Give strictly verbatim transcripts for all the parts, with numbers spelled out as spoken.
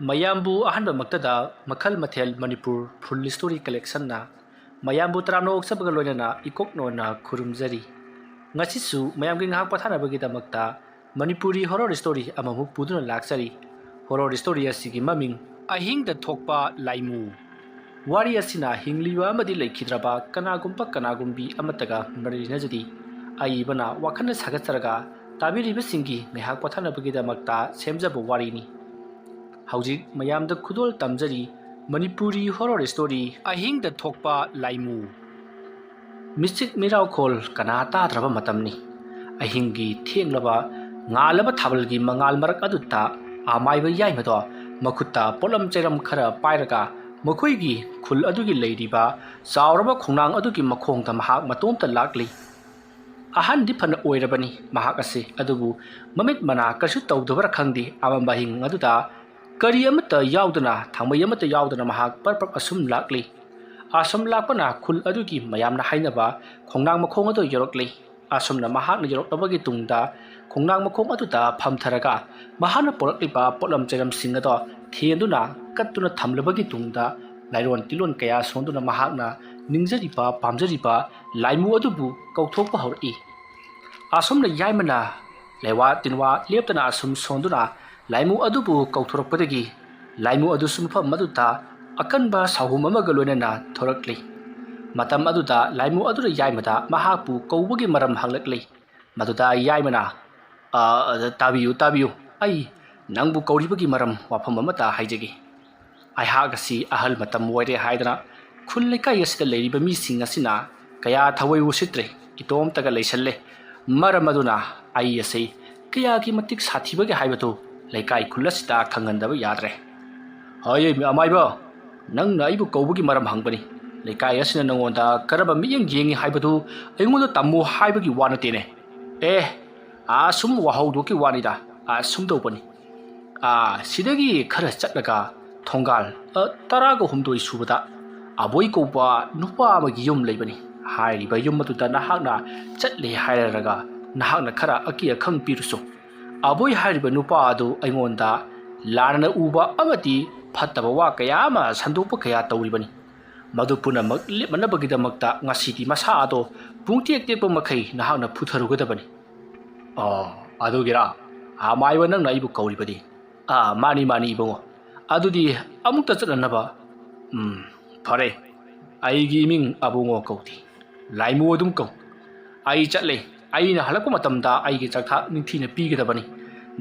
ꯃꯌꯥꯝꯕꯨ ꯑꯍꯥꯟꯕꯃꯛꯇꯗ ꯃꯈꯜ ꯃꯊꯦꯜ ꯃꯅꯤꯄꯨꯔ ꯐꯨꯜ ꯁ꯭ꯇꯣꯔꯤ ꯀꯂꯦꯛꯁꯟꯅ ꯃꯌꯥꯝꯕꯨ ꯇꯔꯥꯝꯅ ꯑꯣꯛꯆꯕꯒ ꯂꯣꯏꯅꯅ ꯏꯀꯣꯛ ꯅꯣꯟꯅ ꯈꯨꯔꯨꯝꯖꯔꯤ꯫ ꯉꯁꯤꯁꯨ ꯃꯌꯥꯝꯒꯤ ꯉꯥꯏꯍꯥꯛ ꯄꯣꯊꯥꯅꯕꯒꯤꯗꯃꯛꯇ ꯃꯅꯤꯄꯨꯔꯤ ꯍꯣꯔꯣꯔ ꯁ꯭ꯇꯣꯔꯤ ꯑꯃꯃꯨꯛ ꯄꯨꯗꯨꯅ ꯂꯥꯛꯆꯔꯤ꯫ ꯍꯣꯔꯣꯔ ꯁ꯭ꯇꯣꯔꯤ ꯑꯁꯤꯒꯤ ꯃꯃꯤꯡ ꯑꯍꯤꯡꯗ ꯊꯣꯛꯄ ꯂꯥꯏꯃꯨ꯫ ꯋꯥꯔꯤ ꯑꯁꯤꯅ ꯍꯤꯡꯂꯤꯕ ꯑꯃꯗꯤ ꯂꯩꯈꯤꯗ꯭ꯔꯕ ꯀꯅꯥꯒꯨꯝꯕ ꯀꯅꯥꯒꯨꯝꯕꯤ ꯑꯃꯠꯇꯒ ꯃꯔꯤ ꯂꯩꯅꯖꯗꯦ꯫ ꯑꯏꯕꯅ ꯋꯥꯈꯜꯅ ꯁꯥꯒꯠꯆꯔꯒ ꯇꯥꯕꯤꯔꯤꯕꯁꯤꯡꯒꯤ ꯉꯥꯏꯍꯥꯛ ꯄꯣꯊꯥꯅꯕꯒꯤꯗꯃꯛꯇ ꯁꯦꯝꯖꯕ ꯋꯥꯔꯤꯅꯤ꯫ ꯍꯧꯖꯤꯛ ꯃꯌꯥꯝꯗ ꯈꯨꯗꯣꯜ ꯇꯝꯖꯔꯤ ꯃꯅꯤꯄꯨꯔꯤ ꯍꯣꯔꯣꯔ ꯁ꯭ꯇꯣꯔꯤ ꯑꯍꯤꯡꯗ ꯊꯣꯛꯄ ꯂꯥꯏꯃꯨ꯫ ꯃꯤꯆꯤꯛ ꯃꯤꯔꯥꯎꯈꯣꯜ ꯀꯅꯥ ꯇꯥꯗ꯭ꯔꯕ ꯃꯇꯝꯅꯤ꯫ ꯑꯍꯤꯡꯒꯤ ꯊꯦꯡꯂꯕ ꯉꯥꯜꯂꯕ ꯊꯥꯕꯜꯒꯤ ꯃꯉꯥꯜ ꯃꯔꯛ ꯑꯗꯨꯗ ꯑꯃꯥꯏꯕ ꯌꯥꯏꯃꯗꯣ ꯃꯈꯨꯠꯇ ꯄꯣꯠꯂꯝ ꯆꯩꯔꯝ ꯈꯔ ꯄꯥꯏꯔꯒ ꯃꯈꯣꯏꯒꯤ ꯈꯨꯜ ꯑꯗꯨꯒꯤ ꯂꯩꯔꯤꯕ ꯆꯥꯎꯔꯕ ꯈꯣꯡꯅꯥꯡ ꯑꯗꯨꯒꯤ ꯃꯈꯣꯡꯗ ꯃꯍꯥꯛ ꯃꯇꯣꯝꯇ ꯂꯥꯛꯂꯤ꯫ ꯑꯍꯟꯗꯤ ꯐꯅ ꯑꯣꯏꯔꯕꯅꯤ ꯃꯍꯥꯛ ꯑꯁꯤ, ꯑꯗꯨꯕꯨ ꯃꯃꯤꯠ ꯃꯅꯥ ꯀꯔꯤꯁꯨ ꯇꯧꯗꯕꯔ ꯈꯪꯗꯦ, ꯑꯃꯝꯕ ꯑꯍꯤꯡ ꯑꯗꯨꯗ ꯀꯔꯤ ꯑꯃꯠꯇ ꯌꯥꯎꯗꯅ, ꯊꯥꯡꯃꯩ ꯑꯃꯠꯇ ꯌꯥꯎꯗꯅ ꯃꯍꯥꯛ ꯄꯔꯞ ꯄꯔꯞ ꯑꯁꯨꯝ ꯂꯥꯛꯂꯤ꯫ ꯑꯁꯨꯝ ꯂꯥꯛꯄꯅ ꯈꯨꯜ ꯑꯗꯨꯒꯤ ꯃꯌꯥꯝꯅ ꯍꯥꯏꯅꯕ ꯈꯣꯡꯅꯥꯡ ꯃꯈꯣꯡ ꯑꯗꯨ ꯌꯧꯔꯛꯂꯤ꯫ ꯑꯁꯨꯝꯅ ꯃꯍꯥꯛꯅ ꯌꯧꯔꯛꯂꯕꯒꯤ ꯇꯨꯡꯗ ꯈꯣꯡꯅꯥꯡ ꯃꯈꯣꯡ ꯑꯗꯨꯗ ꯐꯝꯊꯔꯒ ꯃꯍꯥꯛꯅ ꯄꯨꯔꯛꯂꯤꯕ ꯄꯣꯠꯂꯝ ꯆꯩꯔꯝꯁꯤꯡ ꯑꯗꯣ ꯊꯦꯟꯗꯨꯅ ꯀꯠꯇꯨꯅ ꯊꯝꯂꯕꯒꯤ ꯇꯨꯡꯗ ꯂꯥꯏꯔꯣꯟ ꯇꯤꯂꯣꯟ ꯀꯌꯥ ꯁꯣꯟꯗꯨꯅ ꯃꯍꯥꯛꯅ ꯅꯤꯡꯖꯔꯤꯕ ꯄꯥꯝꯖꯔꯤꯕ ꯂꯥꯏꯃꯨ ꯑꯗꯨꯕꯨ ꯀꯧꯊꯣꯛꯄ ꯍꯧꯔꯛꯏ꯫ ꯑꯁꯨꯝꯅ ꯌꯥꯏꯃꯅ ꯂꯩꯋꯥ ꯇꯤꯟꯋꯥ ꯂꯦꯞꯇꯅ ꯑꯁꯨꯝ ꯁꯣꯟꯗꯨꯅ ꯂꯥꯏꯃꯨ ꯑꯗꯨꯕꯨ ꯀꯧꯊꯣꯔꯛꯄꯗꯒꯤ ꯂꯥꯏꯃꯨ ꯑꯗꯨꯁꯨ ꯃꯐꯝ ꯑꯗꯨꯗ ꯑꯀꯟꯕ ꯁꯥꯍꯨꯝ ꯑꯃꯒ ꯂꯣꯏꯅꯅ ꯊꯣꯔꯛꯂꯤ꯫ ꯃꯇꯝ ꯑꯗꯨꯗ ꯂꯥꯏꯃꯨ ꯑꯗꯨꯅ ꯌꯥꯏꯃꯗ ꯃꯍꯥꯛꯄꯨ ꯀꯧꯕꯒꯤ ꯃꯔꯝ ꯍꯪꯂꯛꯂꯤ꯫ ꯃꯗꯨꯗ ꯌꯥꯏꯃꯅ, "ꯑ, ꯑ, ꯇꯥꯕꯤꯌꯨ, ꯇꯥꯕꯤꯌꯨ, ꯑꯩ ꯅꯪꯕꯨ ꯀꯧꯔꯤꯕꯒꯤ ꯃꯔꯝ ꯋꯥꯐꯝ ꯑꯃꯠꯇ ꯍꯥꯏꯖꯒꯦ꯫ ꯑꯩꯍꯥꯛ ꯑꯁꯤ ꯑꯍꯜ ꯃꯇꯝ ꯑꯣꯏꯔꯦ ꯍꯥꯏꯗꯅ ꯈꯨꯜ ꯂꯩꯀꯥꯏ ꯑꯁꯤꯗ ꯂꯩꯔꯤꯕ ꯃꯤꯁꯤꯡ ꯑꯁꯤꯅ ꯀꯌꯥ ꯊꯑꯣꯏ ꯎꯁꯤꯠꯇ꯭ꯔꯦ, ꯏꯇꯣꯝꯇꯒ ꯂꯩꯁꯜꯂꯦ꯫ ꯃꯔꯝ ꯑꯗꯨꯅ ꯑꯩ ꯑꯁꯤ ꯀꯌꯥꯒꯤ ꯃꯇꯤꯛ ꯁꯥꯊꯤꯕꯒꯦ ꯍꯥꯏꯕꯗꯨ ꯂꯩꯀꯥꯏ ꯈꯨꯜ ꯑꯁꯤꯗ ꯈꯪꯍꯟꯗꯕ ꯌꯥꯗ꯭ꯔꯦ꯫" "ꯍꯣꯏ, ꯑꯃꯥꯏꯕ, ꯅꯪꯅ ꯑꯩꯕꯨ ꯀꯧꯕꯒꯤ ꯃꯔꯝ ꯍꯪꯕꯅꯤ꯫ ꯂꯩꯀꯥꯏ ꯑꯁꯤꯅ ꯅꯉꯣꯟꯗ ꯀꯔꯝꯕ ꯃꯤꯠꯌꯦꯡ ꯌꯦꯡꯉꯤ ꯍꯥꯏꯕꯗꯨ ꯑꯩꯉꯣꯟꯗ ꯇꯝꯃꯨ ꯍꯥꯏꯕꯒꯤ ꯋꯥ ꯅꯠꯇꯦꯅꯦ꯫ ꯑꯦ, ꯑꯥ ꯁꯨꯝ ꯋꯥꯍꯧꯗꯣꯛꯀꯤ ꯋꯥꯅꯤꯗ꯫ ꯑꯥ ꯁꯨꯝ ꯇꯧꯕꯅꯤ꯫ ꯑꯥ, ꯁꯤꯗꯒꯤ ꯈꯔ ꯆꯠꯂꯒ ꯊꯣꯡꯒꯥꯜ, ꯑ, ꯇꯔꯥꯒ ꯍꯨꯝꯗꯣꯏ ꯁꯨꯕꯗ ꯑꯕꯣꯏ ꯀꯧꯕ ꯅꯨꯄꯥ ꯑꯃꯒꯤ ꯌꯨꯝ ꯂꯩꯕꯅꯤ꯫ ꯍꯥꯏꯔꯤꯕ ꯌꯨꯝ ꯑꯗꯨꯗ ꯅꯍꯥꯛꯅ ꯆꯠꯂꯦ ꯍꯥꯏꯔꯒ ꯅꯍꯥꯛꯅ ꯈꯔ ꯑꯀꯤ ꯑꯈꯪ ꯄꯤꯔꯨꯁꯨ꯫ ꯑꯕꯣꯏ ꯍꯥꯏꯔꯤꯕ ꯅꯨꯄꯥ ꯑꯗꯨ ꯑꯩꯉꯣꯟꯗ ꯂꯥꯟꯅ ꯎꯕ ꯑꯃꯗꯤ ꯐꯠꯇꯕ ꯋꯥ ꯀꯌꯥ ꯑꯃ ꯁꯟꯗꯣꯛꯄ ꯀꯌꯥ ꯇꯧꯔꯤꯕꯅꯤ꯫ ꯃꯗꯨ ꯄꯨꯝꯅꯃꯛ ꯂꯦꯞꯅꯅꯕꯒꯤꯗꯃꯛꯇ ꯉꯁꯤꯗꯤ ꯃꯁꯥ ꯑꯗꯣ ꯄꯨꯡꯇꯦꯛ ꯇꯦꯛꯄ ꯃꯈꯩ ꯅꯍꯥꯛꯅ ꯐꯨꯊꯔꯨꯒꯗꯕꯅꯤ꯫ ꯑꯣ, ꯑꯗꯨꯒꯤꯔꯥ? ꯑꯃꯥꯏꯕ, ꯅꯪꯅ ꯑꯩꯕꯨ ꯀꯧꯔꯤꯕꯗꯤ? ꯑꯥ, ꯃꯥꯅꯤ, ꯃꯥꯅꯤ, ꯏꯕꯨꯡꯉꯣ꯫ ꯑꯗꯨꯗꯤ ꯑꯃꯨꯛꯇ ꯆꯠꯅꯅꯕ꯫ ꯎꯝ, ꯐꯔꯦ꯫ ꯑꯩꯒꯤ ꯏꯃꯤꯡ ꯑꯕꯨꯡꯉꯣ ꯀꯧꯗꯦ꯫ ꯂꯥꯏꯃꯨ ꯑꯗꯨꯝ ꯀꯧ꯫ ꯑꯩ ꯆꯠꯂꯦ꯫ ꯑꯩꯅ ꯍꯜꯂꯛꯄ ꯃꯇꯝꯗ ꯑꯩꯒꯤ ꯆꯥꯛꯊꯥꯛ ꯅꯤꯡꯊꯤꯅ ꯄꯤꯒꯗꯕꯅꯤ꯫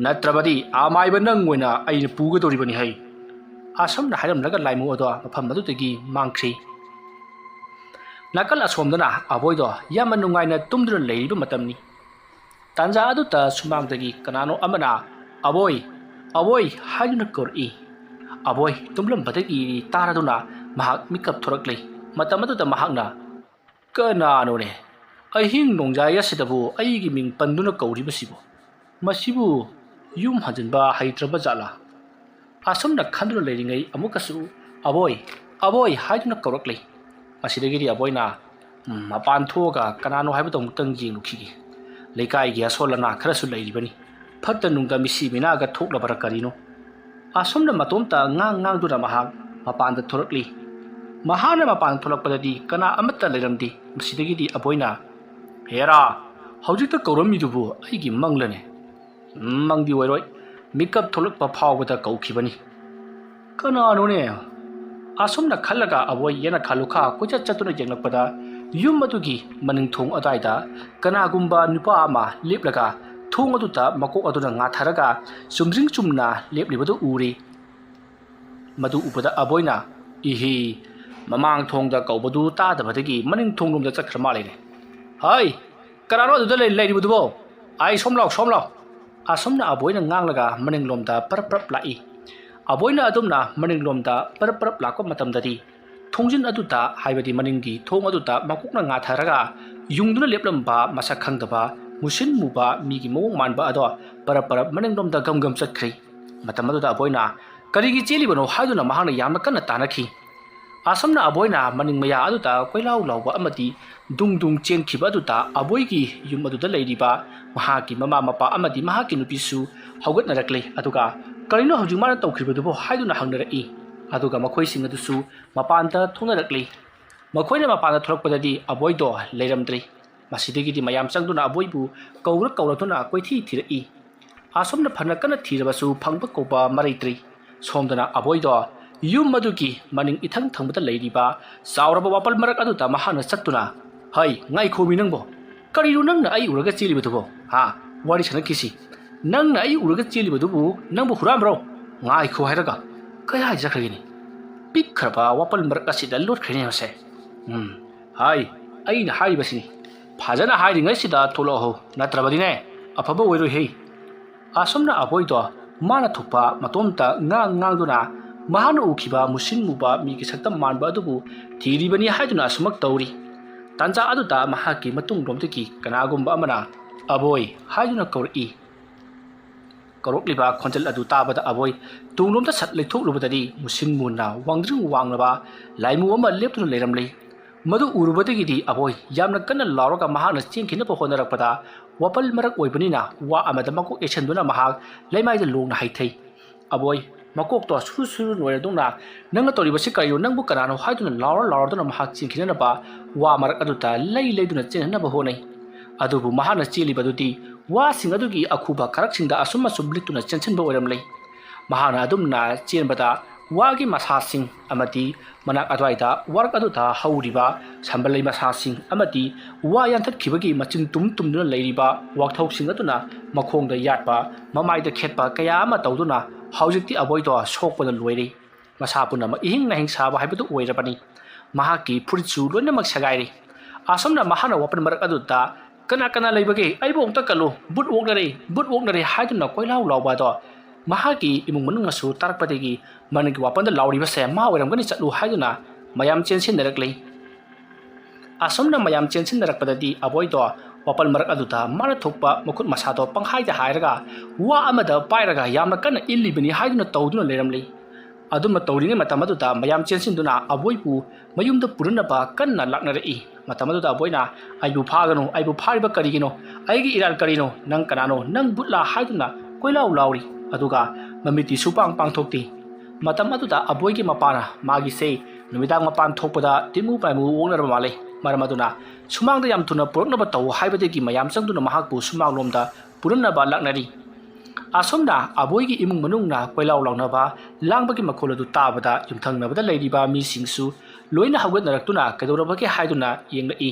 ꯅꯠꯇ꯭ꯔꯕꯗꯤ ꯑꯃꯥꯏꯕ ꯅꯪ ꯑꯣꯏꯅ ꯑꯩꯅ ꯄꯨꯒꯗꯧꯔꯤꯕꯅꯤ ꯍꯩ꯫ ꯑꯁꯨꯝꯅ ꯍꯥꯏꯔꯝꯂꯒ ꯂꯥꯏꯃꯨ ꯑꯗꯣ ꯃꯐꯝ ꯑꯗꯨꯗꯒꯤ ꯃꯥꯡꯈ꯭ꯔꯤ꯫ ꯅꯥꯀꯜ ꯑꯁꯣꯝꯗꯅ ꯑꯕꯣꯏꯗꯣ ꯌꯥꯝꯅ ꯅꯨꯡꯉꯥꯏꯅ ꯇꯨꯝꯗꯨꯅ ꯂꯩꯔꯤꯕ ꯃꯇꯝꯅꯤ꯫ ꯇꯥꯟꯖꯥ ꯑꯗꯨꯗ ꯁꯨꯃꯥꯡꯗꯒꯤ ꯀꯅꯥꯅꯣ ꯑꯃꯅ "ꯑꯕꯣꯏ, ꯑꯕꯣꯏ" ꯍꯥꯏꯗꯨꯅ ꯀꯧꯔꯛꯏ꯫ ꯑꯕꯣꯏ ꯇꯨꯝꯂꯝꯕꯗꯒꯤ ꯇꯥꯔꯗꯨꯅ ꯃꯍꯥꯛ ꯃꯤꯀꯞ ꯊꯣꯔꯛꯂꯦ꯫ ꯃꯇꯝ ꯑꯗꯨꯗ ꯃꯍꯥꯛꯅ, "ꯀꯅꯥꯅꯣꯅꯦ? ꯑꯍꯤꯡ ꯅꯣꯡꯌꯥꯏ ꯑꯁꯤꯗꯕꯨ ꯑꯩꯒꯤ ꯃꯤꯡ ꯄꯟꯗꯨꯅ ꯀꯧꯔꯤꯕꯁꯤꯕꯨ? ꯃꯁꯤꯕꯨ ꯌꯨꯝ ꯍꯟꯖꯤꯟꯕ ꯍꯩꯇ꯭ꯔꯕ ꯖꯥꯠꯂꯥ?" ꯑꯁꯨꯝꯅ ꯈꯟꯗꯨꯅ ꯂꯩꯔꯤꯉꯩ ꯑꯃꯨꯛꯀꯁꯨ "ꯑꯕꯣꯏ, ꯑꯕꯣꯏ" ꯍꯥꯏꯗꯨꯅ ꯀꯧꯔꯛꯂꯦ꯫ ꯃꯁꯤꯗꯒꯤꯗꯤ ꯑꯕꯣꯏꯅ, "ꯎꯝ, ꯃꯄꯥꯟ ꯊꯣꯛꯑꯒ ꯀꯅꯥꯅꯣ ꯍꯥꯏꯕꯗꯣ ꯑꯃꯨꯛꯇꯪ ꯌꯦꯡꯂꯨꯈꯤꯒꯦ꯫ ꯂꯩꯀꯥꯏꯒꯤ ꯑꯁꯣꯜ ꯑꯅꯥ ꯈꯔꯁꯨ ꯂꯩꯔꯤꯕꯅꯤ꯫ ꯐꯠꯇ ꯅꯨꯡꯗ ꯃꯤꯁꯤ ꯃꯤꯅꯥꯒ ꯊꯣꯛꯂꯕꯔꯥ ꯀꯔꯤꯅꯣ?" ꯑꯁꯨꯝꯅ ꯃꯇꯣꯝꯇ ꯉꯥꯡ ꯉꯥꯡꯗꯨꯅ ꯃꯍꯥꯛ ꯃꯄꯥꯟꯗ ꯊꯣꯔꯛꯂꯤ꯫ ꯃꯍꯥꯛꯅ ꯃꯄꯥꯟ ꯊꯣꯛꯂꯛꯄꯗꯗꯤ ꯀꯅꯥ ꯑꯃꯠꯇ ꯂꯩꯔꯝꯗꯦ꯫ ꯃꯁꯤꯗꯒꯤꯗꯤ ꯑꯕꯣꯏꯅ, "ꯍꯦꯔꯥ, ꯍꯧꯖꯤꯛꯇ ꯀꯧꯔꯝꯃꯤꯗꯨꯕꯨ ꯑꯩꯒꯤ ꯃꯪꯂꯅꯦ?" "ꯎꯝ, ꯃꯪꯗꯤ ꯑꯣꯏꯔꯣꯏ, ꯃꯤꯀꯞ ꯊꯣꯛꯂꯛꯄ ꯐꯥꯎꯕꯗ ꯀꯧꯈꯤꯕꯅꯤ꯫ ꯀꯅꯥꯅꯣꯅꯦ?" ꯑꯁꯨꯝꯅ ꯈꯜꯂꯒ ꯑꯕꯣꯏ ꯌꯦꯅꯈꯥ ꯂꯨꯈꯥ ꯀꯣꯏꯆꯠ ꯆꯠꯇꯨꯅ ꯌꯦꯡꯂꯛꯄꯗ, ꯌꯨꯝ ꯑꯗꯨꯒꯤ ꯃꯅꯤꯡ ꯊꯣꯡ ꯑꯗꯨꯋꯥꯏꯗ ꯀꯅꯥꯒꯨꯝꯕ ꯅꯨꯄꯥ ꯑꯃ ꯂꯦꯞꯂꯒ ꯊꯣꯡ ꯑꯗꯨꯗ ꯃꯀꯣꯛ ꯑꯗꯨꯅ ꯉꯥꯊꯔꯒ ꯆꯨꯝꯗ꯭ꯔꯤꯡ ꯆꯨꯝꯅ ꯂꯦꯞꯂꯤꯕꯗꯨ ꯎꯔꯦ꯫ ꯃꯗꯨ ꯎꯕꯗ ꯑꯕꯣꯏꯅ, "ꯏꯍꯤ, ꯃꯃꯥꯡ ꯊꯣꯡꯗ ꯀꯧꯕꯗꯨ ꯇꯥꯗꯕꯗꯒꯤ ꯃꯅꯤꯡ ꯊꯣꯡꯂꯣꯝꯗ ꯆꯠꯈ꯭ꯔ ꯃꯥꯜꯂꯦꯅꯦ꯫ ꯍꯩ, ꯀꯅꯥꯅꯣ ꯑꯗꯨꯗ ꯂꯩ-, ꯂꯩꯔꯤꯕꯗꯨꯕꯣ? ꯑꯩ ꯁꯣꯝ ꯂꯥꯎ, ꯁꯣꯝ ꯂꯥꯎ!" ꯑꯁꯨꯝꯅ ꯑꯕꯣꯏꯅ ꯉꯥꯡꯂꯒ ꯃꯅꯤꯡꯂꯣꯝꯗ ꯄꯔꯞ ꯄꯔꯞ ꯂꯥꯛꯏ꯫ ꯑꯕꯣꯏꯅ ꯑꯗꯨꯝꯅ ꯃꯅꯤꯡꯂꯣꯝꯗ ꯄꯔꯞ ꯄꯔꯞ ꯂꯥꯛꯄ ꯃꯇꯝꯗꯗꯤ, ꯊꯣꯡꯖꯤꯟ ꯑꯗꯨꯗ, ꯍꯥꯏꯕꯗꯤ ꯃꯅꯤꯡꯒꯤ ꯊꯣꯡ ꯑꯗꯨꯗ ꯃꯀꯣꯛꯅ ꯉꯥꯊꯔꯒ ꯌꯨꯡꯗꯨꯅ ꯂꯦꯞꯂꯝꯕ ꯃꯁꯛ ꯈꯪꯗꯕ, ꯃꯨꯁꯤꯟ ꯃꯨꯕ ꯃꯤꯒꯤ ꯃꯑꯣꯡ ꯃꯥꯟꯕ ꯑꯗꯣ ꯄꯔꯞ ꯄꯔꯞ ꯃꯅꯤꯡꯂꯣꯝꯗ ꯒꯝ ꯒꯝ ꯆꯠꯈ꯭ꯔꯦ꯫ ꯃꯇꯝ ꯑꯗꯨꯗ ꯑꯕꯣꯏꯅ, "ꯀꯔꯤꯒꯤ ꯆꯦꯜꯂꯤꯕꯅꯣ?" ꯍꯥꯏꯗꯨꯅ ꯃꯍꯥꯛꯅ ꯌꯥꯝꯅ ꯀꯟꯅ ꯇꯥꯅꯈꯤ꯫ ꯑꯁꯨꯝꯅ ꯑꯕꯣꯏꯅ ꯃꯅꯤꯡ ꯃꯌꯥ ꯑꯗꯨꯗ ꯀꯣꯏꯂꯥꯎ ꯂꯥꯎꯕ ꯑꯃꯗꯤ ꯗꯨꯡ ꯗꯨꯡ ꯆꯦꯟꯈꯤꯕ ꯑꯗꯨꯗ ꯑꯕꯣꯏꯒꯤ ꯌꯨꯝ ꯑꯗꯨꯗ ꯂꯩꯔꯤꯕ ꯃꯍꯥꯛꯀꯤ ꯃꯃꯥ ꯃꯄꯥ ꯑꯃꯗꯤ ꯃꯍꯥꯛꯀꯤ ꯅꯨꯄꯤꯁꯨ ꯍꯧꯒꯠꯅꯔꯛꯂꯦ꯫ ꯑꯗꯨꯒ "ꯀꯔꯤꯅꯣ ꯍꯧꯖꯤꯛ ꯃꯥꯅ ꯇꯧꯈ꯭ꯔꯤꯕꯗꯨꯕꯨ?" ꯍꯥꯏꯗꯨꯅ ꯍꯪꯅꯔꯛꯏ꯫ ꯑꯗꯨꯒ ꯃꯈꯣꯏꯁꯤꯡ ꯑꯗꯨꯁꯨ ꯃꯄꯥꯟꯗ ꯊꯣꯛꯅꯔꯛꯂꯤ꯫ ꯃꯈꯣꯏꯅ ꯃꯄꯥꯟꯗ ꯊꯣꯛꯂꯛꯄꯗꯗꯤ ꯑꯕꯣꯏꯗꯣ ꯂꯩꯔꯝꯗ꯭ꯔꯤ꯫ ꯃꯁꯤꯗꯒꯤꯗꯤ ꯃꯌꯥꯝ ꯆꯪꯗꯨꯅ ꯑꯕꯣꯏꯕꯨ ꯀꯧꯔ ꯀꯧꯔꯗꯨꯅ ꯀꯣꯏꯊꯤ ꯊꯤꯔꯛꯏ꯫ ꯑꯁꯣꯝꯅ ꯐꯅ ꯀꯟꯅ ꯊꯤꯔꯕꯁꯨ ꯐꯪꯕ ꯀꯧꯕ ꯑꯃ ꯂꯩꯇ꯭ꯔꯤ꯫ ꯁꯣꯝꯗꯅ ꯑꯕꯣꯏꯗꯣ ꯌꯨꯝ ꯑꯗꯨꯒꯤ ꯃꯅꯤꯡ ꯏꯊꯪ ꯊꯪꯕꯗ ꯂꯩꯔꯤꯕ ꯆꯥꯎꯔꯕ ꯋꯥꯄꯜ ꯃꯔꯛ ꯑꯗꯨꯗ ꯃꯍꯥꯛꯅ ꯆꯠꯇꯨꯅ, "ꯍꯩ, ꯉꯥꯏꯈꯣꯃꯤ ꯅꯪꯕꯣ! ꯀꯔꯤꯅꯣ ꯅꯪꯅ ꯑꯩ ꯎꯔꯒ ꯆꯦꯜꯂꯤꯕꯗꯨꯕꯣ? ꯍꯥ? ꯋꯥꯔꯤ ꯁꯥꯟꯅꯈꯤꯁꯤ꯫ ꯅꯪꯅ ꯑꯩ ꯎꯔꯒ ꯆꯦꯜꯂꯤꯕꯗꯨꯕꯨ ꯅꯪꯕꯨ ꯍꯨꯔꯥꯟꯕ꯭ꯔꯣ? ꯉꯥꯏꯈꯣ ꯍꯥꯏꯔꯒ ꯀꯗꯥꯏ ꯆꯠꯈ꯭ꯔꯒꯦꯅꯦ? ꯄꯤꯛꯈ꯭ꯔꯕ ꯋꯥꯄꯜ ꯃꯔꯛ ꯑꯁꯤꯗ ꯂꯣꯠꯈ꯭ꯔꯦꯅꯦ ꯃꯁꯦ꯫ ꯎꯝ, ꯍꯥꯏ, ꯑꯩꯅ ꯍꯥꯏꯔꯤꯕꯁꯤꯅꯤ꯫ ꯐꯖꯅ ꯍꯥꯏꯔꯤꯉꯩꯁꯤꯗ ꯊꯣꯛꯂꯛꯑꯣ, ꯅꯠꯇ꯭ꯔꯕꯗꯤꯅꯦ ꯑꯐꯕ ꯑꯣꯏꯔꯣꯏꯍꯦ"꯫ ꯑꯁꯨꯝꯅ ꯑꯕꯣꯏꯗꯣ ꯃꯥꯅ ꯊꯣꯛꯄ ꯃꯇꯣꯝꯇ ꯉꯥꯡ ꯉꯥꯡꯗꯨꯅ ꯃꯍꯥꯛꯅ ꯎꯈꯤꯕ ꯃꯨꯁꯤꯟ ꯃꯨꯕ ꯃꯤꯒꯤ ꯁꯛꯇꯝ ꯃꯥꯟꯕ ꯑꯗꯨꯕꯨ ꯊꯤꯔꯤꯕꯅꯤ ꯍꯥꯏꯗꯨꯅ ꯑꯁꯨꯃꯛ ꯇꯧꯔꯤ꯫ ꯇꯥꯟꯖꯥ ꯑꯗꯨꯗ ꯃꯍꯥꯛꯀꯤ ꯃꯇꯨꯡꯂꯣꯝꯗꯒꯤ ꯀꯅꯥꯒꯨꯝꯕ ꯑꯃꯅ "ꯑꯕꯣꯏ" ꯍꯥꯏꯗꯨꯅ ꯀꯧꯔꯛꯏ꯫ ꯀꯧꯔꯛꯂꯤꯕ ꯈꯣꯟꯖꯦꯜ ꯑꯗꯨ ꯇꯥꯕꯗ ꯑꯕꯣꯏ ꯇꯨꯡꯂꯣꯝꯗ ꯁꯠ ꯂꯩꯊꯣꯛꯂꯨꯕꯗꯗꯤ ꯃꯨꯁꯤꯟ ꯃꯨꯅ ꯋꯥꯡꯗ꯭ꯔꯤꯡ ꯋꯥꯡꯂꯕ ꯂꯥꯏꯃꯨ ꯑꯃ ꯂꯦꯞꯇꯨꯅ ꯂꯩꯔꯝꯂꯤ꯫ ꯃꯗꯨ ꯎꯔꯨꯕꯗꯒꯤꯗꯤ ꯑꯕꯣꯏ ꯌꯥꯝꯅ ꯀꯟꯅ ꯂꯥꯎꯔꯒ ꯃꯍꯥꯛꯅ ꯆꯦꯟꯈꯤꯅꯕ ꯍꯣꯠꯅꯔꯛꯄꯗ, ꯋꯥꯄꯜ ꯃꯔꯛ ꯑꯣꯏꯕꯅꯤꯅ ꯋꯥ ꯑꯃꯗ ꯃꯀꯣꯛ ꯌꯩꯁꯟꯗꯨꯅ ꯃꯍꯥꯛ ꯂꯩꯃꯥꯏꯗ ꯂꯣꯡꯅ ꯍꯩꯊꯩ꯫ ꯑꯕꯣꯏ, ꯃꯀꯣꯛꯇꯣ ꯁꯨꯔꯨ ꯁꯨꯔꯨ ꯅꯣꯏꯔꯗꯧꯅ, "ꯅꯪꯅ ꯇꯧꯔꯤꯕꯁꯤ ꯀꯔꯤꯅꯣ? ꯅꯪꯕꯨ ꯀꯅꯥꯅꯣ?" ꯍꯥꯏꯗꯨꯅ ꯂꯥꯎꯔ ꯂꯥꯎꯔꯗꯨꯅ ꯃꯍꯥꯛ ꯆꯦꯟꯈꯤꯅꯅꯕ ꯋꯥ ꯃꯔꯛ ꯑꯗꯨꯗ ꯂꯩ ꯂꯩꯗꯨꯅ ꯆꯦꯟꯅꯅꯕ ꯍꯣꯠꯅꯩ꯫ ꯑꯗꯨꯕꯨ ꯃꯍꯥꯛꯅ ꯆꯦꯜꯂꯤꯕ ꯑꯗꯨꯗꯤ ꯋꯥꯁꯤꯡ ꯑꯗꯨꯒꯤ ꯑꯈꯨꯕ ꯀꯥꯔꯛꯁꯤꯡꯗ ꯑꯁꯨꯝ ꯑꯁꯨꯝ ꯂꯤꯠꯇꯨꯅ ꯆꯦꯟꯁꯤꯟꯕ ꯑꯣꯏꯔꯝꯂꯦ꯫ ꯃꯍꯥꯛꯅ ꯑꯗꯨꯝꯅ ꯆꯦꯟꯕꯗ ꯋꯥꯒꯤ ꯃꯁꯥꯁꯤꯡ ꯑꯃꯗꯤ ꯃꯅꯥꯛ ꯑꯗꯨꯋꯥꯏꯗ ꯋꯥꯔꯛ ꯑꯗꯨꯗ ꯍꯧꯔꯤꯕ ꯁꯝꯕꯜꯂꯩ ꯃꯁꯥꯁꯤꯡ ꯑꯃꯗꯤ ꯋꯥ ꯌꯥꯟꯊꯠꯈꯤꯕꯒꯤ ꯃꯆꯤꯟ ꯇꯨꯝ ꯇꯨꯝꯗꯨꯅ ꯂꯩꯔꯤꯕ ꯋꯥꯛꯊꯧꯁꯤꯡ ꯑꯗꯨꯅ ꯃꯈꯣꯡꯗ ꯌꯥꯠꯄ, ꯃꯃꯥꯏꯗ ꯈꯦꯠꯄ ꯀꯌꯥ ꯑꯃ ꯇꯧꯗꯨꯅ ꯍꯧꯖꯤꯛꯇꯤ ꯑꯕꯣꯏꯗꯣ ꯁꯣꯛꯄꯗ ꯂꯣꯏꯔꯦ꯫ ꯃꯁꯥ ꯄꯨꯝꯅꯃꯛ ꯏꯍꯤꯡ ꯅꯥꯍꯤꯡ ꯁꯥꯕ ꯍꯥꯏꯕꯗꯨ ꯑꯣꯏꯔꯕꯅꯤ꯫ ꯃꯍꯥꯛꯀꯤ ꯐꯨꯔꯤꯠꯁꯨ ꯂꯣꯏꯅꯃꯛ ꯁꯦꯒꯥꯏꯔꯦ꯫ ꯑꯁꯨꯝꯅ ꯃꯍꯥꯛꯅ ꯋꯥꯄꯟ ꯃꯔꯛ ꯑꯗꯨꯗ, "ꯀꯅꯥ ꯀꯅꯥ ꯂꯩꯕꯒꯦ? ꯑꯩꯕꯨ ꯑꯃꯨꯛꯇ ꯀꯜꯂꯨ꯫ ꯕꯨꯠ ꯑꯣꯛꯅꯔꯦ, ꯕꯨꯠ ꯑꯣꯛꯅꯔꯦ" ꯍꯥꯏꯗꯨꯅ ꯀꯣꯏꯂꯥꯎ ꯂꯥꯎꯕ ꯑꯗꯣ ꯃꯍꯥꯛꯀꯤ ꯏꯃꯨꯡ ꯃꯅꯨꯡꯅꯁꯨ ꯇꯥꯔꯛꯄꯗꯒꯤ, "ꯃꯅꯤꯡꯒꯤ ꯋꯥꯄꯟꯗ ꯂꯥꯎꯔꯤꯕꯁꯦ ꯃꯥ ꯑꯣꯏꯔꯝꯒꯅꯤ, ꯆꯠꯂꯨ" ꯍꯥꯏꯗꯨꯅ ꯃꯌꯥꯝ ꯆꯦꯟꯁꯤꯟꯅꯔꯛꯂꯤ꯫ ꯑꯁꯨꯝꯅ ꯃꯌꯥꯝ ꯆꯦꯟꯁꯤꯟꯅꯔꯛꯄꯗꯗꯤ ꯑꯕꯣꯏꯗꯣ ꯋꯥꯄꯜ ꯃꯔꯛ ꯑꯗꯨꯗ ꯃꯥꯅ ꯊꯣꯛꯄ ꯃꯈꯨꯠ ꯃꯁꯥꯗꯣ ꯄꯪꯍꯥꯏꯗ ꯍꯥꯏꯔꯒ ꯋꯥ ꯑꯃꯗ ꯄꯥꯏꯔꯒ ꯌꯥꯝꯅ ꯀꯟꯅ ꯏꯜꯂꯤꯕꯅꯤ ꯍꯥꯏꯗꯨꯅ ꯇꯧꯗꯨꯅ ꯂꯩꯔꯝꯂꯤ꯫ ꯑꯗꯨꯝꯅ ꯇꯧꯔꯤꯉꯩ ꯃꯇꯝ ꯑꯗꯨꯗ ꯃꯌꯥꯝ ꯆꯦꯟꯁꯤꯟꯗꯨꯅ ꯑꯕꯣꯏꯕꯨ ꯃꯌꯨꯝꯗ ꯄꯨꯔꯅꯕ ꯀꯟꯅ ꯂꯥꯛꯅꯔꯛꯏ꯫ ꯃꯇꯝ ꯑꯗꯨꯗ ꯑꯕꯣꯏꯅ, "ꯑꯩꯕꯨ ꯐꯥꯒꯅꯨ, ꯑꯩꯕꯨ ꯐꯥꯔꯤꯕ ꯀꯔꯤꯒꯤꯅꯣ? ꯑꯩꯒꯤ ꯏꯔꯥꯜ ꯀꯔꯤꯅꯣ? ꯅꯪ ꯀꯅꯥꯅꯣ? ꯅꯪ ꯕꯨꯠꯂꯥ?" ꯍꯥꯏꯗꯨꯅ ꯀꯣꯏꯂꯥꯎ ꯂꯥꯎꯔꯤ꯫ ꯑꯗꯨꯒ ꯃꯃꯤꯠꯇꯤ ꯁꯨꯄꯥꯡ ꯄꯥꯡꯊꯣꯛꯇꯦ꯫ ꯃꯇꯝ ꯑꯗꯨꯗ ꯑꯕꯣꯏꯒꯤ ꯃꯄꯥꯅ ꯃꯥꯒꯤꯁꯦ ꯅꯨꯃꯤꯗꯥꯡ ꯃꯄꯥꯟ ꯊꯣꯛꯄꯗ ꯇꯤꯃꯨ ꯄꯥꯏꯃꯨ ꯑꯣꯛꯅꯔꯕ ꯃꯥꯜꯂꯤ꯫ ꯃꯔꯝ ꯑꯗꯨꯅ ꯁꯨꯃꯥꯡꯗ ꯌꯥꯝ ꯊꯨꯅ ꯄꯨꯔꯛꯅꯕ ꯇꯧ ꯍꯥꯏꯕꯗꯒꯤ ꯃꯌꯥꯝ ꯆꯪꯗꯨꯅ ꯃꯍꯥꯛꯄꯨ ꯁꯨꯃꯥꯡꯂꯣꯝꯗ ꯄꯨꯔꯝꯅꯕ ꯂꯥꯛꯅꯔꯤ꯫ ꯑꯁꯣꯝꯅ ꯑꯕꯣꯏꯒꯤ ꯏꯃꯨꯡ ꯃꯅꯨꯡꯅ ꯀꯣꯏꯂꯥꯎ ꯂꯥꯎꯅꯕ, ꯂꯥꯡꯕꯒꯤ ꯃꯈꯣꯜ ꯑꯗꯨ ꯇꯥꯕꯗ ꯌꯨꯝꯊꯪꯅꯕꯗ ꯂꯩꯔꯤꯕ ꯃꯤꯁꯤꯡꯁꯨ ꯂꯣꯏꯅ ꯍꯧꯒꯠꯅꯔꯛꯇꯨꯅ ꯀꯩꯗꯧꯔꯕꯒꯦ ꯍꯥꯏꯗꯨꯅ ꯌꯦꯡꯂꯛꯏ꯫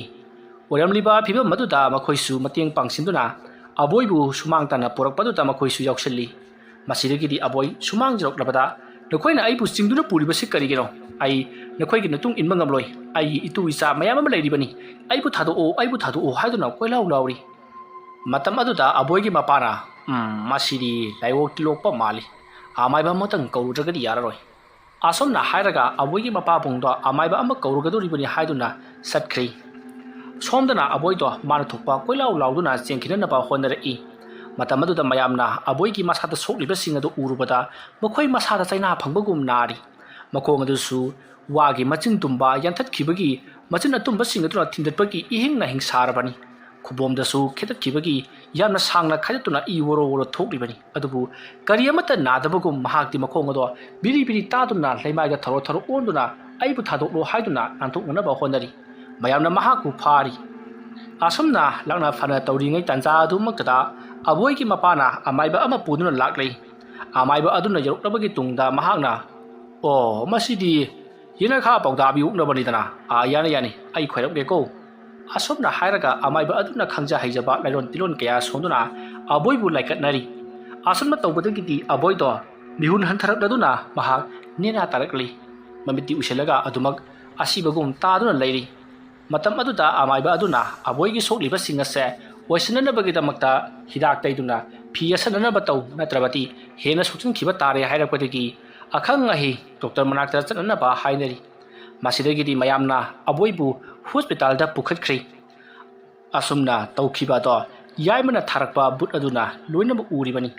ꯑꯣꯏꯔꯝꯂꯤꯕ ꯐꯤꯕꯝ ꯑꯗꯨꯗ ꯃꯈꯣꯏꯁꯨ ꯃꯇꯦꯡ ꯄꯥꯡꯁꯤꯟꯗꯨꯅ ꯑꯕꯣꯏꯕꯨ ꯁꯨꯃꯥꯡ ꯇꯥꯟꯅ ꯄꯨꯔꯛꯄꯗꯨꯗ ꯃꯈꯣꯏꯁꯨ ꯌꯥꯎꯁꯤꯜꯂꯤ꯫ ꯃꯁꯤꯗꯒꯤꯗꯤ ꯑꯕꯣꯏ ꯁꯨꯃꯥꯡ ꯌꯧꯔꯛꯂꯕꯗ, "ꯅꯈꯣꯏꯅ ꯑꯩꯕꯨ ꯆꯤꯡꯗꯨꯅ ꯄꯨꯔꯤꯕꯁꯤ ꯀꯔꯤꯒꯤꯅꯣ? ꯑꯩ ꯅꯈꯣꯏꯒꯤ ꯃꯇꯨꯡ ꯏꯟꯕ ꯉꯝꯂꯣꯏ꯫ ꯑꯩꯒꯤ ꯏꯇꯨ ꯏꯆꯥ ꯃꯌꯥꯝ ꯑꯃ ꯂꯩꯔꯤꯕꯅꯤ꯫ ꯑꯩꯕꯨ ꯊꯥꯗꯣꯛꯑꯣ, ꯑꯩꯕꯨ ꯊꯥꯗꯣꯛꯑꯣ" ꯍꯥꯏꯗꯨꯅ ꯀꯣꯏꯂꯥꯎ ꯂꯥꯎꯔꯤ꯫ ꯃꯇꯝ ꯑꯗꯨꯗ ꯑꯕꯣꯏꯒꯤ ꯃꯄꯥꯅ, "ꯎꯝ, ꯃꯁꯤꯗꯤ ꯂꯥꯏꯑꯣꯛꯇꯤ ꯂꯣꯛꯄ ꯃꯥꯜꯂꯤ꯫ ꯑꯃꯥꯏꯕ ꯑꯃꯇꯪ ꯀꯧꯔꯨꯗ꯭ꯔꯒꯗꯤ ꯌꯥꯔꯔꯣꯏ"꯫ ꯑꯁꯣꯝꯅ ꯍꯥꯏꯔꯒ ꯑꯕꯣꯏꯒꯤ ꯃꯄꯥꯕꯨꯡꯗꯣ ꯑꯃꯥꯏꯕ ꯑꯃ ꯀꯧꯔꯨꯒꯗꯧꯔꯤꯕꯅꯤ ꯍꯥꯏꯗꯨꯅ ꯆꯠꯈ꯭ꯔꯤ꯫ ꯁꯣꯝꯗꯅ ꯑꯕꯣꯏꯗꯣ ꯃꯥꯅ ꯊꯣꯛꯄ ꯀꯣꯏꯂꯥꯎ ꯂꯥꯎꯗꯨꯅ ꯆꯦꯟꯈꯤꯅꯅꯕ ꯍꯣꯠꯅꯔꯛꯏ꯫ ꯃꯇꯝ ꯑꯗꯨꯗ ꯃꯌꯥꯝꯅ ꯑꯕꯣꯏꯒꯤ ꯃꯁꯥꯗ ꯁꯣꯛꯂꯤꯕꯁꯤꯡ ꯑꯗꯨ ꯎꯔꯨꯕꯗ ꯃꯈꯣꯏ ꯃꯁꯥꯗ ꯆꯩꯅꯥ ꯐꯪꯕꯒꯨꯝ ꯅꯥꯔꯤ꯫ ꯃꯈꯣꯡ ꯑꯗꯨꯁꯨ ꯋꯥꯒꯤ ꯃꯆꯤꯟ ꯇꯨꯝꯕ ꯌꯥꯟꯊꯠꯈꯤꯕꯒꯤ ꯃꯆꯤꯟ ꯑꯇꯨꯝꯕꯁꯤꯡ ꯑꯗꯨꯅ ꯊꯤꯟꯗꯠꯄꯒꯤ ꯏꯍꯤꯡ ꯅꯥꯍꯤꯡ ꯁꯥꯔꯕꯅꯤ꯫ ꯈꯨꯕꯣꯝꯗꯁꯨ ꯈꯦꯠꯇꯠꯈꯤꯕꯒꯤ ꯌꯥꯝꯅ ꯁꯥꯡꯅ ꯈꯥꯏꯗꯠꯇꯨꯅ ꯏ ꯋꯣꯔꯣ ꯋꯣꯔꯣ ꯊꯣꯛꯂꯤꯕꯅꯤ꯫ ꯑꯗꯨꯕꯨ ꯀꯔꯤ ꯑꯃꯠꯇ ꯅꯥꯗꯕꯒꯨꯝ ꯃꯍꯥꯛꯇꯤ ꯃꯈꯣꯡ ꯑꯗꯣ ꯕꯤꯔꯤ ꯕꯤꯔꯤ ꯇꯥꯗꯨꯅ ꯂꯩꯃꯥꯏꯗ ꯊꯔꯣ ꯊꯔꯣ ꯑꯣꯟꯗꯨꯅ "ꯑꯩꯕꯨ ꯊꯥꯗꯣꯛꯂꯣ" ꯍꯥꯏꯗꯨꯅ ꯅꯥꯟꯊꯣꯛꯅꯅꯕ ꯍꯣꯠꯅꯔꯤ꯫ ꯃꯌꯥꯝꯅ ꯃꯍꯥꯛꯄꯨ ꯐꯥꯔꯤ꯫ ꯑꯁꯨꯝꯅ ꯂꯥꯛꯅ ꯐꯅ ꯇꯧꯔꯤꯉꯩ ꯇꯥꯟꯖꯥ ꯑꯗꯨꯃꯛꯇꯗ ꯑꯕꯣꯏꯒꯤ ꯃꯄꯥꯅ ꯑꯃꯥꯏꯕ ꯑꯃ ꯄꯨꯗꯨꯅ ꯂꯥꯛꯂꯤ꯫ ꯑꯃꯥꯏꯕ ꯑꯗꯨꯅ ꯌꯧꯔꯛꯂꯕꯒꯤ ꯇꯨꯡꯗ ꯃꯍꯥꯛꯅ, "ꯑꯣ, ꯃꯁꯤꯗꯤ ꯌꯦꯅꯈꯥ ꯄꯥꯎꯗꯥꯕꯤ ꯑꯣꯛꯅꯕꯅꯤꯗꯅ꯫ ꯑꯥ, ꯌꯥꯅꯤ, ꯌꯥꯅꯤ, ꯑꯩ ꯈꯣꯏꯔꯝꯒꯦꯀꯣ"꯫ ꯑꯁꯨꯝꯅ ꯍꯥꯏꯔꯒ ꯑꯃꯥꯏꯕ ꯑꯗꯨꯅ ꯈꯪꯖ ꯍꯩꯖꯕ ꯂꯥꯏꯔꯣꯟ ꯇꯤꯂꯣꯟ ꯀꯌꯥ ꯁꯣꯟꯗꯨꯅ ꯑꯕꯣꯏꯕꯨ ꯂꯥꯏꯀꯠꯅꯔꯤ꯫ ꯑꯁꯨꯝꯅ ꯇꯧꯕꯗꯒꯤꯗꯤ ꯑꯕꯣꯏꯗꯣ ꯃꯤꯍꯨꯟ ꯍꯟꯊꯔꯛꯂꯗꯨꯅ ꯃꯍꯥꯛ ꯅꯦꯅꯥ ꯇꯥꯔꯛꯂꯤ꯫ ꯃꯃꯤꯠꯇꯤ ꯎꯏꯁꯤꯜꯂꯒ ꯑꯗꯨꯃꯛ ꯑꯁꯤꯕꯒꯨꯝ ꯇꯥꯗꯨꯅ ꯂꯩꯔꯤ꯫ ꯃꯇꯝ ꯑꯗꯨꯗ ꯑꯃꯥꯏꯕ ꯑꯗꯨꯅ ꯑꯕꯣꯏꯒꯤ ꯁꯣꯛꯂꯤꯕꯁꯤꯡ ꯑꯁꯦ ꯑꯣꯏꯁꯤꯟꯅꯅꯕꯒꯤꯗꯃꯛꯇ ꯍꯤꯗꯥꯛ ꯇꯩꯗꯨꯅ ꯐꯤ ꯌꯦꯠꯁꯟꯅꯅꯕ ꯇꯧ, ꯅꯠꯇ꯭ꯔꯕꯗꯤ ꯍꯦꯟꯅ ꯁꯣꯛꯆꯤꯟꯈꯤꯕ ꯇꯥꯔꯦ ꯍꯥꯏꯔꯛꯄꯗꯒꯤ ꯑꯈꯪ ꯑꯍꯩ ꯗꯣꯛꯇꯔ ꯃꯅꯥꯛꯇ ꯆꯠꯅꯅꯕ ꯍꯥꯏꯅꯔꯤ꯫ ꯃꯁꯤꯗꯒꯤꯗꯤ ꯃꯌꯥꯝꯅ ꯑꯕꯣꯏꯕꯨ ꯍꯣꯁꯄꯤꯇꯥꯜꯗ ꯄꯨꯈꯠꯈ꯭ꯔꯤ꯫ ꯑꯁꯨꯝꯅ ꯇꯧꯈꯤꯕ ꯑꯗꯣ ꯌꯥꯏꯃꯅ ꯊꯥꯔꯛꯄ ꯚꯨꯠ ꯑꯗꯨꯅ ꯂꯣꯏꯅꯃꯛ ꯎꯔꯤꯕꯅꯤ꯫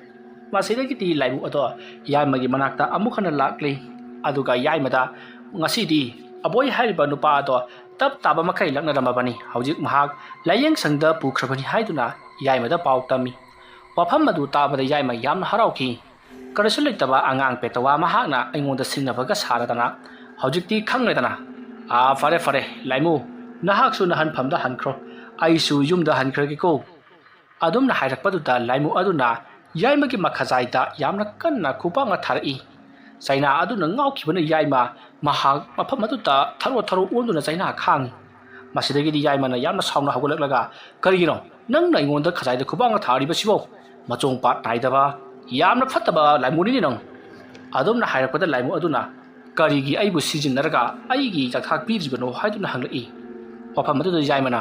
ꯃꯁꯤꯗꯒꯤꯗꯤ ꯂꯥꯏꯕꯨ ꯑꯗꯣ ꯌꯥꯏꯃꯒꯤ ꯃꯅꯥꯛꯇ ꯑꯃꯨꯛ ꯍꯟꯅ ꯂꯥꯛꯂꯤ꯫ ꯑꯗꯨꯒ ꯌꯥꯏꯃꯗ, "ꯉꯁꯤꯗꯤ ꯑꯕꯣꯏ ꯍꯥꯏꯔꯤꯕ ꯅꯨꯄꯥ ꯑꯗꯣ ꯇꯞ ꯇꯥꯕ ꯃꯈꯩ ꯂꯛꯅꯔꯝꯃꯕꯅꯤ꯫ ꯍꯧꯖꯤꯛ ꯃꯍꯥꯛ ꯂꯥꯏꯌꯦꯡ ꯁꯪꯗ ꯄꯨꯈ꯭ꯔꯕꯅꯤ" ꯍꯥꯏꯗꯨꯅ ꯌꯥꯏꯃꯗ ꯄꯥꯎ ꯇꯝꯃꯤ꯫ ꯋꯥꯐꯝ ꯑꯗꯨ ꯇꯥꯕꯗ ꯌꯥꯏꯃ ꯌꯥꯝꯅ ꯍꯔꯥꯎꯈꯤ꯫ ꯀꯔꯤꯁꯨ ꯂꯩꯇꯕ ꯑꯉꯥꯡ ꯄꯦꯇꯋꯥ ꯃꯍꯥꯛꯅ ꯑꯩꯉꯣꯟꯗ ꯁꯤꯡꯅꯕꯒ ꯁꯥꯔꯗꯅ, "ꯍꯧꯖꯤꯛꯇꯤ ꯈꯪꯂꯦꯗꯅ꯫ ꯑꯥ, ꯐꯔꯦ, ꯐꯔꯦ, ꯂꯥꯏꯃꯨ, ꯅꯍꯥꯛꯁꯨ ꯅꯍꯟꯐꯝꯗ ꯍꯟꯈ꯭ꯔꯣ, ꯑꯩꯁꯨ ꯌꯨꯝꯗ ꯍꯟꯈ꯭ꯔꯒꯦꯀꯣ"꯫ ꯑꯗꯨꯝꯅ ꯍꯥꯏꯔꯛꯄꯗꯨꯗ ꯂꯥꯏꯃꯨ ꯑꯗꯨꯅ ꯌꯥꯏꯃꯒꯤ ꯃꯈꯖꯥꯏꯗ ꯌꯥꯝꯅ ꯀꯟꯅ ꯈꯨꯄꯥꯛꯅ ꯊꯥꯔꯛꯏ꯫ ꯆꯩꯅꯥ ꯑꯗꯨꯅ ꯉꯥꯎꯈꯤꯕꯅ ꯌꯥꯏꯃ ꯃꯍꯥꯛ ꯃꯐꯝ ꯑꯗꯨꯗ ꯊꯔꯣ ꯊꯔꯣ ꯑꯣꯟꯗꯨꯅ ꯆꯩꯅꯥ ꯈꯥꯡꯉꯤ꯫ ꯃꯁꯤꯗꯒꯤꯗꯤ ꯌꯥꯏꯃꯅ ꯌꯥꯝꯅ ꯁꯥꯎꯅ ꯍꯧꯒꯠꯂꯛꯂꯒ, "ꯀꯔꯤꯒꯤꯅꯣ ꯅꯪꯅ ꯑꯩꯉꯣꯟꯗ ꯈꯖꯥꯏꯗ ꯈꯨꯕꯥꯛꯅ ꯊꯥꯔꯤꯕꯁꯤꯕꯣ? ꯃꯆꯣꯡ ꯄꯥꯠ ꯅꯥꯏꯗꯕ, ꯌꯥꯝꯅ ꯐꯠꯇꯕ ꯂꯥꯏꯃꯨꯅꯤꯅꯦ ꯅꯪ"꯫ ꯑꯗꯨꯝꯅ ꯍꯥꯏꯔꯛꯄꯗ ꯂꯥꯏꯃꯨ ꯑꯗꯨꯅ, "ꯀꯔꯤꯒꯤ ꯑꯩꯕꯨ ꯁꯤꯖꯤꯟꯅꯔꯒ ꯑꯩꯒꯤ ꯆꯥꯛꯊꯥꯛ ꯄꯤꯗ꯭ꯔꯤꯕꯅꯣ?" ꯍꯥꯏꯗꯨꯅ ꯍꯪꯂꯛꯏ꯫ ꯋꯥꯐꯝ ꯑꯗꯨꯗ ꯌꯥꯏꯃꯅ,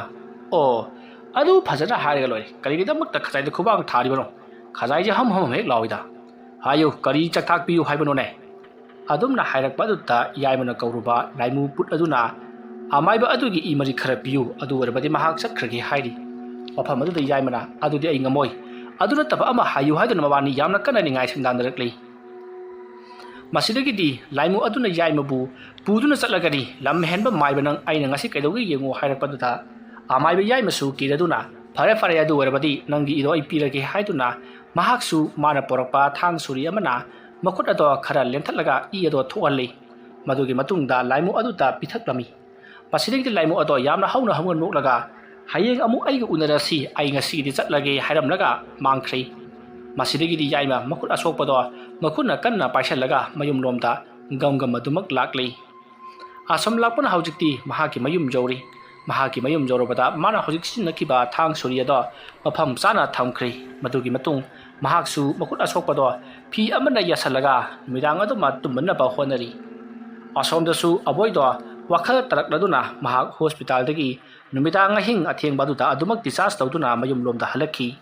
"ꯑꯣ, ꯑꯗꯨ ꯐꯖꯅ ꯍꯥꯏꯔꯒ ꯂꯣꯏꯔꯦ꯫ ꯀꯔꯤꯒꯤꯗꯃꯛꯇ ꯈꯖꯥꯏꯗ ꯈꯨꯕꯥꯛ ꯊꯥꯔꯤꯕꯅꯣ? ꯈꯖꯥꯏꯁꯦ ꯍꯝ ꯍꯝ ꯍꯦꯛ ꯂꯥꯎꯏꯗ꯫ ꯍꯥꯏꯌꯨ, ꯀꯔꯤ ꯆꯥꯛꯊꯥꯛ ꯄꯤꯌꯨ ꯍꯥꯏꯕꯅꯣꯅꯦ?" ꯑꯗꯨꯝꯅ ꯍꯥꯏꯔꯛꯄ ꯑꯗꯨꯗ ꯌꯥꯏꯃꯅ ꯀꯧꯔꯨꯕ ꯂꯥꯏꯃꯨ ꯄꯨꯠ ꯑꯗꯨꯅ, "ꯑꯃꯥꯏꯕ ꯑꯗꯨꯒꯤ ꯏ ꯃꯔꯤꯛ ꯈꯔ ꯄꯤꯌꯨ, ꯑꯗꯨ ꯑꯣꯏꯔꯕꯗꯤ ꯃꯍꯥꯛ ꯆꯠꯈ꯭ꯔꯒꯦ" ꯍꯥꯏꯔꯤ꯫ ꯋꯥꯐꯝ ꯑꯗꯨꯗ ꯌꯥꯏꯃꯅ, "ꯑꯗꯨꯗꯤ ꯑꯩ ꯉꯝꯃꯣꯏ꯫ ꯑꯗꯨ ꯅꯠꯇꯕ ꯑꯃ ꯍꯥꯏꯌꯨ" ꯍꯥꯏꯗꯨꯅ ꯃꯕꯥꯅꯤ ꯌꯥꯝꯅ ꯀꯟꯅ ꯅꯤꯡꯉꯥꯏ ꯁꯪꯗꯥꯟꯅꯔꯛꯂꯤ꯫ ꯃꯁꯤꯗꯒꯤꯗꯤ ꯂꯥꯏꯃꯨ ꯑꯗꯨꯅ ꯌꯥꯏꯃꯕꯨ ꯄꯨꯗꯨꯅ ꯆꯠꯂꯒꯅꯤ꯫ "ꯂꯝ ꯍꯦꯟꯕ ꯃꯥꯏꯕ ꯅꯪ, ꯑꯩꯅ ꯉꯁꯤ ꯀꯩꯗꯧꯒꯦ ꯌꯦꯡꯉꯨ" ꯍꯥꯏꯔꯛꯄꯗꯨꯗ ꯑꯃꯥꯏꯕ ꯌꯥꯏꯃꯁꯨ ꯀꯤꯔꯗꯨꯅ, "ꯐꯔꯦ, ꯐꯔꯦ, ꯑꯗꯨ ꯑꯣꯏꯔꯕꯗꯤ ꯅꯪꯒꯤ ꯏꯗꯣ ꯑꯩ ꯄꯤꯔꯒꯦ" ꯍꯥꯏꯗꯨꯅ ꯃꯍꯥꯛꯁꯨ ꯃꯥꯅ ꯄꯣꯔꯛꯄ ꯊꯥꯡ ꯁꯨꯔꯤ ꯑꯃꯅ ꯃꯈꯨꯠ ꯑꯗꯣ ꯈꯔ ꯂꯦꯟꯊꯠꯂꯒ ꯏ ꯑꯗꯣ ꯊꯣꯛꯍꯜꯂꯤ꯫ ꯃꯗꯨꯒꯤ ꯃꯇꯨꯡꯗ ꯂꯥꯏꯃꯨ ꯑꯗꯨꯗ ꯄꯤꯊꯛꯂꯝꯃꯤ꯫ ꯃꯁꯤꯗꯒꯤꯗꯤ ꯂꯥꯏꯃꯨ ꯑꯗꯣ ꯌꯥꯝꯅ ꯍꯧꯅ ꯍꯧꯅ ꯅꯣꯛꯂꯒ, "ꯍꯌꯦꯡ ꯑꯃꯨꯛ ꯑꯩꯒ ꯎꯅꯔꯁꯤ, ꯑꯩ ꯉꯁꯤꯒꯤꯗꯤ ꯆꯠꯂꯒꯦ" ꯍꯥꯏꯔꯝꯂꯒ ꯃꯥꯡꯈ꯭ꯔꯦ꯫ ꯃꯁꯤꯗꯒꯤꯗꯤ ꯌꯥꯏꯃ ꯃꯈꯨꯠ ꯑꯁꯣꯛꯄꯗꯣ ꯃꯈꯨꯠꯅ ꯀꯟꯅ ꯄꯥꯏꯁꯜꯂꯒ ꯃꯌꯨꯝꯂꯣꯝꯗ ꯒꯝ ꯒꯝ ꯑꯗꯨꯃꯛ ꯂꯥꯛꯂꯤ꯫ ꯑꯁꯣꯝ ꯂꯥꯛꯄꯅ ꯍꯧꯖꯤꯛꯇꯤ ꯃꯍꯥꯛꯀꯤ ꯃꯌꯨꯝ ꯌꯧꯔꯤ꯫ ꯃꯍꯥꯛꯀꯤ ꯃꯌꯨꯝ ꯌꯧꯔꯕꯗ ꯃꯥꯅ ꯍꯧꯖꯤꯛ ꯁꯤꯖꯤꯟꯅꯈꯤꯕ ꯊꯥꯡ ꯁꯣꯔꯤ ꯑꯗꯣ ꯃꯐꯝ ꯆꯥꯅ ꯊꯝꯈ꯭ꯔꯦ꯫ ꯃꯗꯨꯒꯤ ꯃꯇꯨꯡ ꯃꯍꯥꯛꯁꯨ ꯃꯈꯨꯠ ꯑꯁꯣꯛꯄꯗꯣ ꯐꯤ ꯑꯃꯅ ꯌꯥꯁꯜꯂꯒ ꯅꯨꯃꯤꯗꯥꯡ ꯑꯗꯨꯃ ꯇꯨꯝꯅꯅꯕ ꯍꯣꯠꯅꯔꯤ꯫ ꯑꯁꯣꯝꯗꯁꯨ ꯑꯕꯣꯏꯗꯣ ꯋꯥꯈꯜ ꯇꯥꯔꯛꯂꯗꯨꯅ ꯃꯍꯥꯛ ꯍꯣꯁꯄꯤꯇꯥꯜꯗꯒꯤ ꯅꯨꯃꯤꯗꯥꯡ ꯑꯍꯤꯡ ꯑꯊꯦꯡꯕ ꯑꯗꯨꯗ ꯑꯗꯨꯃꯛ discharge ꯇꯧꯗꯨꯅ ꯃꯌꯨꯝꯂꯣꯝꯗ ꯍꯜꯂꯛꯈꯤ꯫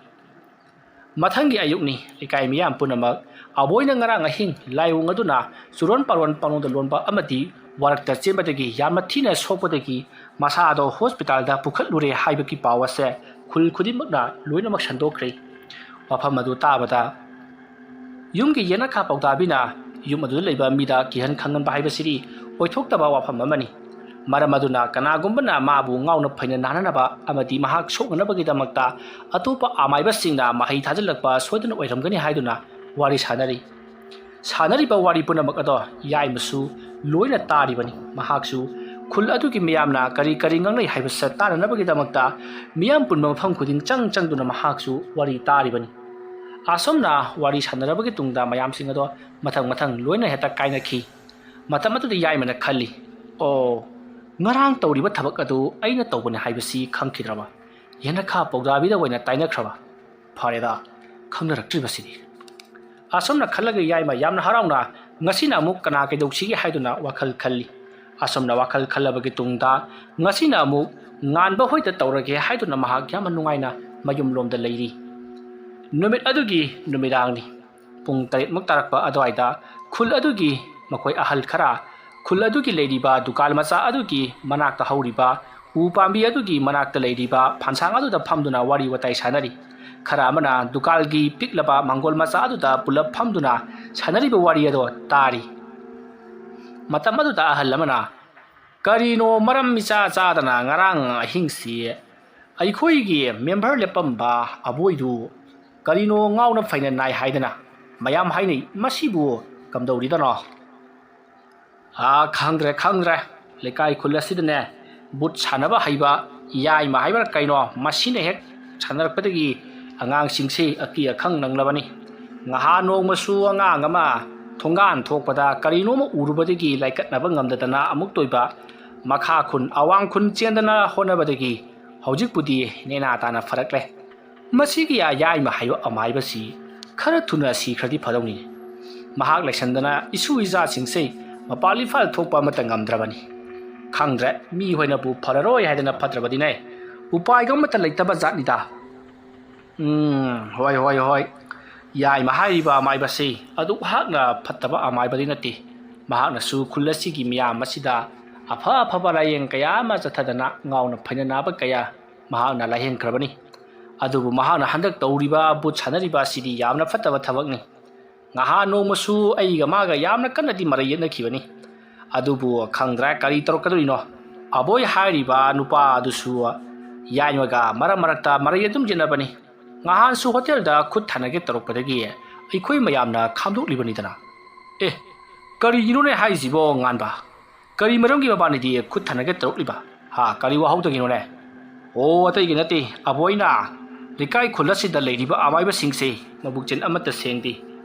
ꯃꯊꯪꯒꯤ ꯑꯌꯨꯛꯅꯤ꯫ ꯂꯩꯀꯥꯏ ꯃꯤꯌꯥꯝ ꯄꯨꯝꯅꯃꯛ ꯑꯕꯣꯏꯅ ꯉꯔꯥꯡ ꯑꯍꯤꯡ ꯂꯥꯏꯑꯣꯡ ꯑꯗꯨꯅ ꯆꯨꯔꯣꯟ ꯄꯥꯔꯣꯟ ꯄꯥꯎꯅꯨꯡꯗ ꯂꯣꯟꯕ ꯑꯃꯗꯤ ꯋꯥꯔꯛꯇ ꯆꯦꯟꯕꯗꯒꯤ ꯌꯥꯝꯅ ꯊꯤꯅ ꯁꯣꯛꯄꯗꯒꯤ ꯃꯁꯥ ꯑꯗꯣ ꯍꯣꯁꯄꯤꯇꯥꯜꯗ ꯄꯨꯈꯠꯂꯨꯔꯦ ꯍꯥꯏꯕꯒꯤ ꯄꯥꯎ ꯑꯁꯦ ꯈꯨꯜ ꯈꯨꯗꯤꯡꯃꯛꯅ ꯂꯣꯏꯅꯃꯛ ꯁꯟꯗꯣꯛꯈ꯭ꯔꯦ꯫ ꯋꯥꯐꯝ ꯑꯗꯨ ꯇꯥꯕꯗ ꯌꯨꯝꯒꯤ ꯌꯦꯅꯈꯥ ꯄꯥꯎꯇꯥꯕꯤꯅ ꯌꯨꯝ ꯑꯗꯨꯗ ꯂꯩꯕ ꯃꯤꯗ ꯀꯤꯍꯟ ꯈꯪꯍꯟꯕ ꯍꯥꯏꯕꯁꯤꯗꯤ ꯑꯣꯏꯊꯣꯛꯇꯕ ꯋꯥꯐꯝ ꯑꯃꯅꯤ꯫ ꯃꯔꯝ ꯑꯗꯨꯅ ꯀꯅꯥꯒꯨꯝꯕꯅ ꯃꯥꯕꯨ ꯉꯥꯎꯅ ꯐꯩꯅ ꯅꯥꯅꯅꯕ ꯑꯃꯗꯤ ꯃꯍꯥꯛ ꯁꯣꯛꯅꯅꯕꯒꯤꯗꯃꯛꯇ ꯑꯇꯣꯞꯄ ꯑꯃꯥꯏꯕꯁꯤꯡꯅ ꯃꯍꯩ ꯊꯥꯖꯤꯜꯂꯛꯄ ꯁꯣꯏꯗꯅ ꯑꯣꯏꯔꯝꯒꯅꯤ ꯍꯥꯏꯗꯨꯅ ꯋꯥꯔꯤ ꯁꯥꯅꯔꯤ꯫ ꯁꯥꯟꯅꯔꯤꯕ ꯋꯥꯔꯤ ꯄꯨꯝꯅꯃꯛ ꯑꯗꯣ ꯌꯥꯏꯃꯁꯨ ꯂꯣꯏꯅ ꯇꯥꯔꯤꯕꯅꯤ꯫ ꯃꯍꯥꯛꯁꯨ ꯈꯨꯜ ꯑꯗꯨꯒꯤ ꯃꯤꯌꯥꯝꯅ ꯀꯔꯤ ꯀꯔꯤ ꯉꯥꯡꯅꯩ ꯍꯥꯏꯕꯁꯦ ꯇꯥꯅꯅꯕꯒꯤꯗꯃꯛꯇ ꯃꯤꯌꯥꯝ ꯄꯨꯟꯕ ꯃꯐꯝ ꯈꯨꯗꯤꯡ ꯆꯪ ꯆꯪꯗꯨꯅ ꯃꯍꯥꯛꯁꯨ ꯋꯥꯔꯤ ꯇꯥꯔꯤꯕꯅꯤ꯫ ꯑꯁꯨꯝꯅ ꯋꯥꯔꯤ ꯁꯥꯟꯅꯔꯕꯒꯤ ꯇꯨꯡꯗ ꯃꯌꯥꯝꯁꯤꯡ ꯑꯗꯣ ꯃꯊꯪ ꯃꯊꯪ ꯂꯣꯏꯅ ꯍꯦꯛꯇ ꯀꯥꯏꯅꯈꯤ꯫ ꯃꯇꯝ ꯑꯗꯨꯗ ꯌꯥꯏꯃꯅ ꯈꯜꯂꯤ, "ꯑꯣ, ꯉꯔꯥꯡ ꯇꯧꯔꯤꯕ ꯊꯕꯛ ꯑꯗꯨ ꯑꯩꯅ ꯇꯧꯕꯅꯤ ꯍꯥꯏꯕꯁꯤ ꯈꯪꯈꯤꯗ꯭ꯔꯕ? ꯌꯦꯅꯈꯥ ꯄꯧꯗ꯭ꯔꯥꯕꯤꯗ ꯑꯣꯏꯅ ꯇꯥꯏꯅꯈ꯭ꯔꯕ? ꯐꯔꯦꯗ, ꯈꯪꯅꯔꯛꯇ꯭ꯔꯤꯕꯁꯤꯗꯤ"꯫ ꯑꯁꯨꯝꯅ ꯈꯜꯂꯒ ꯌꯥꯏꯃ ꯌꯥꯝꯅ ꯍꯔꯥꯎꯅ ꯉꯁꯤꯅ ꯑꯃꯨꯛ ꯀꯅꯥ ꯀꯩꯗꯧꯁꯤꯒꯦ ꯍꯥꯏꯗꯨꯅ ꯋꯥꯈꯜ ꯈꯜꯂꯤ꯫ ꯑꯁꯨꯝꯅ ꯋꯥꯈꯜ ꯈꯜꯂꯕꯒꯤ ꯇꯨꯡꯗ ꯉꯁꯤꯅ ꯑꯃꯨꯛ ꯉꯥꯟꯕ ꯍꯣꯏꯗ ꯇꯧꯔꯒꯦ ꯍꯥꯏꯗꯨꯅ ꯃꯍꯥꯛ ꯌꯥꯝꯅ ꯅꯨꯡꯉꯥꯏꯅ ꯃꯌꯨꯝꯂꯣꯝꯗ ꯂꯩꯔꯤ꯫ ꯅꯨꯃꯤꯠ ꯑꯗꯨꯒꯤ ꯅꯨꯃꯤꯗꯥꯡꯅꯤ꯫ ꯄꯨꯡ ꯇꯔꯦꯠꯃꯨꯛ ꯇꯥꯔꯛꯄ ꯑꯗꯨꯋꯥꯏꯗ ꯈꯨꯜ ꯑꯗꯨꯒꯤ ꯃꯈꯣꯏ ꯑꯍꯜ ꯈꯔ ꯈꯨꯜ ꯑꯗꯨꯒꯤ ꯂꯩꯔꯤꯕ ꯗꯨꯀꯥꯟ ꯃꯆꯥ ꯑꯗꯨꯒꯤ ꯃꯅꯥꯛꯇ ꯍꯧꯔꯤꯕ ꯎ ꯄꯥꯝꯕꯤ ꯑꯗꯨꯒꯤ ꯃꯅꯥꯛꯇ ꯂꯩꯔꯤꯕ ꯐꯥꯟꯁꯥꯡ ꯑꯗꯨꯗ ꯐꯝꯗꯨꯅ ꯋꯥꯔꯤ ꯋꯥꯇꯥꯏ ꯁꯥꯟꯅꯔꯤ꯫ ꯈꯔ ꯑꯃꯅ ꯗꯨꯀꯥꯟꯒꯤ ꯄꯤꯛꯂꯕ ꯃꯥꯡꯒꯣꯜ ꯃꯆꯥ ꯑꯗꯨꯗ ꯄꯨꯂꯞ ꯐꯝꯗꯨꯅ ꯁꯥꯟꯅꯔꯤꯕ ꯋꯥꯔꯤ ꯑꯗꯣ ꯇꯥꯔꯤ꯫ ꯃꯇꯝ ꯑꯗꯨꯗ ꯑꯍꯜ ꯑꯃꯅ, "ꯀꯔꯤꯅꯣ ꯃꯔꯝ ꯏꯆꯥ ꯆꯥꯗꯅ ꯉꯔꯥꯡ ꯑꯍꯤꯡꯁꯤ ꯑꯩꯈꯣꯏꯒꯤ ꯃꯦꯝꯕꯔ ꯂꯦꯞꯄꯝꯕ ꯑꯕꯣꯏꯗꯨ ꯀꯔꯤꯅꯣ ꯉꯥꯎꯅ ꯐꯩꯅ ꯅꯥꯏ ꯍꯥꯏꯗꯅ ꯃꯌꯥꯝ ꯍꯥꯏꯅꯩ, ꯃꯁꯤꯕꯨ ꯀꯝꯗꯧꯔꯤꯗꯅꯣ?" "ꯑꯥ, ꯈꯪꯗ꯭ꯔꯦ, ꯈꯪꯗ꯭ꯔꯦ꯫ ꯂꯩꯀꯥꯏ ꯈꯨꯜ ꯑꯁꯤꯗꯅꯦ, ꯕꯨꯠ ꯁꯥꯟꯅꯕ ꯍꯩꯕ ꯌꯥꯏꯃ ꯍꯥꯏꯕ꯭ꯔꯥ ꯀꯩꯅꯣ, ꯃꯁꯤꯅ ꯍꯦꯛ ꯁꯥꯟꯅꯔꯛꯄꯗꯒꯤ ꯑꯉꯥꯡꯁꯤꯡꯁꯤ ꯑꯀꯤ ꯑꯈꯪ ꯅꯪꯂꯕꯅꯤ꯫ ꯉꯍꯥꯟ ꯅꯣꯡꯃꯁꯨ ꯑꯉꯥꯡ ꯑꯃ ꯊꯣꯡꯒꯥꯟ ꯊꯣꯛꯄꯗ ꯀꯔꯤꯅꯣꯃ ꯎꯔꯨꯕꯗꯒꯤ ꯂꯥꯏꯀꯠꯅꯕ ꯉꯝꯗꯗꯅ ꯑꯃꯨꯛꯇ ꯑꯣꯏꯕ ꯃꯈꯥ ꯈꯨꯟ ꯑꯋꯥꯡ ꯈꯨꯟ ꯆꯦꯟꯗꯅ ꯍꯣꯠꯅꯕꯗꯒꯤ ꯍꯧꯖꯤꯛꯄꯨꯗꯤ ꯅꯦꯅꯥ ꯇꯥꯅ ꯐꯔꯛꯂꯦ꯫ ꯃꯁꯤꯒꯤ ꯑꯌꯥꯏꯃ ꯍꯥꯏꯕ ꯑꯃꯥꯏꯕꯁꯤ ꯈꯔ ꯊꯨꯅ ꯁꯤꯈ꯭ꯔꯗꯤ ꯐꯗꯧꯅꯤ꯫ ꯃꯍꯥꯛ ꯂꯩꯁꯟꯗꯅ ꯏꯁꯨ ꯏꯆꯥꯁꯤꯡꯁꯦ ꯃꯄꯥꯜ ꯏꯝꯐꯥꯜ ꯊꯣꯛꯄ ꯑꯃꯠꯇ ꯉꯝꯗ꯭ꯔꯕꯅꯤ꯫ ꯈꯪꯗ꯭ꯔꯦ, ꯃꯤ ꯍꯣꯏꯅꯕꯨ ꯐꯔꯔꯣꯏ ꯍꯥꯏꯗꯅ ꯐꯠꯇ꯭ꯔꯕꯗꯤꯅꯦ, ꯎꯄꯥꯏꯒ ꯑꯃꯠꯇ ꯂꯩꯇꯕ ꯖꯥꯠꯅꯤꯗ꯫ ꯎꯝ, ꯍꯣꯏ, ꯍꯣꯏ, ꯍꯣꯏ꯫ ꯌꯥꯏꯃ ꯍꯥꯏꯔꯤꯕ ꯑꯃꯥꯏꯕꯁꯤ ꯑꯗꯨꯛ ꯍꯥꯛꯅ ꯐꯠꯇꯕ ꯑꯃꯥꯏꯕꯗꯤ ꯅꯠꯇꯦ꯫ ꯃꯍꯥꯛꯅꯁꯨ ꯈꯨꯜ ꯑꯁꯤꯒꯤ ꯃꯤꯌꯥꯝ ꯑꯁꯤꯗ ꯑꯐ ꯑꯐꯕ ꯂꯥꯏꯌꯦꯡ ꯀꯌꯥ ꯑꯃ ꯆꯠꯊꯗꯅ ꯉꯥꯎꯅ ꯐꯩꯅ ꯅꯥꯕ ꯀꯌꯥ ꯃꯍꯥꯛꯅ ꯂꯥꯏꯌꯦꯡꯈ꯭ꯔꯕꯅꯤ꯫ ꯑꯗꯨꯕꯨ ꯃꯍꯥꯛꯅ ꯍꯟꯗꯛ ꯇꯧꯔꯤꯕ ꯕꯨꯠ ꯁꯥꯟꯅꯔꯤꯕ ꯑꯁꯤꯗꯤ ꯌꯥꯝꯅ ꯐꯠꯇꯕ ꯊꯕꯛꯅꯤ꯫ ꯉꯍꯥꯟ ꯅꯣꯡꯃꯁꯨ ꯑꯩꯒ ꯃꯥꯒ ꯌꯥꯝꯅ ꯀꯟꯅꯗꯤ ꯃꯔꯩ ꯌꯦꯠꯅꯈꯤꯕꯅꯤ꯫ ꯑꯗꯨꯕꯨ ꯈꯪꯗ꯭ꯔꯦ ꯀꯔꯤ ꯇꯧꯔꯛꯀꯗꯣꯏꯅꯣ꯫ ꯑꯕꯣꯏ ꯍꯥꯏꯔꯤꯕ ꯅꯨꯄꯥ ꯑꯗꯨꯁꯨ ꯌꯥꯏꯃꯒ ꯃꯔꯛ ꯃꯔꯛꯇ ꯃꯔꯩ ꯑꯗꯨꯝ ꯌꯦꯠꯅꯕꯅꯤ꯫ ꯉꯍꯥꯟꯁꯨ ꯍꯣꯇꯦꯜꯗ ꯈꯨꯠ ꯊꯥꯅꯒꯦ ꯇꯧꯔꯛꯄꯗꯒꯤ ꯑꯩꯈꯣꯏ ꯃꯌꯥꯝꯅ ꯈꯥꯝꯗꯣꯛꯂꯤꯕꯅꯤꯗꯅ꯫ "ꯑꯦ, ꯀꯔꯤꯒꯤꯅꯣꯅꯦ ꯍꯥꯏꯁꯤꯕꯣ, ꯉꯥꯟꯕ? ꯀꯔꯤ ꯃꯔꯝꯒꯤ ꯃꯕꯥꯅꯤꯗꯤ ꯈꯨꯠ ꯊꯥꯅꯒꯦ ꯇꯧꯔꯛꯂꯤꯕ? ꯍꯥ, ꯀꯔꯤ ꯋꯥꯍꯧꯗꯒꯤꯅꯣꯅꯦ?" "ꯑꯣ, ꯑꯇꯩꯒꯤ ꯅꯠꯇꯦ, ꯑꯕꯣꯏꯅ ꯂꯩꯀꯥꯏ ꯈꯨꯜ ꯑꯁꯤꯗ ꯂꯩꯔꯤꯕ ꯑꯃꯥꯏꯕꯁꯤꯡꯁꯦ ꯃꯕꯨꯛꯆꯦꯜ ꯑꯃꯠꯇ ꯁꯦꯡꯗꯦ꯫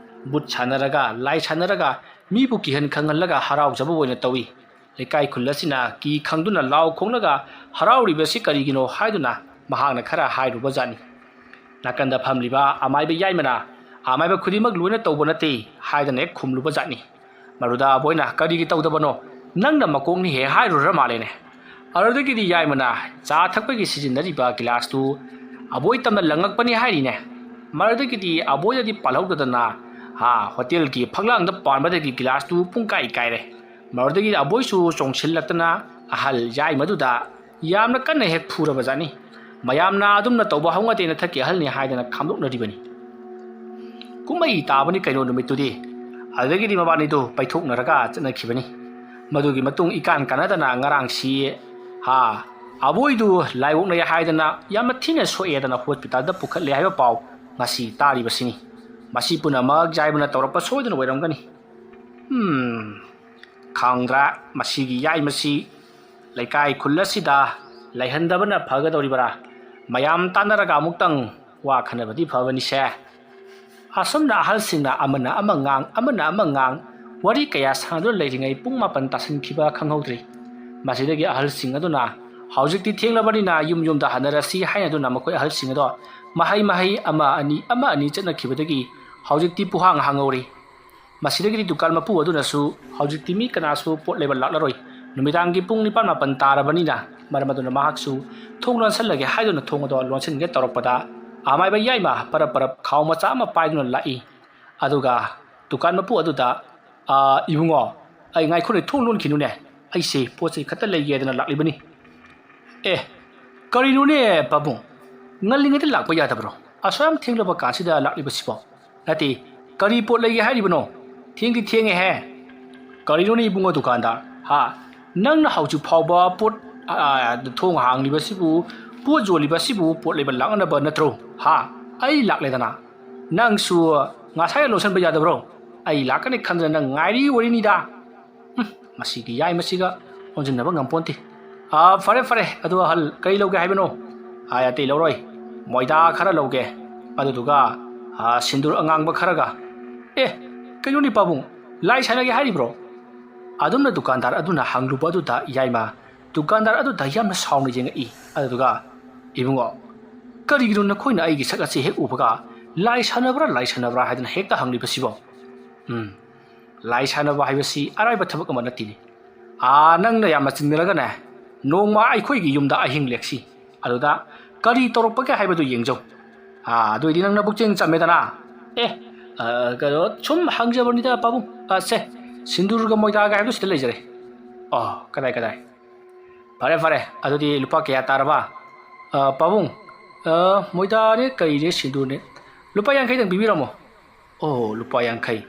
ꯕꯨꯠ ꯁꯥꯟꯅꯔꯒ, ꯂꯥꯏ ꯁꯥꯟꯅꯔꯒ, ꯃꯤꯕꯨ ꯀꯤꯍꯟ ꯈꯪꯍꯜꯂꯒ ꯍꯔꯥꯎꯖꯕ ꯑꯣꯏꯅ ꯇꯧꯏ꯫ ꯂꯩꯀꯥꯏ ꯈꯨꯜ ꯑꯁꯤꯅ ꯀꯤ ꯈꯪꯗꯨꯅ ꯂꯥꯎ ꯈꯣꯡꯂꯒ ꯍꯔꯥꯎꯔꯤꯕꯁꯤ ꯀꯔꯤꯒꯤꯅꯣ?" ꯍꯥꯏꯗꯨꯅ ꯃꯍꯥꯛꯅ ꯈꯔ ꯍꯥꯏꯔꯨꯕ ꯖꯥꯠꯅꯤ꯫ ꯅꯥꯀꯟꯗ ꯐꯝꯂꯤꯕ ꯑꯃꯥꯏꯕ ꯌꯥꯏꯃꯅ, "ꯑꯃꯥꯏꯕ ꯈꯨꯗꯤꯡꯃꯛ ꯂꯣꯏꯅ ꯇꯧꯕ ꯅꯠꯇꯦ" ꯍꯥꯏꯗꯅ ꯍꯦꯛ ꯈꯨꯝꯂꯨꯕ ꯖꯥꯠꯅꯤ꯫ ꯃꯗꯨꯗ ꯑꯕꯣꯏꯅ, "ꯀꯔꯤꯒꯤ ꯇꯧꯗꯕꯅꯣ? ꯅꯪꯅ ꯃꯀꯣꯛꯅꯤ ꯍꯦꯛ ꯍꯥꯏꯔꯨꯔ ꯃꯥꯜꯂꯦꯅꯦ?" ꯑꯗꯨꯗꯒꯤꯗꯤ ꯌꯥꯏꯃꯅ ꯆꯥ ꯊꯛꯄꯒꯤ ꯁꯤꯖꯤꯟꯅꯔꯤꯕ ꯒꯤꯂꯥꯁꯇꯨ ꯑꯕꯣꯏ ꯇꯝꯅ ꯂꯪꯉꯛꯄꯅꯤ ꯍꯥꯏꯔꯤꯅꯦ꯫ ꯃꯗꯨꯗꯒꯤꯗꯤ ꯑꯕꯣꯏꯗꯗꯤ ꯄꯥꯜꯍꯧꯗꯗꯅ, ꯍꯥ, ꯍꯣꯇꯦꯜꯒꯤ ꯐꯛꯂꯥꯡꯗ ꯄꯥꯟꯕꯗꯒꯤ ꯒꯤꯂꯥꯁꯇꯨ ꯄꯨꯡꯀꯥꯏ ꯀꯥꯏꯔꯦ꯫ ꯃꯗꯨꯗꯒꯤ ꯑꯕꯣꯏꯁꯨ ꯆꯣꯡꯁꯤꯜꯂꯛꯇꯅ ꯑꯍꯜ ꯌꯥꯏꯃꯗꯨꯗ ꯌꯥꯝꯅ ꯀꯟꯅ ꯍꯦꯛ ꯐꯨꯔꯕ ꯖꯥꯠꯅꯤ꯫ ꯃꯌꯥꯝꯅ ꯑꯗꯨꯝꯅ ꯇꯧꯕ ꯍꯧꯅꯗꯦ, ꯅꯊꯛꯀꯤ ꯑꯍꯜꯅꯤ ꯍꯥꯏꯗꯅ ꯈꯥꯝꯗꯣꯛꯅꯔꯤꯕꯅꯤ꯫ ꯀꯨꯝꯍꯩ ꯇꯥꯕꯅꯤ ꯀꯩꯅꯣ ꯅꯨꯃꯤꯠꯇꯨꯗꯤ꯫ ꯑꯗꯨꯗꯒꯤꯗꯤ ꯃꯕꯥꯅꯤꯗꯨ ꯄꯩꯊꯣꯛꯅꯔꯒ ꯆꯠꯅꯈꯤꯕꯅꯤ꯫ ꯃꯗꯨꯒꯤ ꯃꯇꯨꯡ ꯏꯀꯥꯟ ꯀꯥꯟꯅꯗꯅ ꯉꯔꯥꯡꯁꯤ, ꯍꯥ, ꯑꯕꯣꯏꯗꯨ ꯂꯥꯏꯑꯣꯛꯅꯩ ꯍꯥꯏꯗꯅ ꯌꯥꯝꯅ ꯊꯤꯅ ꯁꯣꯛꯑꯦꯗꯅ ꯍꯣꯁꯄꯤꯇꯥꯜꯗ ꯄꯨꯈꯠꯂꯦ ꯍꯥꯏꯕ ꯄꯥꯎ ꯉꯁꯤ ꯇꯥꯔꯤꯕꯁꯤꯅꯤ꯫ ꯃꯁꯤ ꯄꯨꯝꯅꯃꯛ ꯌꯥꯏꯃꯅ ꯇꯧꯔꯛꯄ ꯁꯣꯏꯗꯅ ꯑꯣꯏꯔꯝꯒꯅꯤ꯫ ꯍꯝ, ꯈꯪꯗ꯭ꯔꯥ, ꯃꯁꯤꯒꯤ ꯌꯥꯏꯃꯁꯤ ꯂꯩꯀꯥꯏ ꯈꯨꯜ ꯑꯁꯤꯗ ꯂꯩꯍꯟꯗꯕꯅ ꯐꯒꯗꯧꯔꯤꯕꯔꯥ? ꯃꯌꯥꯝ ꯇꯥꯟꯅꯔꯒ ꯑꯃꯨꯛꯇꯪ ꯋꯥ ꯈꯟꯅꯕꯗꯤ ꯐꯕꯅꯤꯁꯦ꯫ ꯑꯁꯨꯝꯅ ꯑꯍꯜꯁꯤꯡꯅ ꯑꯃꯅ ꯑꯃ ꯉꯥꯡ, ꯑꯃꯅ ꯑꯃ ꯉꯥꯡ, ꯋꯥꯔꯤ ꯀꯌꯥ ꯁꯥꯟꯅꯗꯨꯅ ꯂꯩꯔꯤꯉꯩ ꯄꯨꯡ ꯃꯥꯄꯟ ꯇꯥꯁꯤꯟꯈꯤꯕ ꯈꯪꯍꯧꯗ꯭ꯔꯤ꯫ ꯃꯁꯤꯗꯒꯤ ꯑꯍꯜꯁꯤꯡ ꯑꯗꯨꯅ, "ꯍꯧꯖꯤꯛꯇꯤ ꯊꯦꯡꯂꯕꯅꯤꯅ ꯌꯨꯝ ꯌꯨꯝꯗ ꯍꯟꯅꯔꯁꯤ" ꯍꯥꯏꯅꯗꯨꯅ ꯃꯈꯣꯏ ꯑꯍꯜꯁꯤꯡ ꯑꯗꯣ ꯃꯍꯩ ꯃꯍꯩ ꯑꯃ ꯑꯅꯤ, ꯑꯃ ꯑꯅꯤ ꯆꯠꯅꯈꯤꯕꯗꯒꯤ ꯍꯧꯖꯤꯛꯇꯤ ꯄꯨꯍꯥꯡ ꯍꯥꯡꯍꯧꯔꯤ꯫ ꯃꯁꯤꯗꯒꯤꯗꯤ ꯗꯨꯀꯥꯟ ꯃꯄꯨ ꯑꯗꯨꯅꯁꯨ ꯍꯧꯖꯤꯛꯇꯤ ꯃꯤ ꯀꯅꯥꯁꯨ ꯄꯣꯠ ꯂꯩꯕ ꯂꯥꯛꯂꯔꯣꯏ, ꯅꯨꯃꯤꯗꯥꯡꯒꯤ ꯄꯨꯡ ꯅꯤꯄꯥꯟ ꯃꯥꯄꯟ ꯇꯥꯔꯕꯅꯤꯅ, ꯃꯔꯝ ꯑꯗꯨꯅ ꯃꯍꯥꯛꯁꯨ ꯊꯣꯡ ꯂꯣꯟꯁꯤꯜꯂꯒꯦ ꯍꯥꯏꯗꯨꯅ ꯊꯣꯡ ꯑꯗꯣ ꯂꯣꯟꯁꯤꯟꯒꯦ ꯇꯧꯔꯛꯄꯗ, ꯑꯃꯥꯏꯕ ꯌꯥꯏꯃ ꯄꯔꯞ ꯄꯔꯞ ꯈꯥꯎ ꯃꯆꯥ ꯑꯃ ꯄꯥꯏꯗꯨꯅ ꯂꯥꯛꯏ꯫ ꯑꯗꯨꯒ ꯗꯨꯀꯥꯟ ꯃꯄꯨ ꯑꯗꯨꯗ, "ꯑꯥ, ꯏꯕꯨꯡꯉꯣ, ꯑꯩ ꯉꯥꯏꯈꯣꯅꯦ, ꯊꯣꯡ ꯂꯣꯟꯈꯤꯅꯨꯅꯦ, ꯑꯩꯁꯦ ꯄꯣꯠ ꯆꯩ ꯈꯛꯇ ꯂꯩꯒꯦꯗꯅ ꯂꯥꯛꯂꯤꯕꯅꯤ"꯫ "ꯑꯦ, ꯀꯔꯤꯅꯣꯅꯦ ꯄꯥꯕꯨꯡ, ꯉꯜꯂꯤꯉꯩꯗ ꯂꯥꯛꯄ ꯌꯥꯗꯕ꯭ꯔꯣ? ꯑꯁꯨꯛ ꯌꯥꯝ ꯊꯦꯡꯂꯕ ꯀꯥꯟꯁꯤꯗ ꯂꯥꯛꯂꯤꯕꯁꯤꯕꯣ? ꯅꯠꯇꯦ, ꯀꯔꯤ ꯄꯣꯠ ꯂꯩꯒꯦ ꯍꯥꯏꯔꯤꯕꯅꯣ? ꯊꯦꯡꯗꯤ ꯊꯦꯡꯉꯦꯍꯦ"꯫ "ꯀꯔꯤꯅꯣꯅꯦ ꯏꯕꯨꯡꯉꯣ ꯗꯨꯀꯥꯟꯗꯥꯔ? ꯍꯥ? ꯅꯪꯅ ꯍꯧꯖꯤꯛ ꯐꯥꯎꯕ ꯄꯣꯠ, ꯑ, ꯊꯣꯡ ꯍꯥꯡꯂꯤꯕꯁꯤꯕꯨ, ꯄꯣꯠ ꯌꯣꯜꯂꯤꯕꯁꯤꯕꯨ ꯄꯣꯠ ꯂꯩꯕ ꯂꯥꯛꯅꯅꯕ ꯅꯠꯇ꯭ꯔꯣ? ꯍꯥ? ꯑꯩ ꯂꯥꯛꯂꯦꯗꯅ꯫ ꯅꯪꯁꯨ ꯉꯁꯥꯏ ꯂꯣꯟꯁꯤꯟꯕ ꯌꯥꯗꯕ꯭ꯔꯣ?" ꯑꯩ ꯂꯥꯛꯀꯅꯤ ꯈꯟꯗꯅ ꯅꯪ ꯉꯥꯏꯔꯤ ꯑꯣꯏꯔꯤꯅꯤꯗ꯫ ꯎꯝ, ꯃꯁꯤꯒꯤ ꯌꯥꯏꯃꯁꯤꯒ ꯑꯣꯟꯁꯤꯟꯅꯕ ꯉꯝꯄꯣꯟꯇꯦ꯫ "ꯑꯥ, ꯐꯔꯦ, ꯐꯔꯦ, ꯑꯗꯨ ꯑꯍꯜ ꯀꯔꯤ ꯂꯧꯒꯦ ꯍꯥꯏꯕꯅꯣ?" "ꯑꯥ, ꯑꯇꯩ ꯂꯧꯔꯣꯏ, ꯃꯣꯏꯗꯥ ꯈꯔ ꯂꯧꯒꯦ, ꯑꯗꯨꯗꯨꯒ, ꯑꯥ, ꯁꯤꯟꯗꯨꯔ ꯑꯉꯥꯡꯕ ꯈꯔꯒ꯫" "ꯑꯦ, ꯀꯩꯅꯣꯅꯤ ꯄꯥꯕꯨꯡ, ꯂꯥꯏ ꯁꯥꯟꯅꯒꯦ ꯍꯥꯏꯔꯤꯕ꯭ꯔꯣ?" ꯑꯗꯨꯝꯅ ꯗꯨꯀꯥꯟꯗꯥꯔ ꯑꯗꯨꯅ ꯍꯪꯂꯨꯕ ꯑꯗꯨꯗ ꯌꯥꯏꯃ ꯗꯨꯀꯥꯟꯗꯥꯔ ꯑꯗꯨꯗ ꯌꯥꯝꯅ ꯁꯥꯎꯅ ꯌꯦꯡꯉꯛꯏ꯫ ꯑꯗꯨꯗꯨꯒ, "ꯏꯕꯨꯡꯉꯣ, ꯀꯔꯤꯒꯤꯅꯣ ꯅꯈꯣꯏꯅ ꯑꯩꯒꯤ ꯁꯛ ꯑꯁꯤ ꯍꯦꯛ ꯎꯕꯒ ꯂꯥꯏ ꯁꯥꯟꯅꯕ꯭ꯔꯥ, ꯂꯥꯏ ꯁꯥꯟꯅꯕ꯭ꯔꯥ ꯍꯥꯏꯗꯅ ꯍꯦꯛꯇ ꯍꯪꯂꯤꯕꯁꯤꯕꯣ? ꯎꯝ, ꯂꯥꯏ ꯁꯥꯟꯅꯕ ꯍꯥꯏꯕꯁꯤ ꯑꯔꯥꯏꯕ ꯊꯕꯛ ꯑꯃ ꯅꯠꯇꯦꯅꯦ꯫ ꯑꯥ, ꯅꯪꯅ ꯌꯥꯝꯅ ꯆꯤꯡꯅꯔꯒꯅꯦ, ꯅꯣꯡꯃ ꯑꯩꯈꯣꯏꯒꯤ ꯌꯨꯝꯗ ꯑꯍꯤꯡ ꯂꯦꯛꯁꯤ꯫ ꯑꯗꯨꯗ ꯀꯔꯤ ꯇꯧꯔꯛꯄꯒꯦ ꯍꯥꯏꯕꯗꯨ ꯌꯦꯡꯖꯧ꯫ ꯑꯥ, ꯑꯗꯨ ꯑꯣꯏꯗꯤ ꯅꯪꯅ ꯄꯨꯛꯆꯦꯜ ꯆꯝꯃꯦꯗꯅ꯫ ꯑꯦ, ꯑ, ꯀꯩꯅꯣ, ꯁꯨꯝ ꯍꯪꯖꯕꯅꯤꯗ ꯄꯥꯕꯨꯡ꯫ ꯑ, ꯁꯦ, ꯁꯤꯟꯗꯨꯔꯒ ꯃꯣꯏꯗꯥꯒ ꯍꯥꯏꯕꯗꯨ ꯁꯤꯗ ꯂꯩꯖꯔꯦ꯫ ꯑꯣ, ꯀꯗꯥꯏ, ꯀꯗꯥꯏ? ꯐꯔꯦ, ꯐꯔꯦ, ꯑꯗꯨꯗꯤ ꯂꯨꯄꯥ ꯀꯌꯥ ꯇꯥꯔꯕ?" "ꯑ, ꯄꯥꯕꯨꯡ, ꯑ, ꯃꯣꯏꯗꯥꯅꯦ, ꯀꯔꯤꯅꯦ, ꯁꯤꯟꯗꯨꯔꯅꯦ, ꯂꯨꯄꯥ ꯌꯥꯡꯈꯩꯗꯪ ꯄꯤꯕꯤꯔꯝꯃꯣ꯫" "ꯑꯣ, ꯂꯨꯄꯥ ꯌꯥꯡꯈꯩ꯫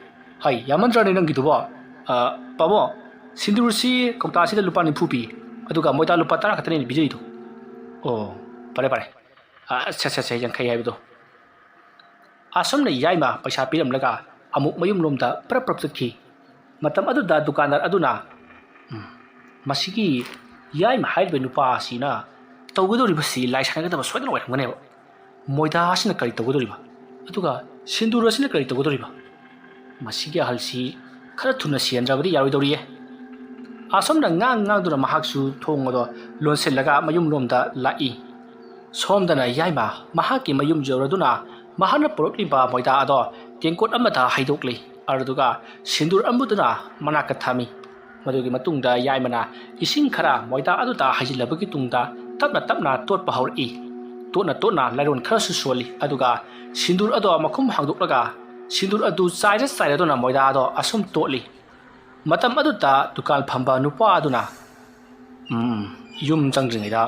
ꯍꯩ, ꯌꯥꯝꯃꯟꯗ꯭ꯔꯅꯦ ꯅꯪꯒꯤꯗꯨꯕꯣ?" "ꯑ, ꯄꯥꯕꯨꯡ, ꯁꯤꯟꯗꯨꯔꯁꯤ ꯀꯧꯇꯥꯁꯤꯗ ꯂꯨꯄꯥ ꯅꯤꯐꯨ ꯄꯤ, ꯑꯗꯨꯒ ꯃꯣꯏꯗꯥ ꯂꯨꯄꯥ ꯇꯔꯥ ꯈꯛꯇꯅꯦ ꯑꯩꯅ ꯄꯤꯖꯔꯤꯗꯣ꯫" "ꯑꯣ, ꯐꯔꯦ, ꯐꯔꯦ꯫ ꯑ, ꯁꯦ, ꯁꯦ, ꯁꯦ, ꯌꯥꯡꯈꯩ ꯍꯥꯏꯕꯗꯣ꯫" ꯑꯁꯨꯝꯅ ꯌꯥꯏꯃ ꯄꯩꯁꯥ ꯄꯤꯔꯝꯂꯒ ꯑꯃꯨꯛ ꯃꯌꯨꯝꯂꯣꯝꯗ ꯄ꯭ꯔꯞ ꯄ꯭ꯔꯞ ꯆꯠꯈꯤ꯫ ꯃꯇꯝ ꯑꯗꯨꯗ ꯗꯨꯀꯥꯟꯗꯥꯔ ꯑꯗꯨꯅ, "ꯎꯝ, ꯃꯁꯤꯒꯤ ꯌꯥꯏꯃ ꯍꯥꯏꯔꯤꯕ ꯅꯨꯄꯥ ꯑꯁꯤꯅ ꯇꯧꯒꯗꯧꯔꯤꯕꯁꯤ ꯂꯥꯏ ꯁꯥꯟꯅꯒꯗꯕ ꯁꯣꯏꯗꯅ ꯑꯣꯏꯔꯝꯒꯅꯦꯕ꯫ ꯃꯣꯏꯗꯥ ꯑꯁꯤꯅ ꯀꯔꯤ ꯇꯧꯒꯗꯧꯔꯤꯕ? ꯑꯗꯨꯒ ꯁꯤꯟꯗꯨꯔ ꯑꯁꯤꯅ ꯀꯔꯤ ꯇꯧꯒꯗꯧꯔꯤꯕ? ꯃꯁꯤꯒꯤ ꯑꯍꯜꯁꯤ ꯈꯔ ꯊꯨꯅ ꯁꯤꯍꯟꯗ꯭ꯔꯕꯗꯤ ꯌꯥꯔꯣꯏꯗꯧꯔꯤꯌꯦ꯫" ꯑꯁꯨꯝꯅ ꯉꯥꯡ ꯉꯥꯡꯗꯨꯅ ꯃꯍꯥꯛꯁꯨ ꯊꯣꯡ ꯑꯗꯣ ꯂꯣꯟꯁꯤꯜꯂꯒ ꯃꯌꯨꯝꯂꯣꯝꯗ ꯂꯥꯛꯏ꯫ ꯁꯣꯝꯗꯅ ꯌꯥꯏꯃ ꯃꯍꯥꯛꯀꯤ ꯃꯌꯨꯝ ꯌꯧꯔꯗꯨꯅ ꯃꯍꯥꯛꯅ ꯄꯨꯔꯛꯂꯤꯕ ꯃꯣꯏꯗꯥ ꯑꯗꯣ ꯇꯦꯡꯀꯣꯠ ꯑꯃꯗ ꯍꯩꯗꯣꯛꯂꯤ꯫ ꯑꯗꯨꯒ ꯁꯤꯟꯗꯨꯔ ꯑꯃꯗꯨꯅ ꯃꯅꯥꯛꯇ ꯊꯝꯃꯤ꯫ ꯃꯗꯨꯒꯤ ꯃꯇꯨꯡꯗ ꯌꯥꯏꯃꯅ ꯏꯁꯤꯡ ꯈꯔ ꯃꯣꯏꯗꯥ ꯑꯗꯨꯗ ꯍꯩꯖꯤꯜꯂꯕꯒꯤ ꯇꯨꯡꯗ ꯇꯞꯅ ꯇꯞꯅ ꯇꯣꯠꯄ ꯍꯧꯔꯛꯏ꯫ ꯇꯣꯠꯅ ꯇꯣꯠꯅ ꯂꯥꯏꯔꯣꯟ ꯈꯔꯁꯨ ꯁꯣꯜꯂꯤ꯫ ꯑꯗꯨꯒ ꯁꯤꯟꯗꯨꯔ ꯑꯗꯣ ꯃꯈꯨꯝ ꯍꯥꯡꯗꯣꯛꯂꯒ ꯁꯤꯟꯗꯨꯔ ꯑꯗꯨ ꯆꯥꯏꯔ ꯆꯥꯏꯔꯗꯨꯅ ꯃꯣꯏꯗꯥ ꯑꯗꯣ ꯑꯁꯨꯝ ꯇꯣꯠꯂꯤ꯫ ꯃꯇꯝ ꯑꯗꯨꯗ ꯗꯨꯀꯥꯟ ꯐꯝꯕ ꯅꯨꯄꯥ ꯑꯗꯨꯅ, ꯎꯝ, ꯌꯨꯝ ꯆꯪꯗ꯭ꯔꯤꯉꯩꯗ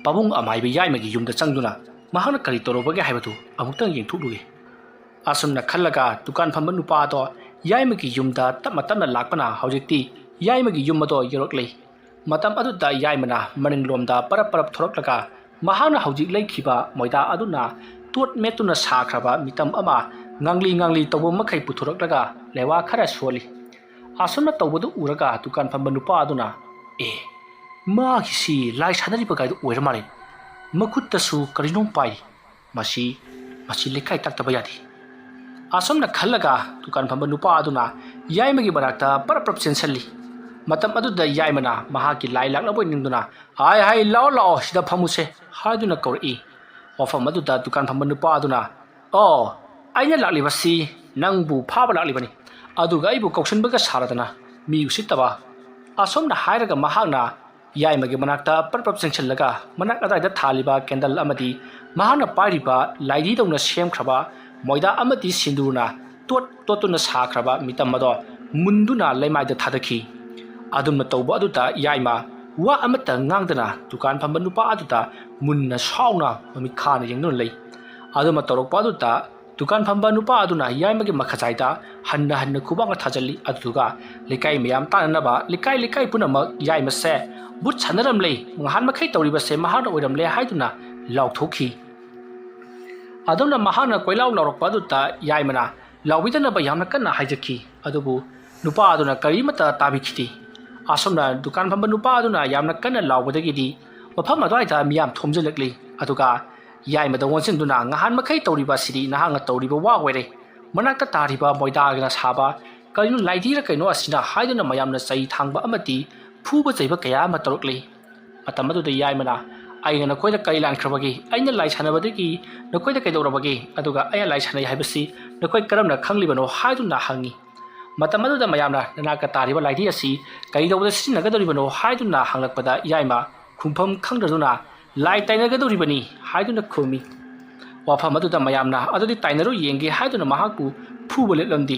ꯄꯥꯕꯨꯡ ꯑꯃꯥꯏꯕ ꯌꯥꯏꯃꯒꯤ ꯌꯨꯝꯗ ꯆꯪꯗꯨꯅ ꯃꯍꯥꯛꯅ ꯀꯔꯤ ꯇꯧꯔꯨꯕꯒꯦ ꯍꯥꯏꯕꯗꯨ ꯑꯃꯨꯛꯇꯪ ꯌꯦꯡꯊꯣꯛꯂꯨꯒꯦ꯫ ꯑꯁꯨꯝꯅ ꯈꯜꯂꯒ ꯗꯨꯀꯥꯟ ꯐꯝꯕ ꯅꯨꯄꯥ ꯑꯗꯣ ꯌꯥꯏꯃꯒꯤ ꯌꯨꯝꯗ ꯇꯞꯅ ꯇꯞꯅ ꯂꯥꯛꯄꯅ ꯍꯧꯖꯤꯛꯇꯤ ꯌꯥꯏꯃꯒꯤ ꯌꯨꯝ ꯑꯗꯣ ꯌꯧꯔꯛꯂꯦ꯫ ꯃꯇꯝ ꯑꯗꯨꯗ ꯌꯥꯏꯃꯅ ꯃꯅꯤꯡꯂꯣꯝꯗ ꯄꯔꯞ ꯄꯔꯞ ꯊꯣꯔꯛꯂꯒ ꯃꯍꯥꯛꯅ ꯍꯧꯖꯤꯛ ꯂꯩꯈꯤꯕ ꯃꯣꯏꯗꯥ ꯑꯗꯨꯅ ꯇꯣꯠ ꯃꯦꯠꯇꯨꯅ ꯁꯥꯈ꯭ꯔꯕ ꯃꯤꯇꯝ ꯑꯃ ꯉꯥꯡꯂꯤ ꯉꯥꯡꯂꯤ ꯇꯧꯕ ꯃꯈꯩ ꯄꯨꯊꯣꯔꯛꯂꯒ ꯂꯩꯋꯥ ꯈꯔ ꯁꯣꯜꯂꯤ꯫ ꯑꯁꯨꯝꯅ ꯇꯧꯕꯗꯨ ꯎꯔꯒ ꯗꯨꯀꯥꯟ ꯐꯝꯕ ꯅꯨꯄꯥ ꯑꯗꯨꯅ, "ꯑꯦ, ꯃꯥꯒꯤꯁꯤ ꯂꯥꯏ ꯁꯥꯟꯅꯔꯤꯕ ꯀꯥꯏꯗꯨ ꯑꯣꯏꯔ ꯃꯥꯜꯂꯦ꯫ ꯃꯈꯨꯠꯇꯁꯨ ꯀꯔꯤꯅꯣꯝ ꯄꯥꯏꯔꯤ꯫ ꯃꯁꯤ, ꯃꯁꯤ ꯂꯩꯀꯥꯏ ꯇꯥꯛꯇꯕ ꯌꯥꯗꯦ"꯫ ꯑꯁꯨꯝꯅ ꯈꯜꯂꯒ ꯗꯨꯀꯥꯟ ꯐꯝꯕ ꯅꯨꯄꯥ ꯑꯗꯨꯅ ꯌꯥꯏꯃꯒꯤ ꯃꯅꯥꯛꯇ ꯄꯔꯞ ꯄꯔꯞ ꯆꯦꯟꯁꯤꯜꯂꯤ꯫ ꯃꯇꯝ ꯑꯗꯨꯗ ꯌꯥꯏꯃꯅ ꯃꯍꯥꯛꯀꯤ ꯂꯥꯏ ꯂꯥꯛꯂꯕꯣꯏ ꯅꯤꯡꯗꯨꯅ, "ꯍꯥꯏ ꯍꯥꯏ, ꯂꯥꯛꯑꯣ ꯂꯥꯛꯑꯣ, ꯁꯤꯗ ꯐꯝꯃꯨꯁꯦ" ꯍꯥꯏꯗꯨꯅ ꯀꯧꯔꯛꯏ꯫ ꯋꯥꯐꯝ ꯑꯗꯨꯗ ꯗꯨꯀꯥꯟ ꯐꯝꯕ ꯅꯨꯄꯥ ꯑꯗꯨꯅ, "ꯑꯣ, ꯑꯩꯅ ꯂꯥꯛꯂꯤꯕꯁꯤ ꯅꯪꯕꯨ ꯐꯥꯕ ꯂꯥꯛꯂꯤꯕꯅꯤ, ꯑꯗꯨꯒ ꯑꯩꯕꯨ ꯀꯧꯁꯤꯟꯕꯒ ꯁꯥꯔꯗꯅ, ꯃꯤ ꯎꯁꯤꯠꯇꯕ"꯫ ꯑꯁꯨꯝꯅ ꯍꯥꯏꯔꯒ ꯃꯍꯥꯛꯅ ꯌꯥꯏꯃꯒꯤ ꯃꯅꯥꯛꯇ ꯄꯔꯞ ꯄꯔꯞ ꯆꯪꯁꯤꯜꯂꯒ ꯃꯅꯥꯛ ꯑꯗꯥꯏꯗ ꯊꯥꯜꯂꯤꯕ ꯀꯦꯟꯗꯜ ꯑꯃꯗꯤ ꯃꯍꯥꯛꯅ ꯄꯥꯏꯔꯤꯕ ꯂꯥꯏꯙꯤꯗꯧꯅ ꯁꯦꯝꯈ꯭ꯔꯕ ꯃꯣꯏꯗꯥ ꯑꯃꯗꯤ ꯁꯤꯟꯗꯨꯔꯅ ꯇꯣꯠ ꯇꯣꯠꯇꯨꯅ ꯁꯥꯈ꯭ꯔꯕ ꯃꯤꯇꯝ ꯑꯗꯣ ꯃꯨꯟꯗꯨꯅ ꯂꯩꯃꯥꯏꯗ ꯊꯥꯗꯈꯤ꯫ ꯑꯗꯨꯝꯅ ꯇꯧꯕ ꯑꯗꯨꯗ ꯌꯥꯏꯃ ꯋꯥ ꯑꯃꯠꯇ ꯉꯥꯡꯗꯅ ꯗꯨꯀꯥꯟ ꯐꯝꯕ ꯅꯨꯄꯥ ꯑꯗꯨꯗ ꯃꯨꯟꯅ ꯁꯥꯎꯅ ꯃꯃꯤꯠ ꯈꯥꯅ ꯌꯦꯡꯗꯨꯅ ꯂꯩ꯫ ꯑꯗꯨꯝꯅ ꯇꯧꯔꯛꯄ ꯑꯗꯨꯗ ꯗꯨꯀꯥꯟ ꯐꯝꯕ ꯅꯨꯄꯥ ꯑꯗꯨꯅ ꯌꯥꯏꯃꯒꯤ ꯃꯈꯖꯥꯏꯗ ꯍꯟꯅ ꯍꯟꯅ ꯈꯨꯕꯥꯛꯅ ꯊꯥꯖꯤꯜꯂꯤ꯫ ꯑꯗꯨꯗꯨꯒ ꯂꯩꯀꯥꯏ ꯃꯌꯥꯝ ꯇꯥꯟꯅꯅꯕ ꯂꯩꯀꯥꯏ ꯂꯩꯀꯥꯏ ꯄꯨꯝꯅꯃꯛ ꯌꯥꯏꯃꯁꯦ ꯚꯨꯠ ꯁꯥꯟꯅꯔꯝꯂꯦ, ꯉꯍꯥꯟ ꯃꯈꯩ ꯇꯧꯔꯤꯕꯁꯦ ꯃꯍꯥꯛꯅ ꯑꯣꯏꯔꯝꯂꯦ ꯍꯥꯏꯗꯨꯅ ꯂꯥꯎꯊꯣꯛꯈꯤ꯫ ꯑꯗꯨꯝꯅ ꯃꯍꯥꯛꯅ ꯀꯣꯏꯂꯥꯎ ꯂꯥꯎꯔꯛꯄ ꯑꯗꯨꯗ ꯌꯥꯏꯃꯅ ꯂꯥꯎꯕꯤꯗꯅꯕ ꯌꯥꯝꯅ ꯀꯟꯅ ꯍꯥꯏꯖꯈꯤ꯫ ꯑꯗꯨꯕꯨ ꯅꯨꯄꯥ ꯑꯗꯨꯅ ꯀꯔꯤꯃꯠꯇ ꯇꯥꯕꯤꯈꯤꯗꯦ꯫ ꯑꯁꯨꯝꯅ ꯗꯨꯀꯥꯟ ꯐꯝꯕ ꯅꯨꯄꯥ ꯑꯗꯨꯅ ꯌꯥꯝꯅ ꯀꯟꯅ ꯂꯥꯎꯕꯗꯒꯤꯗꯤ ꯃꯐꯝ ꯑꯗꯨꯋꯥꯏꯗ ꯃꯤꯌꯥꯝ ꯊꯣꯝꯖꯤꯜꯂꯛꯂꯤ꯫ ꯑꯗꯨꯒ ꯌꯥꯏꯃꯗ ꯑꯣꯟꯁꯤꯟꯗꯨꯅ, "ꯉꯍꯥꯟ ꯃꯈꯩ ꯇꯧꯔꯤꯕ ꯑꯁꯤꯗꯤ ꯅꯍꯥꯛꯅ ꯇꯧꯔꯤꯕ ꯋꯥ ꯑꯣꯏꯔꯦ꯫ ꯃꯅꯥꯛꯇ ꯇꯥꯔꯤꯕ ꯃꯣꯏꯗꯥꯒꯅ ꯁꯥꯕ ꯀꯔꯤꯅꯣ, ꯂꯥꯏꯙꯤꯔ ꯀꯩꯅꯣ ꯑꯁꯤꯅ" ꯍꯥꯏꯗꯨꯅ ꯃꯌꯥꯝꯅ ꯆꯩ ꯊꯥꯡꯕ ꯑꯃꯗꯤ ꯐꯨꯕ ꯆꯩꯕ ꯀꯌꯥ ꯑꯃ ꯇꯧꯔꯛꯂꯤ꯫ ꯃꯇꯝ ꯑꯗꯨꯗ ꯌꯥꯏꯃꯅ, "ꯑꯩꯅ ꯅꯈꯣꯏꯗ ꯀꯔꯤ ꯂꯥꯟꯈ꯭ꯔꯕꯒꯦ? ꯑꯩꯅ ꯂꯥꯏ ꯁꯥꯟꯅꯕꯗꯒꯤ ꯅꯈꯣꯏꯗ ꯀꯩꯗꯧꯔꯕꯒꯦ? ꯑꯗꯨꯒ ꯑꯩꯅ ꯂꯥꯏ ꯁꯥꯟꯅꯩ ꯍꯥꯏꯕꯁꯤ ꯅꯈꯣꯏ ꯀꯔꯝꯅ ꯈꯪꯂꯤꯕꯅꯣ?" ꯍꯥꯏꯗꯨꯅ ꯍꯪꯉꯤ꯫ ꯃꯇꯝ ꯑꯗꯨꯗ ꯃꯌꯥꯝꯅ, "ꯅꯅꯥꯛꯇ ꯇꯥꯔꯤꯕ ꯂꯥꯏꯙꯤ ꯑꯁꯤ ꯀꯔꯤꯗꯧꯕꯗ ꯁꯤꯖꯤꯟꯅꯒꯗꯧꯔꯤꯕꯅꯣ?" ꯍꯥꯏꯗꯨꯅ ꯍꯪꯂꯛꯄꯗ ꯌꯥꯏꯃ ꯈꯨꯝꯐꯝ ꯈꯪꯗꯗꯨꯅ, "ꯂꯥꯏ ꯇꯥꯏꯅꯒꯗꯧꯔꯤꯕꯅꯤ" ꯍꯥꯏꯗꯨꯅ ꯈꯨꯝꯃꯤ꯫ ꯋꯥꯐꯝ ꯑꯗꯨꯗ ꯃꯌꯥꯝꯅ, "ꯑꯗꯨꯗꯤ ꯇꯥꯏꯅꯔꯨ ꯌꯦꯡꯒꯦ" ꯍꯥꯏꯗꯨꯅ ꯃꯍꯥꯛꯄꯨ ꯐꯨꯕ ꯂꯦꯞꯂꯝꯗꯦ꯫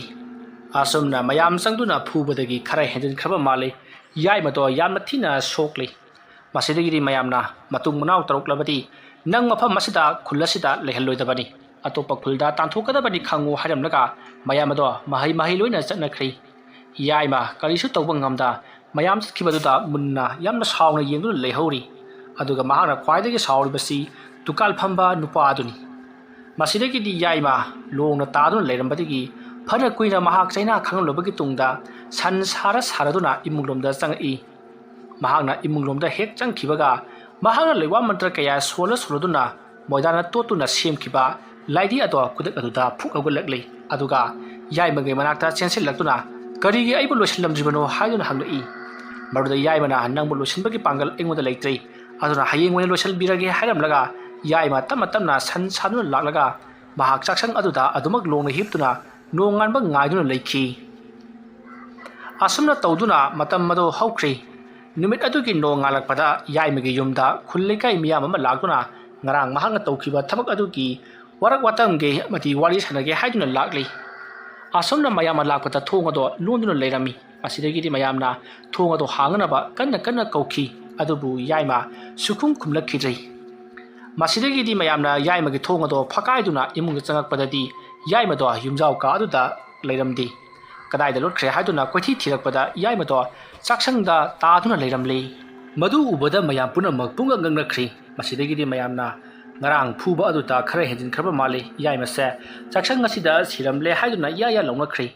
ꯑꯁꯨꯝꯅ ꯃꯌꯥꯝ ꯆꯪꯗꯨꯅ ꯐꯨꯕꯗꯒꯤ ꯈꯔ ꯍꯦꯟꯖꯤꯟꯈ꯭ꯔꯕ ꯃꯥꯜꯂꯤ꯫ ꯌꯥꯏꯃꯗꯣ ꯌꯥꯝꯅ ꯊꯤꯅ ꯁꯣꯛꯂꯤ꯫ ꯃꯁꯤꯗꯒꯤꯗꯤ ꯃꯌꯥꯝꯅ ꯃꯇꯨꯡ ꯃꯅꯥꯎ ꯇꯧꯔꯛꯂꯕꯗꯤ ꯅꯪ ꯃꯐꯝ ꯑꯁꯤꯗ, ꯈꯨꯜ ꯑꯁꯤꯗ ꯂꯩꯍꯜꯂꯣꯏꯗꯕꯅꯤ, ꯑꯇꯣꯞꯄ ꯈꯨꯜꯗ ꯇꯥꯟꯊꯣꯛꯀꯗꯕꯅꯤ ꯈꯪꯉꯨ ꯍꯥꯏꯔꯝꯂꯒ ꯃꯌꯥꯝ ꯑꯗꯣ ꯃꯍꯩ ꯃꯍꯩ ꯂꯣꯏꯅ ꯆꯠꯅꯈ꯭ꯔꯤ꯫ ꯌꯥꯏꯃ ꯀꯔꯤꯁꯨ ꯇꯧꯕ ꯉꯝꯗ ꯃꯌꯥꯝ ꯆꯠꯈꯤꯕꯗꯨꯗ ꯃꯨꯟꯅ ꯌꯥꯝꯅ ꯁꯥꯎꯅ ꯌꯦꯡꯗꯨꯅ ꯂꯩꯍꯧꯔꯤ꯫ ꯑꯗꯨꯒ ꯃꯍꯥꯛꯅ ꯈ꯭ꯋꯥꯏꯗꯒꯤ ꯁꯥꯎꯔꯤꯕꯁꯤ ꯗꯨꯀꯥꯟ ꯐꯝꯕ ꯅꯨꯄꯥ ꯑꯗꯨꯅꯤ꯫ ꯃꯁꯤꯗꯒꯤꯗꯤ ꯌꯥꯏꯃ ꯂꯣꯡꯅ ꯇꯥꯗꯨꯅ ꯂꯩꯔꯝꯕꯗꯒꯤ ꯐꯅ ꯀꯨꯏꯅ ꯃꯍꯥꯛ ꯆꯩꯅꯥ ꯈꯪꯂꯝꯂꯕꯒꯤ ꯇꯨꯡꯗ ꯁꯟ ꯁꯥꯔ ꯁꯥꯔꯗꯨꯅ ꯏꯃꯨꯡꯂꯣꯝꯗ ꯆꯪꯉꯛꯏ꯫ ꯃꯍꯥꯛꯅ ꯏꯃꯨꯡꯂꯣꯝꯗ ꯍꯦꯛ ꯆꯪꯈꯤꯕꯒ ꯃꯍꯥꯛꯅ ꯂꯩꯋꯥ ꯃꯟꯇ꯭ꯔ ꯀꯌꯥ ꯁꯣꯜꯂ ꯁꯣꯜꯂꯗꯨꯅ ꯃꯣꯏꯗꯥꯅ ꯇꯣꯠꯇꯨꯅ ꯁꯦꯝꯈꯤꯕ ꯂꯥꯏꯙꯤ ꯑꯗꯣ ꯈꯨꯗꯛ ꯑꯗꯨꯗ ꯐꯨꯛ ꯍꯧꯒꯠꯂꯛꯂꯤ꯫ ꯑꯗꯨꯒ ꯌꯥꯏꯃꯒꯤ ꯃꯅꯥꯛꯇ ꯆꯦꯟꯁꯤꯜꯂꯛꯇꯨꯅ "ꯀꯔꯤꯒꯤ ꯑꯩꯕꯨ ꯂꯣꯏꯁꯤꯜꯂꯝꯗ꯭ꯔꯤꯕꯅꯣ?" ꯍꯥꯏꯗꯨꯅ ꯍꯪꯂꯛꯏ꯫ ꯃꯗꯨꯗ ꯌꯥꯏꯃꯅ "ꯅꯪꯕꯨ ꯂꯣꯏꯁꯤꯟꯕꯒꯤ ꯄꯥꯡꯒꯜ ꯑꯩꯉꯣꯟꯗ ꯂꯩꯇ꯭ꯔꯤ, ꯑꯗꯨꯅ ꯍꯌꯦꯡ ꯑꯣꯏꯅ ꯂꯣꯏꯁꯤꯟꯕꯤꯔꯒꯦ" ꯍꯥꯏꯔꯝꯂꯒ ꯌꯥꯏꯃ ꯇꯞꯅ ꯇꯞꯅ ꯁꯟ ꯁꯥꯗꯨꯅ ꯂꯥꯛꯂꯒ ꯃꯍꯥꯛ ꯆꯥꯛꯁꯪ ꯑꯗꯨꯗ ꯑꯗꯨꯃꯛ ꯂꯣꯡꯅ ꯍꯤꯞꯇꯨꯅ ꯅꯣꯡꯉꯥꯟꯕ ꯉꯥꯏꯗꯨꯅ ꯂꯩꯈꯤ꯫ ꯑꯁꯨꯝꯅ ꯇꯧꯗꯨꯅ ꯃꯇꯝ ꯑꯗꯨ ꯍꯧꯈ꯭ꯔꯤ꯫ ꯅꯨꯃꯤꯠ ꯑꯗꯨꯒꯤ ꯅꯣꯡꯉꯥꯜꯂꯛꯄꯗ ꯌꯥꯏꯃꯒꯤ ꯌꯨꯝꯗ ꯈꯨꯜ ꯂꯩꯀꯥꯏ ꯃꯤꯌꯥꯝ ꯑꯃ ꯂꯥꯛꯇꯨꯅ ꯉꯔꯥꯡ ꯃꯍꯥꯛꯅ ꯇꯧꯈꯤꯕ ꯊꯕꯛ ꯑꯗꯨꯒꯤ ꯋꯥꯔꯛ ꯋꯥꯇꯝꯒꯦ ꯑꯃꯗꯤ ꯋꯥꯔꯤ ꯁꯥꯟꯅꯒꯦ ꯍꯥꯏꯗꯨꯅ ꯂꯥꯛꯂꯤ꯫ ꯑꯁꯨꯝꯅ ꯃꯌꯥꯝ ꯑꯃ ꯂꯥꯛꯄꯗ ꯊꯣꯡ ꯑꯗꯣ ꯂꯣꯟꯗꯨꯅ ꯂꯩꯔꯝꯃꯤ꯫ ꯃꯁꯤꯗꯒꯤꯗꯤ ꯃꯌꯥꯝꯅ ꯊꯣꯡ ꯑꯗꯣ ꯍꯥꯡꯅꯅꯕ ꯀꯟꯅ ꯀꯟꯅ ꯀꯧꯈꯤ, ꯑꯗꯨꯕꯨ ꯌꯥꯏꯃ ꯁꯨꯈꯨꯝ ꯈꯨꯝꯂꯛꯈꯤꯗ꯭ꯔꯦ꯫ ꯃꯁꯤꯗꯒꯤꯗꯤ ꯃꯌꯥꯝꯅ ꯌꯥꯏꯃꯒꯤ ꯊꯣꯡ ꯑꯗꯣ ꯐꯛꯀꯥꯏꯗꯨꯅ ꯏꯃꯨꯡꯗ ꯆꯪꯉꯛꯄꯗꯗꯤ ꯌꯥꯏꯃꯗꯣ ꯌꯨꯝꯖꯥꯎ ꯀꯥ ꯑꯗꯨꯗ ꯂꯩꯔꯝꯗꯦ꯫ ꯀꯗꯥꯏꯗ ꯂꯣꯠꯈ꯭ꯔꯦ ꯍꯥꯏꯗꯨꯅ ꯀꯣꯏꯊꯤ ꯊꯤꯔꯛꯄꯗ ꯌꯥꯏꯃꯗꯣ ꯆꯥꯛꯁꯪꯗ ꯇꯥꯗꯨꯅ ꯂꯩꯔꯝꯂꯦ꯫ ꯃꯗꯨ ꯎꯕꯗ ꯃꯌꯥꯝ ꯄꯨꯝꯅꯃꯛ ꯄꯨꯡꯉꯛ ꯉꯛꯅꯈ꯭ꯔꯦ꯫ ꯃꯁꯤꯗꯒꯤꯗꯤ ꯃꯌꯥꯝꯅ ꯉꯔꯥꯡ ꯐꯨꯕ ꯑꯗꯨꯗ ꯈꯔ ꯍꯦꯟꯖꯤꯟꯈ꯭ꯔꯕ ꯃꯥꯜꯂꯤ, ꯌꯥꯏꯃꯁꯦ ꯆꯥꯛꯁꯪ ꯑꯁꯤꯗ ꯁꯤꯔꯝꯂꯦ ꯍꯥꯏꯗꯨꯅ ꯏꯌꯥ ꯏꯌꯥ ꯂꯧꯅꯈ꯭ꯔꯦ꯫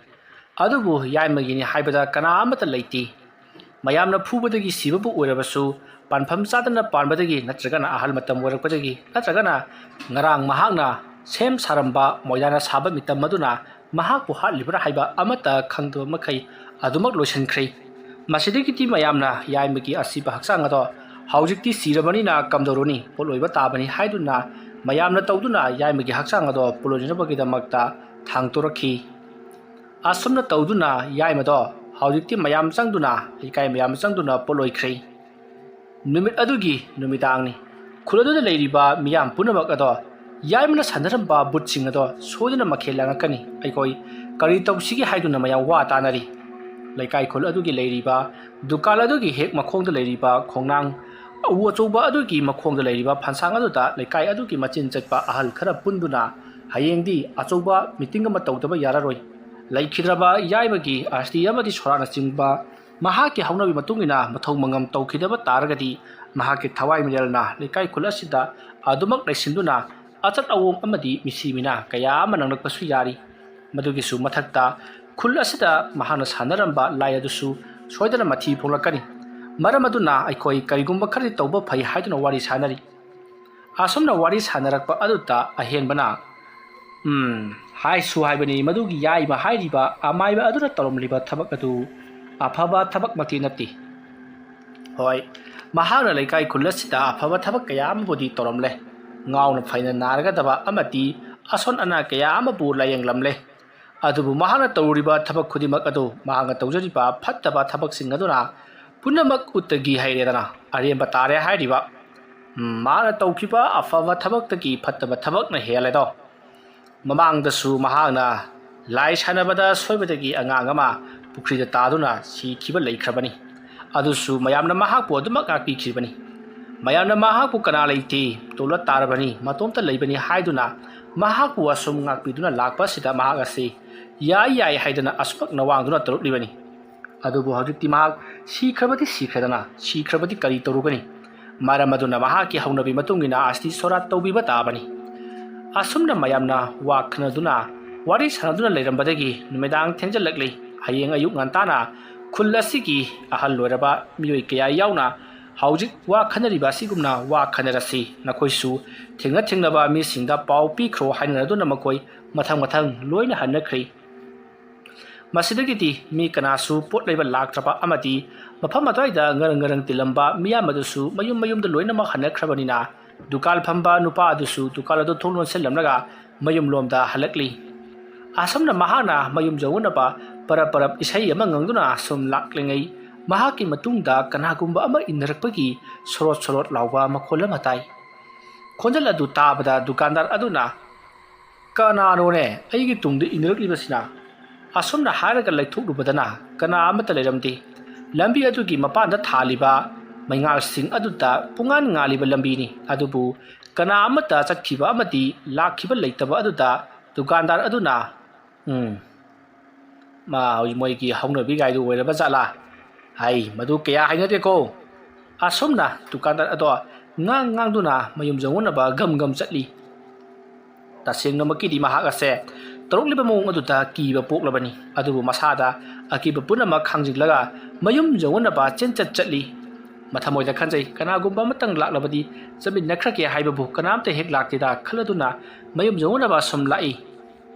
ꯑꯗꯨꯕꯨ ꯌꯥꯏꯃꯒꯤꯅꯤ ꯍꯥꯏꯕꯗ ꯀꯅꯥ ꯑꯃꯠꯇ ꯂꯩꯇꯦ꯫ ꯃꯌꯥꯝꯅ ꯐꯨꯕꯗꯒꯤ ꯁꯤꯕꯕꯨ ꯑꯣꯏꯔꯕꯁꯨ, ꯄꯥꯟꯐꯝ ꯆꯥꯗꯅ ꯄꯥꯟꯕꯗꯒꯤ ꯅꯠꯇ꯭ꯔꯒꯅ ꯑꯍꯜ ꯃꯇꯝ ꯑꯣꯏꯔꯛꯄꯗꯒꯤ ꯅꯠꯇ꯭ꯔꯒꯅ ꯉꯔꯥꯡ ꯃꯍꯥꯛꯅ ꯁꯦꯝ ꯁꯥꯔꯝꯕ ꯃꯣꯏꯗꯥꯅ ꯁꯥꯕ ꯃꯤꯇꯝ ꯑꯗꯨꯅ ꯃꯍꯥꯛꯄꯨ ꯍꯥꯠꯂꯤꯕ꯭ꯔꯥ ꯍꯥꯏꯕ ꯑꯃꯠꯇ ꯈꯪꯗꯕ ꯃꯈꯩ ꯑꯗꯨꯃꯛ ꯂꯣꯏꯁꯤꯟꯈ꯭ꯔꯦ꯫ ꯃꯁꯤꯗꯒꯤꯗꯤ ꯃꯌꯥꯝꯅ ꯌꯥꯏꯃꯒꯤ ꯑꯁꯤꯕ ꯍꯛꯆꯥꯡ ꯑꯗꯣ ꯍꯧꯖꯤꯛꯇꯤ ꯁꯤꯔꯕꯅꯤꯅ ꯀꯝꯗꯧꯔꯨꯅꯤ, ꯄꯣꯠꯂꯣꯏꯕ ꯇꯥꯕꯅꯤ ꯍꯥꯏꯗꯨꯅ ꯃꯌꯥꯝꯅ ꯇꯧꯗꯨꯅ ꯌꯥꯏꯃꯒꯤ ꯍꯛꯆꯥꯡ ꯑꯗꯣ ꯄꯣꯠꯂꯣꯏꯅꯅꯕꯒꯤꯗꯃꯛꯇ ꯊꯥꯡꯇꯣꯔꯛꯈꯤ꯫ ꯑꯁꯨꯝꯅ ꯇꯧꯗꯨꯅ ꯌꯥꯏꯃꯗꯣ ꯍꯧꯖꯤꯛꯇꯤ ꯃꯌꯥꯝ ꯆꯪꯗꯨꯅ, ꯂꯩꯀꯥꯏ ꯃꯌꯥꯝ ꯆꯪꯗꯨꯅ ꯄꯣꯠꯂꯣꯏꯈ꯭ꯔꯦ꯫ ꯅꯨꯃꯤꯠ ꯑꯗꯨꯒꯤ ꯅꯨꯃꯤꯗꯥꯡꯅꯤ꯫ ꯈꯨꯜ ꯑꯗꯨꯗ ꯂꯩꯔꯤꯕ ꯃꯤꯌꯥꯝ ꯄꯨꯝꯅꯃꯛ ꯑꯗꯣ ꯌꯥꯏꯃꯅ ꯁꯥꯟꯅꯔꯝꯕ ꯕꯨꯠꯁꯤꯡ ꯑꯗꯣ ꯁꯣꯏꯗꯅ ꯃꯈꯦꯜ ꯂꯥꯡꯉꯛꯀꯅꯤ꯫ ꯑꯩꯈꯣꯏ ꯀꯔꯤ ꯇꯧꯁꯤꯒꯦ ꯍꯥꯏꯗꯨꯅ ꯃꯌꯥꯝ ꯋꯥ ꯇꯥꯅꯔꯤ꯫ ꯂꯩꯀꯥꯏ ꯈꯨꯜ ꯑꯗꯨꯒꯤ ꯂꯩꯔꯤꯕ ꯗꯨꯀꯥꯟ ꯑꯗꯨꯒꯤ ꯍꯦꯛ ꯃꯈꯣꯡꯗ ꯂꯩꯔꯤꯕ ꯈꯣꯡꯅꯥꯡ ꯎ ꯑꯆꯧꯕ ꯑꯗꯨꯒꯤ ꯃꯈꯣꯡꯗ ꯂꯩꯔꯤꯕ ꯐꯟꯁꯥꯡ ꯑꯗꯨꯗ ꯂꯩꯀꯥꯏ ꯑꯗꯨꯒꯤ ꯃꯆꯤꯟ ꯆꯠꯄ ꯑꯍꯜ ꯈꯔ ꯄꯨꯟꯗꯨꯅ ꯍꯌꯦꯡꯗꯤ ꯑꯆꯧꯕ ꯃꯤꯇꯤꯡ ꯑꯃ ꯇꯧꯗꯕ ꯌꯥꯔꯔꯣꯏ꯫ ꯂꯩꯈꯤꯗ꯭ꯔꯕ ꯌꯥꯏꯃꯒꯤ ꯑꯁꯇꯤ ꯑꯃꯗꯤ ꯁꯣꯔꯥꯠꯅꯆꯤꯡꯕ ꯃꯍꯥꯛꯀꯤ ꯍꯧꯅꯕꯤ ꯃꯇꯨꯡ ꯏꯟꯅ ꯃꯊꯧ ꯃꯉꯝ ꯇꯧꯈꯤꯗꯕ ꯇꯥꯔꯒꯗꯤ ꯃꯍꯥꯛꯀꯤ ꯊꯋꯥꯏ ꯃꯤꯔꯦꯜꯅ ꯂꯩꯀꯥꯏ ꯈꯨꯜ ꯑꯁꯤꯗ ꯑꯗꯨꯃꯛ ꯂꯩꯁꯤꯟꯗꯨꯅ ꯑꯆꯠ ꯑꯋꯣꯡ ꯑꯃꯗꯤ ꯃꯤꯁꯤ ꯃꯤꯅꯥ ꯀꯌꯥ ꯑꯃ ꯅꯪꯂꯛꯄꯁꯨ ꯌꯥꯔꯤ꯫ ꯃꯗꯨꯒꯤꯁꯨ ꯃꯊꯛꯇ ꯈꯨꯜ ꯑꯁꯤꯗ ꯃꯍꯥꯛꯅ ꯁꯥꯟꯅꯔꯝꯕ ꯂꯥꯏ ꯑꯗꯨꯁꯨ ꯁꯣꯏꯗꯅ ꯃꯊꯤ ꯐꯣꯡꯂꯛꯀꯅꯤ꯫ ꯃꯔꯝ ꯑꯗꯨꯅ ꯑꯩꯈꯣꯏ ꯀꯔꯤꯒꯨꯝꯕ ꯈꯔꯗꯤ ꯇꯧꯕ ꯐꯩ ꯍꯥꯏꯗꯨꯅ ꯋꯥꯔꯤ ꯁꯥꯟꯅꯔꯤ꯫ ꯑꯁꯨꯝꯅ ꯋꯥꯔꯤ ꯁꯥꯟꯅꯔꯛꯄ ꯑꯗꯨꯗ ꯑꯍꯦꯟꯕꯅ, "ꯎꯝ, ꯍꯥꯏꯁꯨ ꯍꯥꯏꯕꯅꯤ, ꯃꯗꯨꯒꯤ ꯌꯥꯏꯃ ꯍꯥꯏꯔꯤꯕ ꯑꯃꯥꯏꯕ ꯑꯗꯨꯅ ꯇꯧꯔꯝꯂꯤꯕ ꯊꯕꯛ ꯑꯗꯨ ꯑꯐꯕ ꯊꯕꯛꯃꯛꯇꯤ ꯅꯠꯇꯦ꯫ ꯍꯣꯏ, ꯃꯍꯥꯛꯅ ꯂꯩꯀꯥꯏ ꯈꯨꯜ ꯑꯁꯤꯗ ꯑꯐꯕ ꯊꯕꯛ ꯀꯌꯥ ꯑꯃꯕꯨꯗꯤ ꯇꯧꯔꯝꯂꯦ꯫ ꯉꯥꯎꯅ ꯐꯩꯅ ꯅꯥꯔꯒꯗꯕ ꯑꯃꯗꯤ ꯑꯁꯣꯟ ꯑꯅꯥ ꯀꯌꯥ ꯑꯃꯕꯨ ꯂꯥꯌꯦꯡꯂꯝꯂꯦ꯫ ꯑꯗꯨꯕꯨ ꯃꯍꯥꯛꯅ ꯇꯧꯔꯤꯕ ꯊꯕꯛ ꯈꯨꯗꯤꯡꯃꯛ ꯑꯗꯨ, ꯃꯍꯥꯛꯅ ꯇꯧꯖꯔꯤꯕ ꯐꯠꯇꯕ ꯊꯕꯛꯁꯤꯡ ꯑꯗꯨꯅ ꯄꯨꯝꯅꯃꯛ ꯎꯠꯇꯒꯤ ꯍꯩꯔꯦꯗꯅ ꯑꯔꯦꯝꯕ ꯇꯥꯔꯦ ꯍꯥꯏꯔꯤꯕ꯫ ꯎꯝ, ꯃꯍꯥꯛꯅ ꯇꯧꯈꯤꯕ ꯑꯐꯕ ꯊꯕꯛꯇꯒꯤ ꯐꯠꯇꯕ ꯊꯕꯛꯅ ꯍꯦꯜꯂꯦꯗꯣ꯫ ꯃꯃꯥꯡꯗꯁꯨ ꯃꯍꯥꯛꯅ ꯂꯥꯏ ꯁꯥꯟꯅꯕꯗ ꯁꯣꯏꯕꯗꯒꯤ ꯑꯉꯥꯡ ꯑꯃ ꯄꯨꯈ꯭ꯔꯤꯗ ꯇꯥꯗꯨꯅ ꯁꯤꯈꯤꯕ ꯂꯩꯈ꯭ꯔꯕꯅꯤ꯫ ꯑꯗꯨꯁꯨ ꯃꯌꯥꯝꯅ ꯃꯍꯥꯛꯄꯨ ꯑꯗꯨꯃꯛ ꯉꯥꯛꯄꯤꯈꯤꯕꯅꯤ꯫ ꯃꯌꯥꯝꯅ ꯃꯍꯥꯛꯄꯨ ꯀꯅꯥ ꯂꯩꯇꯦ, ꯇꯣꯂꯠ ꯇꯥꯔꯕꯅꯤ, ꯃꯇꯣꯝꯇ ꯂꯩꯕꯅꯤ ꯍꯥꯏꯗꯨꯅ ꯃꯍꯥꯛꯄꯨ ꯑꯁꯨꯝ ꯉꯥꯛꯄꯤꯗꯨꯅ ꯂꯥꯛꯄ ꯑꯁꯤꯗ ꯃꯍꯥꯛ ꯑꯁꯤ ꯌꯥꯏ ꯌꯥꯏ ꯍꯥꯏꯗꯅ ꯑꯁꯨꯃꯛ ꯅꯋꯥꯡꯗꯨꯅ ꯇꯧꯔꯛꯂꯤꯕꯅꯤ꯫ ꯑꯗꯨꯕꯨ ꯍꯧꯖꯤꯛꯇꯤ ꯃꯍꯥꯛ ꯁꯤꯈ꯭ꯔꯕꯗꯤ ꯁꯤꯈ꯭ꯔꯦꯗꯅ, ꯁꯤꯈ꯭ꯔꯕꯗꯤ ꯀꯔꯤ ꯇꯧꯔꯨꯒꯅꯤ? ꯃꯔꯝ ꯑꯗꯨꯅ ꯃꯍꯥꯛꯀꯤ ꯍꯧꯅꯕꯤ ꯃꯇꯨꯡ ꯏꯟꯅ ꯑꯁꯇꯤ ꯁꯣꯔꯥꯠ ꯇꯧꯕꯤꯕ ꯇꯥꯕꯅꯤ꯫ ꯑꯁꯨꯝꯅ ꯃꯌꯥꯝꯅ ꯋꯥ ꯈꯟꯅꯗꯨꯅ, ꯋꯥꯔꯤ ꯁꯥꯟꯅꯗꯨꯅ ꯂꯩꯔꯝꯕꯗꯒꯤ ꯅꯨꯃꯤꯗꯥꯡ ꯊꯦꯡꯖꯤꯜꯂꯛꯂꯤ꯫ ꯍꯌꯦꯡ ꯑꯌꯨꯛ ꯉꯟꯇꯥꯅ ꯈꯨꯜ ꯑꯁꯤꯒꯤ ꯑꯍꯜ ꯑꯣꯏꯔꯕ ꯃꯤꯑꯣꯏ ꯀꯌꯥ ꯌꯥꯎꯅ ꯍꯧꯖꯤꯛ ꯋꯥ ꯈꯟꯅꯔꯤꯕ ꯑꯁꯤꯒꯨꯝꯅ ꯋꯥ ꯈꯟꯅꯔꯁꯤ꯫ ꯅꯈꯣꯏꯁꯨ ꯊꯦꯡꯅ ꯊꯦꯡꯅꯕ ꯃꯤꯁꯤꯡꯗ ꯄꯥꯎ ꯄꯤꯈ꯭ꯔꯣ ꯍꯥꯏꯅꯗꯨꯅ ꯃꯈꯣꯏ ꯃꯊꯪ ꯃꯊꯪ ꯂꯣꯏꯅ ꯍꯟꯅꯈ꯭ꯔꯤ꯫ ꯃꯁꯤꯗꯒꯤꯗꯤ ꯃꯤ ꯀꯅꯥꯁꯨ ꯄꯣꯠ ꯂꯩꯕ ꯂꯥꯛꯇ꯭ꯔꯕ ꯑꯃꯗꯤ ꯃꯐꯝ ꯑꯗꯨꯋꯥꯏꯗ ꯉꯔꯪ ꯉꯔꯪ ꯇꯤꯜꯂꯝꯕ ꯃꯤꯌꯥꯝ ꯑꯗꯨꯁꯨ ꯃꯌꯨꯝ ꯃꯌꯨꯝꯗ ꯂꯣꯏꯅꯃꯛ ꯍꯟꯅꯈ꯭ꯔꯕꯅꯤꯅ, ꯗꯨꯀꯥꯟ ꯐꯝꯕ ꯅꯨꯄꯥ ꯑꯗꯨꯁꯨ ꯗꯨꯀꯥꯟ ꯑꯗꯨ ꯊꯣꯡ ꯂꯣꯟꯁꯤꯜꯂꯝꯂꯒ ꯃꯌꯨꯝꯂꯣꯝꯗ ꯍꯜꯂꯛꯂꯤ꯫ ꯑꯁꯨꯝꯅ ꯃꯍꯥꯛꯅ ꯃꯌꯨꯝ ꯌꯧꯅꯅꯕ ꯄꯔꯞ ꯄꯔꯞ ꯏꯁꯩ ꯑꯃ ꯉꯪꯗꯨꯅ ꯁꯨꯝ ꯂꯥꯛꯂꯤꯉꯩ, ꯃꯍꯥꯛꯀꯤ ꯃꯇꯨꯡꯗ ꯀꯅꯥꯒꯨꯝꯕ ꯑꯃ ꯏꯟꯅꯔꯛꯄꯒꯤ ꯁꯣꯔꯣꯠ ꯁꯣꯔꯣꯠ ꯂꯥꯎꯕ ꯃꯈꯣꯜ ꯑꯃ ꯇꯥꯏ꯫ ꯈꯣꯟꯖꯦꯜ ꯑꯗꯨ ꯇꯥꯕꯗ ꯗꯨꯀꯥꯟꯗꯥꯔ ꯑꯗꯨꯅ, "ꯀꯅꯥꯅꯣꯅꯦ ꯑꯩꯒꯤ ꯇꯨꯡꯗ ꯏꯟꯅꯔꯛꯂꯤꯕꯁꯤꯅ?" ꯑꯁꯨꯝꯅ ꯍꯥꯏꯔꯒ ꯂꯩꯊꯣꯛꯂꯨꯕꯗꯅ ꯀꯅꯥ ꯑꯃꯠꯇ ꯂꯩꯔꯝꯗꯦ꯫ ꯂꯝꯕꯤ ꯑꯗꯨꯒꯤ ꯃꯄꯥꯟꯗ ꯊꯥꯜꯂꯤꯕ ꯃꯩꯉꯥꯜꯁꯤꯡ ꯑꯗꯨꯗ ꯄꯨꯡꯉꯥꯟ ꯉꯥꯜꯂꯤꯕ ꯂꯝꯕꯤꯅꯤ꯫ ꯑꯗꯨꯕꯨ ꯀꯅꯥ ꯑꯃꯠꯇ ꯆꯠꯈꯤꯕ ꯑꯃꯗꯤ ꯂꯥꯛꯈꯤꯕ ꯂꯩꯇꯕ ꯑꯗꯨꯗ ꯗꯨꯀꯥꯟꯗꯥꯔ ꯑꯗꯨꯅ, "ꯎꯝ, ꯃꯥ ꯍꯧꯖꯤꯛ ꯃꯣꯏꯒꯤ ꯍꯧꯅꯕꯤ ꯒꯥꯏꯗꯨ ꯑꯣꯏꯔꯕ ꯖꯥꯠꯂꯥ? ꯍꯥꯏ, ꯃꯗꯨ ꯀꯌꯥ ꯍꯥꯏꯅꯗꯦꯀꯣ"꯫ ꯑꯁꯨꯝꯅ ꯗꯨꯀꯥꯟꯗꯥꯔ ꯑꯗꯣ ꯉꯥꯡ ꯉꯥꯡꯗꯨꯅ ꯃꯌꯨꯝ ꯌꯧꯅꯅꯕ ꯒꯝ ꯒꯝ ꯆꯠꯂꯤ꯫ ꯇꯁꯦꯡꯅꯃꯛꯀꯤꯗꯤ ꯃꯍꯥꯛ ꯑꯁꯦ ꯇꯧꯔꯛꯂꯤꯕ ꯃꯑꯣꯡ ꯑꯗꯨꯗ ꯀꯤꯕ ꯄꯣꯛꯂꯕꯅꯤ꯫ ꯑꯗꯨꯕꯨ ꯃꯁꯥꯗ ꯑꯀꯤꯕ ꯄꯨꯝꯅꯃꯛ ꯈꯥꯡꯖꯤꯜꯂꯒ ꯃꯌꯨꯝ ꯌꯧꯅꯅꯕ ꯆꯦꯟꯆꯠ ꯆꯠꯂꯤ꯫ ꯃꯊꯃꯣꯏꯗ ꯈꯟꯖꯩ, "ꯀꯅꯥꯒꯨꯝꯕ ꯑꯃꯇꯪ ꯂꯥꯛꯂꯕꯗꯤ ꯆꯠꯃꯤꯟꯅꯈ꯭ꯔꯒꯦ ꯍꯥꯏꯕꯕꯨ ꯀꯅꯥꯝꯇ ꯍꯦꯛ ꯂꯥꯛꯇꯦꯗ" ꯈꯜꯂꯗꯨꯅ ꯃꯌꯨꯝ ꯌꯧꯅꯅꯕ ꯑꯁꯨꯝ ꯂꯥꯛꯏ꯫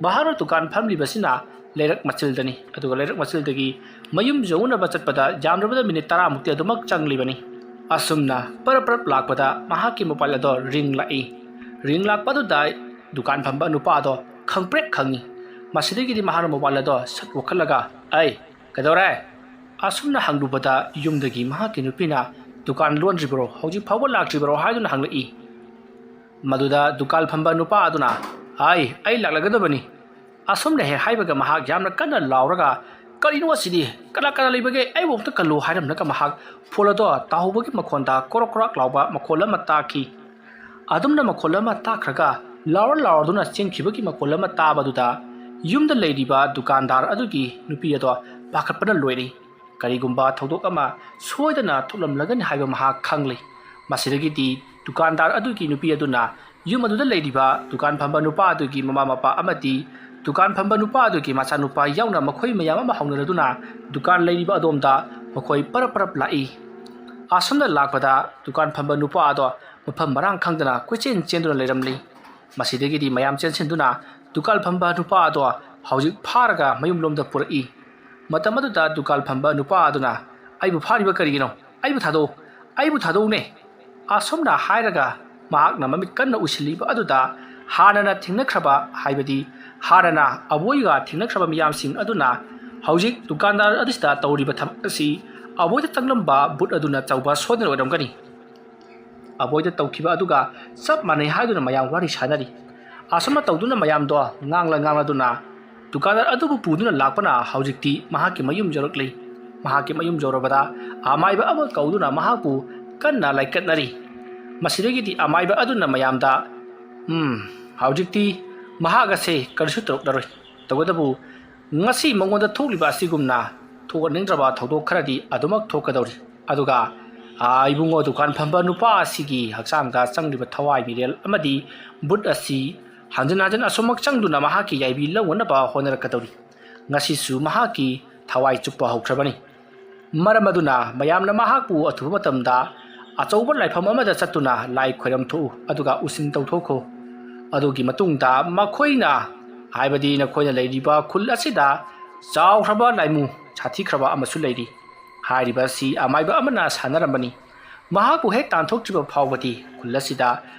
ꯃꯍꯥꯛꯅ ꯗꯨꯀꯥꯟ ꯐꯝꯂꯤꯕꯁꯤꯅ ꯂꯩꯔꯛ ꯃꯆꯤꯜꯗꯅꯤ꯫ ꯑꯗꯨꯒ ꯂꯩꯔꯛ ꯃꯆꯤꯜꯗꯒꯤ ꯃꯌꯨꯝ ꯌꯧꯅꯕ ꯆꯠꯄꯗ ꯌꯥꯝꯗ꯭ꯔꯕꯗ ꯃꯤꯅꯤꯠ ꯇꯔꯥꯃꯨꯛꯇꯤ ꯑꯗꯨꯃꯛ ꯆꯪꯂꯤꯕꯅꯤ꯫ ꯑꯁꯨꯝꯅ ꯄꯔꯞ ꯄꯔꯞ ꯂꯥꯛꯄꯗ ꯃꯍꯥꯛꯀꯤ ꯃꯣꯕꯥꯏꯜ ꯑꯗꯣ ꯔꯤꯡ ꯂꯥꯛꯏ꯫ ꯔꯤꯡ ꯂꯥꯛꯄ ꯑꯗꯨꯗ ꯗꯨꯀꯥꯟ ꯐꯝꯕ ꯅꯨꯄꯥ ꯑꯗꯣ ꯈꯪꯄ꯭ꯔꯦꯛ ꯈꯪꯉꯤ꯫ ꯃꯁꯤꯗꯒꯤꯗꯤ ꯃꯍꯥꯛꯅ ꯃꯣꯕꯥꯏꯜ ꯑꯗꯣ ꯁꯠ ꯋꯥꯈꯠꯂꯒ, "ꯑꯩ, ꯀꯩꯗꯧꯔꯦ?" ꯑꯁꯨꯝꯅ ꯍꯪꯂꯨꯕꯗ ꯌꯨꯝꯗꯒꯤ ꯃꯍꯥꯛꯀꯤ ꯅꯨꯄꯤꯅ, "ꯗꯨꯀꯥꯟ ꯂꯣꯟꯗ꯭ꯔꯤꯕꯔꯣ? ꯍꯧꯖꯤꯛ ꯐꯥꯎꯕ ꯂꯥꯛꯇ꯭ꯔꯤꯕꯔꯣ?" ꯍꯥꯏꯗꯨꯅ ꯍꯪꯂꯛꯏ꯫ ꯃꯗꯨꯗ ꯗꯨꯀꯥꯟ ꯐꯝꯕ ꯅꯨꯄꯥ ꯑꯗꯨꯅ, "ꯑꯩ, ꯑꯩ ꯂꯥꯛꯂꯒꯗꯕꯅꯤ"꯫ ꯑꯁꯨꯝꯅ ꯍꯦꯛ ꯍꯥꯏꯕꯒ ꯃꯍꯥꯛ ꯌꯥꯝꯅ ꯀꯟꯅ ꯂꯥꯎꯔꯒ, "ꯀꯔꯤꯅꯣ ꯑꯁꯤꯗꯤ? ꯀꯅꯥ ꯀꯅꯥ ꯂꯩꯕꯒꯦ? ꯑꯩꯕꯨ ꯑꯝꯇ ꯀꯜꯂꯨ" ꯍꯥꯏꯔꯝꯂꯒ ꯃꯍꯥꯛ ꯐꯣꯟ ꯑꯗꯣ ꯇꯥꯍꯧꯕꯒꯤ ꯃꯈꯣꯟꯗ ꯀ꯭ꯔꯣꯛ ꯀ꯭ꯔꯣꯛ ꯂꯥꯎꯕ ꯃꯈꯣꯜ ꯑꯃ ꯇꯥꯈꯤ꯫ ꯑꯗꯨꯝꯅ ꯃꯈꯣꯜ ꯑꯃ ꯇꯥꯈ꯭ꯔꯒ ꯂꯥꯎꯔ ꯂꯥꯎꯔꯗꯨꯅ ꯆꯦꯟꯈꯤꯕꯒꯤ ꯃꯈꯣꯜ ꯑꯃ ꯇꯥꯕꯗꯨꯗ ꯌꯨꯝꯗ ꯂꯩꯔꯤꯕ ꯗꯨꯀꯥꯟꯗꯥꯔ ꯑꯗꯨꯒꯤ ꯅꯨꯄꯤ ꯑꯗꯣ ꯄꯥꯈꯠꯄꯅ ꯂꯣꯏꯔꯦ꯫ ꯀꯔꯤꯒꯨꯝꯕ ꯊꯧꯗꯣꯛ ꯑꯃ ꯁꯣꯏꯗꯅ ꯊꯣꯛꯂꯝꯂꯒꯅꯤ ꯍꯥꯏꯕ ꯃꯍꯥꯛ ꯈꯪꯂꯦ꯫ ꯃꯁꯤꯗꯒꯤꯗꯤ ꯗꯨꯀꯥꯟꯗꯥꯔ ꯑꯗꯨꯒꯤ ꯅꯨꯄꯤ ꯑꯗꯨꯅ ꯌꯨꯝ ꯑꯗꯨꯗ ꯂꯩꯔꯤꯕ ꯗꯨꯀꯥꯟ ꯐꯝꯕ ꯅꯨꯄꯥ ꯑꯗꯨꯒꯤ ꯃꯃꯥ ꯃꯄꯥ ꯑꯃꯗꯤ ꯗꯨꯀꯥꯟ ꯐꯝꯕ ꯅꯨꯄꯥ ꯑꯗꯨꯒꯤ ꯃꯆꯥꯅꯨꯄꯥ ꯌꯥꯎꯅ ꯃꯈꯣꯏ ꯃꯌꯥꯝ ꯑꯃ ꯍꯧꯅꯔꯗꯨꯅ ꯗꯨꯀꯥꯟ ꯂꯩꯔꯤꯕ ꯑꯗꯣꯝꯗ ꯃꯈꯣꯏ ꯄꯔꯞ ꯄꯔꯞ ꯂꯥꯛꯏ꯫ ꯑꯁꯨꯝꯅ ꯂꯥꯛꯄꯗ ꯗꯨꯀꯥꯟ ꯐꯝꯕ ꯅꯨꯄꯥ ꯑꯗꯣ ꯃꯐꯝ ꯃꯔꯥꯡ ꯈꯪꯗꯅ ꯀꯣꯏꯆꯦꯟ ꯆꯦꯟꯗꯨꯅ ꯂꯩꯔꯝꯂꯤ꯫ ꯃꯁꯤꯗꯒꯤꯗꯤ ꯃꯌꯥꯝ ꯆꯦꯟꯁꯤꯟꯗꯨꯅ ꯗꯨꯀꯥꯟ ꯐꯝꯕ ꯅꯨꯄꯥ ꯑꯗꯣ ꯍꯧꯖꯤꯛ ꯐꯥꯔꯒ ꯃꯌꯨꯝꯂꯣꯝꯗ ꯄꯨꯔꯛꯏ꯫ ꯃꯇꯝ ꯑꯗꯨꯗ ꯗꯨꯀꯥꯟ ꯐꯝꯕ ꯅꯨꯄꯥ ꯑꯗꯨꯅ, "ꯑꯩꯕꯨ ꯐꯥꯔꯤꯕ ꯀꯔꯤꯒꯤꯅꯣ? ꯑꯩꯕꯨ ꯊꯥꯗꯣꯛꯎ, ꯑꯩꯕꯨ ꯊꯥꯗꯣꯛꯎꯅꯦ!" ꯑꯁꯨꯝꯅ ꯍꯥꯏꯔꯒ ꯃꯍꯥꯛꯅ ꯃꯃꯤꯠ ꯀꯟꯅ ꯎꯏꯁꯤꯜꯂꯤꯕ ꯑꯗꯨꯗ ꯍꯥꯟꯅꯅ ꯊꯦꯡꯅꯈ꯭ꯔꯕ, ꯍꯥꯏꯕꯗꯤ ꯍꯥꯟꯅꯅ ꯑꯕꯣꯏꯒ ꯊꯦꯡꯅꯈ꯭ꯔꯕ ꯃꯤꯌꯥꯝꯁꯤꯡ ꯑꯗꯨꯅ ꯍꯧꯖꯤꯛ ꯗꯨꯀꯥꯟꯗꯥꯔ ꯑꯗꯨꯁꯤꯗ ꯇꯧꯔꯤꯕ ꯊꯕꯛ ꯑꯁꯤ ꯑꯕꯣꯏꯗ ꯆꯪꯂꯝꯕ ꯕꯨꯠ ꯑꯗꯨꯅ ꯇꯧꯕ ꯁꯣꯏꯗꯅ ꯑꯣꯏꯔꯝꯒꯅꯤ꯫ ꯑꯕꯣꯏꯗ ꯇꯧꯈꯤꯕ ꯑꯗꯨꯒ ꯆꯞ ꯃꯥꯟꯅꯩ ꯍꯥꯏꯗꯨꯅ ꯃꯌꯥꯝ ꯋꯥꯔꯤ ꯁꯥꯅꯔꯤ꯫ ꯑꯁꯨꯝꯅ ꯇꯧꯗꯨꯅ ꯃꯌꯥꯝꯗꯣ ꯉꯥꯡꯂ ꯉꯥꯡꯂꯗꯨꯅ ꯗꯨꯀꯥꯟꯗꯥꯔ ꯑꯗꯨꯕꯨ ꯄꯨꯗꯨꯅ ꯂꯥꯛꯄꯅ ꯍꯧꯖꯤꯛꯇꯤ ꯃꯍꯥꯛꯀꯤ ꯃꯌꯨꯝ ꯌꯧꯔꯛꯂꯤ꯫ ꯃꯍꯥꯛꯀꯤ ꯃꯌꯨꯝ ꯌꯧꯔꯕꯗ ꯑꯃꯥꯏꯕ ꯑꯃ ꯀꯧꯗꯨꯅ ꯃꯍꯥꯛꯄꯨ ꯀꯟꯅ ꯂꯥꯏꯀꯠꯅꯔꯤ꯫ ꯃꯁꯤꯗꯒꯤꯗꯤ ꯑꯃꯥꯏꯕ ꯑꯗꯨꯅ ꯃꯌꯥꯝꯗ, "ꯎꯝ, ꯍꯧꯖꯤꯛꯇꯤ ꯃꯍꯥꯛ ꯑꯁꯦ ꯀꯔꯤꯁꯨ ꯇꯧꯔꯛꯂꯔꯣꯏ꯫ ꯇꯧꯕꯇꯕꯨ ꯉꯁꯤ ꯃꯉꯣꯟꯗ ꯊꯣꯛꯂꯤꯕ ꯑꯁꯤꯒꯨꯝꯅ ꯊꯣꯛꯍꯟꯅꯤꯡꯗ꯭ꯔꯕ ꯊꯧꯗꯣꯛ ꯈꯔꯗꯤ ꯑꯗꯨꯃꯛ ꯊꯣꯛꯀꯗꯧꯔꯤ꯫ ꯑꯗꯨꯒ, ꯑꯥ, ꯏꯕꯨꯡꯉꯣ, ꯗꯨꯀꯥꯟ ꯐꯝꯕ ꯅꯨꯄꯥ ꯑꯁꯤꯒꯤ ꯍꯛꯆꯥꯡꯗ ꯆꯪꯂꯤꯕ ꯊꯋꯥꯏ ꯃꯤꯔꯦꯜ ꯑꯃꯗꯤ ꯕꯨꯠ ꯑꯁꯤ ꯍꯟꯖꯤꯟ ꯍꯟꯖꯤꯟ ꯑꯁꯨꯝꯃꯛ ꯆꯪꯗꯨꯅ ꯃꯍꯥꯛꯀꯤ ꯌꯥꯏꯕꯤ ꯂꯧꯅꯅꯕ ꯍꯣꯠꯅꯔꯛꯀꯗꯧꯔꯤ꯫ ꯉꯁꯤꯁꯨ ꯃꯍꯥꯛꯀꯤ ꯊꯋꯥꯏ ꯆꯨꯞꯄ ꯍꯧꯈ꯭ꯔꯕꯅꯤ꯫ ꯃꯔꯝ ꯑꯗꯨꯅ ꯃꯌꯥꯝꯅ ꯃꯍꯥꯛꯄꯨ ꯑꯊꯨꯕ ꯃꯇꯝꯗ ꯑꯆꯧꯕ ꯂꯥꯏꯐꯝ ꯑꯃꯗ ꯆꯠꯇꯨꯅ ꯂꯥꯏ ꯈꯣꯏꯔꯝ ꯊꯣꯛꯎ, ꯑꯗꯨꯒ ꯎꯁꯤꯟ ꯇꯧꯊꯣꯛꯈꯣ꯫ ꯑꯗꯨꯒꯤ ꯃꯇꯨꯡꯗ ꯃꯈꯣꯏꯅ, ꯍꯥꯏꯕꯗꯤ ꯅꯈꯣꯏꯅ ꯂꯩꯔꯤꯕ ꯈꯨꯜ ꯑꯁꯤꯗ ꯆꯥꯎꯈ꯭ꯔꯕ ꯂꯥꯏꯃꯨ ꯁꯥꯊꯤꯈ꯭ꯔꯕ ꯑꯃꯁꯨ ꯂꯩꯔꯤ꯫ ꯍꯥꯏꯔꯤꯕ ꯑꯁꯤ ꯑꯃꯥꯏꯕ ꯑꯃꯅ ꯁꯥꯟꯅꯔꯝꯕꯅꯤ꯫ ꯃꯍꯥꯛꯄꯨ ꯍꯦꯛ ꯇꯥꯟꯊꯣꯛꯇ꯭ꯔꯤꯕ ꯐꯥꯎꯕꯗꯤ ꯈꯨꯜ ꯑꯁꯤꯗ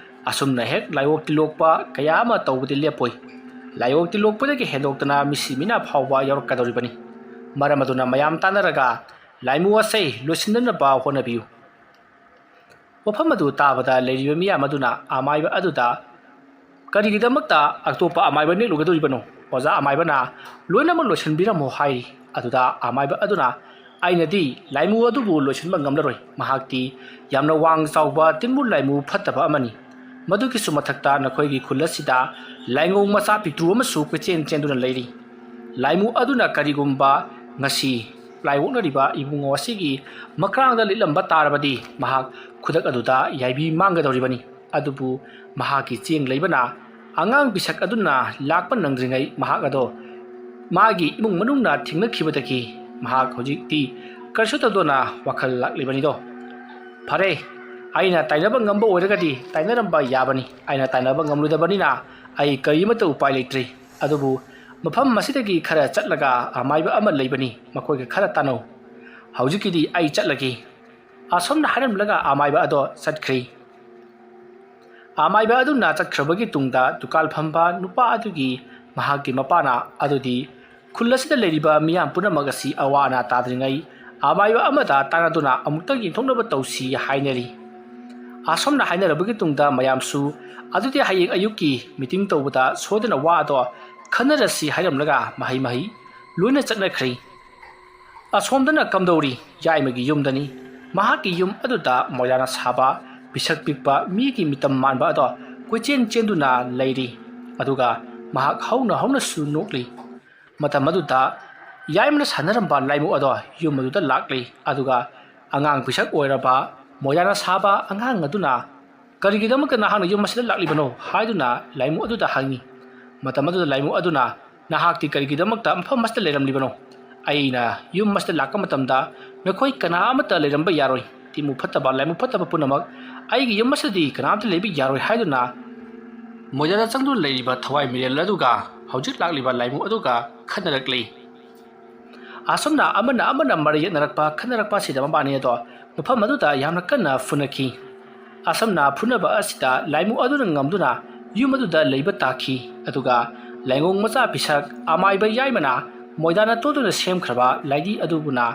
ꯑꯁꯨꯝꯅ ꯍꯦꯛ ꯂꯥꯏꯑꯣꯛ ꯇꯤꯜꯂꯣꯛꯄ ꯀꯌꯥ ꯑꯃ ꯇꯧꯕꯗꯤ ꯂꯦꯞꯄꯣꯏ꯫ ꯂꯥꯏꯑꯣꯛ ꯇꯤꯜꯂꯣꯛꯄꯗꯒꯤ ꯍꯦꯟꯗꯣꯛꯇꯅ ꯃꯤꯁꯤ ꯃꯤꯅꯥ ꯐꯥꯎꯕ ꯌꯥꯎꯔꯛꯀꯗꯧꯔꯤꯕꯅꯤ꯫ ꯃꯔꯝ ꯑꯗꯨꯅ ꯃꯌꯥꯝ ꯇꯥꯟꯅꯔꯒ ꯂꯥꯏꯃꯨ ꯑꯁꯤ ꯂꯣꯏꯁꯤꯟꯅꯅꯕ ꯍꯣꯠꯅꯕꯤꯌꯨ꯫ ꯋꯥꯐꯝ ꯑꯗꯨ ꯇꯥꯕꯗ ꯂꯩꯔꯤꯕ ꯃꯤꯌꯥꯝ ꯑꯗꯨꯅ ꯑꯃꯥꯏꯕ ꯑꯗꯨꯗ, "ꯀꯔꯤꯒꯤꯗꯃꯛꯇ ꯑꯇꯣꯞꯄ ꯑꯃꯥꯏꯕ ꯅꯦꯛꯂꯨꯒꯗꯧꯔꯤꯕꯅꯣ? ꯑꯣꯖꯥ ꯑꯃꯥꯏꯕꯅ ꯂꯣꯏꯅꯃꯛ ꯂꯣꯏꯁꯤꯟꯕꯤꯔꯝꯃꯣ" ꯍꯥꯏꯔꯤ꯫ ꯑꯗꯨꯗ ꯑꯃꯥꯏꯕ ꯑꯗꯨꯅ, "ꯑꯩꯅꯗꯤ ꯂꯥꯏꯃꯨ ꯑꯗꯨꯕꯨ ꯂꯣꯏꯁꯤꯟꯕ ꯉꯝꯂꯔꯣꯏ꯫ ꯃꯍꯥꯛꯇꯤ ꯌꯥꯝꯅ ꯋꯥꯡ ꯆꯥꯎꯕ ꯇꯤꯟꯕꯨ ꯂꯥꯏꯃꯨ ꯐꯠꯇꯕ ꯑꯃꯅꯤ꯫ ꯃꯗꯨꯒꯤꯁꯨ ꯃꯊꯛꯇ ꯅꯈꯣꯏꯒꯤ ꯈꯨꯜ ꯑꯁꯤꯗ ꯂꯥꯏꯉꯧ ꯃꯆꯥ ꯄꯤꯛꯇ꯭ꯔꯨ ꯑꯃꯁꯨ ꯀꯣꯏꯆꯦꯟ ꯆꯦꯟꯗꯨꯅ ꯂꯩꯔꯤ꯫ ꯂꯥꯏꯃꯨ ꯑꯗꯨꯅ ꯀꯔꯤꯒꯨꯝꯕ ꯉꯁꯤ ꯂꯥꯏ ꯑꯣꯛꯅꯔꯤꯕ ꯏꯕꯨꯡꯉꯣ ꯑꯁꯤꯒꯤ ꯃꯀ꯭ꯔꯥꯡꯗ ꯂꯤꯠꯂꯝꯕ ꯇꯥꯔꯕꯗꯤ ꯃꯍꯥꯛ ꯈꯨꯗꯛ ꯑꯗꯨꯗ ꯌꯥꯏꯕꯤ ꯃꯥꯡꯒꯗꯧꯔꯤꯕꯅꯤ꯫ ꯑꯗꯨꯕꯨ ꯃꯍꯥꯛꯀꯤ ꯆꯦꯡ ꯂꯩꯕꯅ ꯑꯉꯥꯡ ꯄꯤꯁꯛ ꯑꯗꯨꯅ ꯂꯥꯛꯄ ꯅꯪꯗ꯭ꯔꯤꯉꯩ ꯃꯍꯥꯛ ꯑꯗꯣ ꯃꯥꯒꯤ ꯏꯃꯨꯡ ꯃꯅꯨꯡꯅ ꯊꯤꯡꯅꯈꯤꯕꯗꯒꯤ ꯃꯍꯥꯛ ꯍꯧꯖꯤꯛꯇꯤ ꯀꯔꯤꯁꯨ ꯇꯧꯗꯅ ꯋꯥꯈꯜ ꯂꯥꯛꯂꯤꯕꯅꯤꯗꯣ꯫ ꯐꯔꯦ, ꯑꯩꯅ ꯇꯥꯏꯅꯕ ꯉꯝꯕ ꯑꯣꯏꯔꯒꯗꯤ ꯇꯥꯏꯅꯔꯝꯕ ꯌꯥꯕꯅꯤ꯫ ꯑꯩꯅ ꯇꯥꯏꯅꯕ ꯉꯝꯂꯣꯏꯗꯕꯅꯤꯅ ꯑꯩ ꯀꯔꯤꯃꯠꯇ ꯎꯄꯥꯏ ꯂꯩꯇ꯭ꯔꯤ꯫ ꯑꯗꯨꯕꯨ ꯃꯐꯝ ꯑꯁꯤꯗꯒꯤ ꯈꯔ ꯆꯠꯂꯒ ꯑꯃꯥꯏꯕ ꯑꯃ ꯂꯩꯕꯅꯤ, ꯃꯈꯣꯏꯒ ꯈꯔ ꯇꯥꯟꯅꯧ꯫ ꯍꯧꯖꯤꯛꯀꯤꯗꯤ ꯑꯩ ꯆꯠꯂꯒꯦ꯫" ꯑꯁꯨꯝꯅ ꯍꯥꯏꯔꯝꯂꯒ ꯑꯃꯥꯏꯕ ꯑꯗꯣ ꯆꯠꯈ꯭ꯔꯤ꯫ ꯑꯃꯥꯏꯕ ꯑꯗꯨꯅ ꯆꯠꯈ꯭ꯔꯕꯒꯤ ꯇꯨꯡꯗ ꯗꯨꯀꯥꯟ ꯐꯝꯕ ꯅꯨꯄꯥ ꯑꯗꯨꯒꯤ ꯃꯍꯥꯛꯀꯤ ꯃꯄꯥꯅ, ꯑꯗꯨꯗꯤ ꯈꯨꯜ ꯑꯁꯤꯗ ꯂꯩꯔꯤꯕ ꯃꯤꯌꯥꯝ ꯄꯨꯝꯅꯃꯛ ꯑꯁꯤ ꯑꯋꯥ ꯑꯅꯥ ꯇꯥꯗ꯭ꯔꯤꯉꯩ ꯑꯃꯥꯏꯕ ꯑꯃꯗ ꯇꯥꯟꯅꯗꯨꯅ ꯑꯃꯨꯛꯇꯪ ꯌꯦꯡꯊꯣꯛꯅꯕ ꯇꯧꯁꯤ ꯍꯥꯏꯅꯔꯤ꯫ ꯑꯁꯨꯝꯅ ꯍꯥꯏꯅꯔꯕꯒꯤ ꯇꯨꯡꯗ ꯃꯌꯥꯝꯁꯨ, "ꯑꯗꯨꯗꯤ ꯍꯌꯦꯡ ꯑꯌꯨꯛꯀꯤ ꯃꯤꯇꯤꯡ ꯇꯧꯕꯗ ꯁꯣꯏꯗꯅ ꯋꯥ ꯑꯗꯣ ꯈꯟꯅꯔꯁꯤ" ꯍꯥꯏꯔꯝꯂꯒ ꯃꯍꯩ ꯃꯍꯩ ꯂꯣꯏꯅ ꯆꯠꯅꯈ꯭ꯔꯤ꯫ ꯑꯁꯣꯝꯗꯅ ꯀꯝꯗꯧꯔꯤ? ꯌꯥꯏꯃꯒꯤ ꯌꯨꯝꯗꯅꯤ꯫ ꯃꯍꯥꯛꯀꯤ ꯌꯨꯝ ꯑꯗꯨꯗ ꯃꯣꯏꯔꯥꯅ ꯁꯥꯕ, ꯄꯤꯁꯛ ꯄꯤꯛꯄ ꯃꯤꯒꯤ ꯃꯤꯇꯝ ꯃꯥꯟꯕ ꯑꯗꯣ ꯀꯣꯏꯆꯦꯟ ꯆꯦꯟꯗꯨꯅ ꯂꯩꯔꯤ꯫ ꯑꯗꯨꯒ ꯃꯍꯥꯛ ꯍꯧꯅ ꯍꯧꯅꯁꯨ ꯅꯣꯛꯂꯤ꯫ ꯃꯇꯝ ꯑꯗꯨꯗ ꯌꯥꯏꯃꯅ ꯁꯥꯟꯅꯔꯝꯕ ꯂꯥꯏꯃꯨ ꯑꯗꯣ ꯌꯨꯝ ꯑꯗꯨꯗ ꯂꯥꯛꯂꯤ꯫ ꯑꯗꯨꯒ ꯑꯉꯥꯡ ꯄꯤꯁꯛ ꯑꯣꯏꯔꯕ ꯃꯣꯏꯔꯥꯅ ꯁꯥꯕ ꯑꯉꯥꯡ ꯑꯗꯨꯅ "ꯀꯔꯤꯒꯤꯗꯃꯛꯇ ꯅꯍꯥꯛꯅ ꯌꯨꯝ ꯑꯁꯤꯗ ꯂꯥꯛꯂꯤꯕꯅꯣ?" ꯍꯥꯏꯗꯨꯅ ꯂꯥꯏꯃꯨ ꯑꯗꯨꯗ ꯍꯪꯉꯤ꯫ ꯃꯇꯝ ꯑꯗꯨꯗ ꯂꯥꯏꯃꯨ ꯑꯗꯨꯅ, "ꯅꯍꯥꯛꯇꯤ ꯀꯔꯤꯒꯤꯗꯃꯛꯇ ꯃꯐꯝ ꯑꯁꯤꯗ ꯂꯩꯔꯝꯂꯤꯕꯅꯣ? ꯑꯩꯅ ꯌꯨꯝ ꯑꯁꯤꯗ ꯂꯥꯛꯄ ꯃꯇꯝꯗ ꯅꯈꯣꯏ ꯀꯅꯥ ꯑꯃꯠꯇ ꯂꯩꯔꯝꯕ ꯌꯥꯔꯣꯏ꯫ ꯇꯤꯃꯨ ꯐꯠꯇꯕ, ꯂꯥꯏꯃꯨ ꯐꯠꯇꯕ ꯄꯨꯝꯅꯃꯛ, ꯑꯩꯒꯤ ꯌꯨꯝ ꯑꯁꯤꯗꯗꯤ ꯀꯅꯥꯝꯇ ꯂꯩꯕ ꯌꯥꯔꯣꯏ" ꯍꯥꯏꯗꯨꯅ ꯃꯣꯏꯗꯥꯗ ꯆꯪꯗꯨꯅ ꯂꯩꯔꯤꯕ ꯊꯋꯥꯏ ꯃꯤꯔꯦꯜ ꯑꯗꯨꯒ ꯍꯧꯖꯤꯛ ꯂꯥꯛꯂꯤꯕ ꯂꯥꯏꯃꯨ ꯑꯗꯨꯒ ꯈꯟꯅꯔꯛꯂꯤ꯫ ꯑꯁꯨꯝꯅ ꯑꯃꯅ ꯑꯃꯅ ꯃꯔꯩ ꯌꯦꯠꯅꯔꯛꯄ, ꯈꯠꯅꯔꯛꯄ ꯑꯁꯤꯗ ꯃꯕꯥꯅꯤ ꯑꯗꯣ ꯃꯐꯝ ꯑꯗꯨꯗ ꯌꯥꯝꯅ ꯀꯟꯅ ꯐꯨꯅꯈꯤ꯫ ꯑꯁꯨꯝꯅ ꯐꯨꯅꯕ ꯑꯁꯤꯗ ꯂꯥꯏꯃꯨ ꯑꯗꯨꯅ ꯉꯝꯗꯨꯅ ꯌꯨꯝ ꯑꯗꯨꯗ ꯂꯩꯕ ꯇꯥꯈꯤ꯫ ꯑꯗꯨꯒ ꯂꯥꯏꯉꯧ ꯃꯆꯥ ꯄꯤꯁꯛ ꯑꯃꯥꯏꯕ ꯌꯥꯏꯃꯅ ꯃꯣꯏꯗꯥꯅ ꯇꯣꯗꯨꯅ ꯁꯦꯝꯈ꯭ꯔꯕ ꯂꯥꯏꯙꯤ ꯑꯗꯨꯕꯨꯅ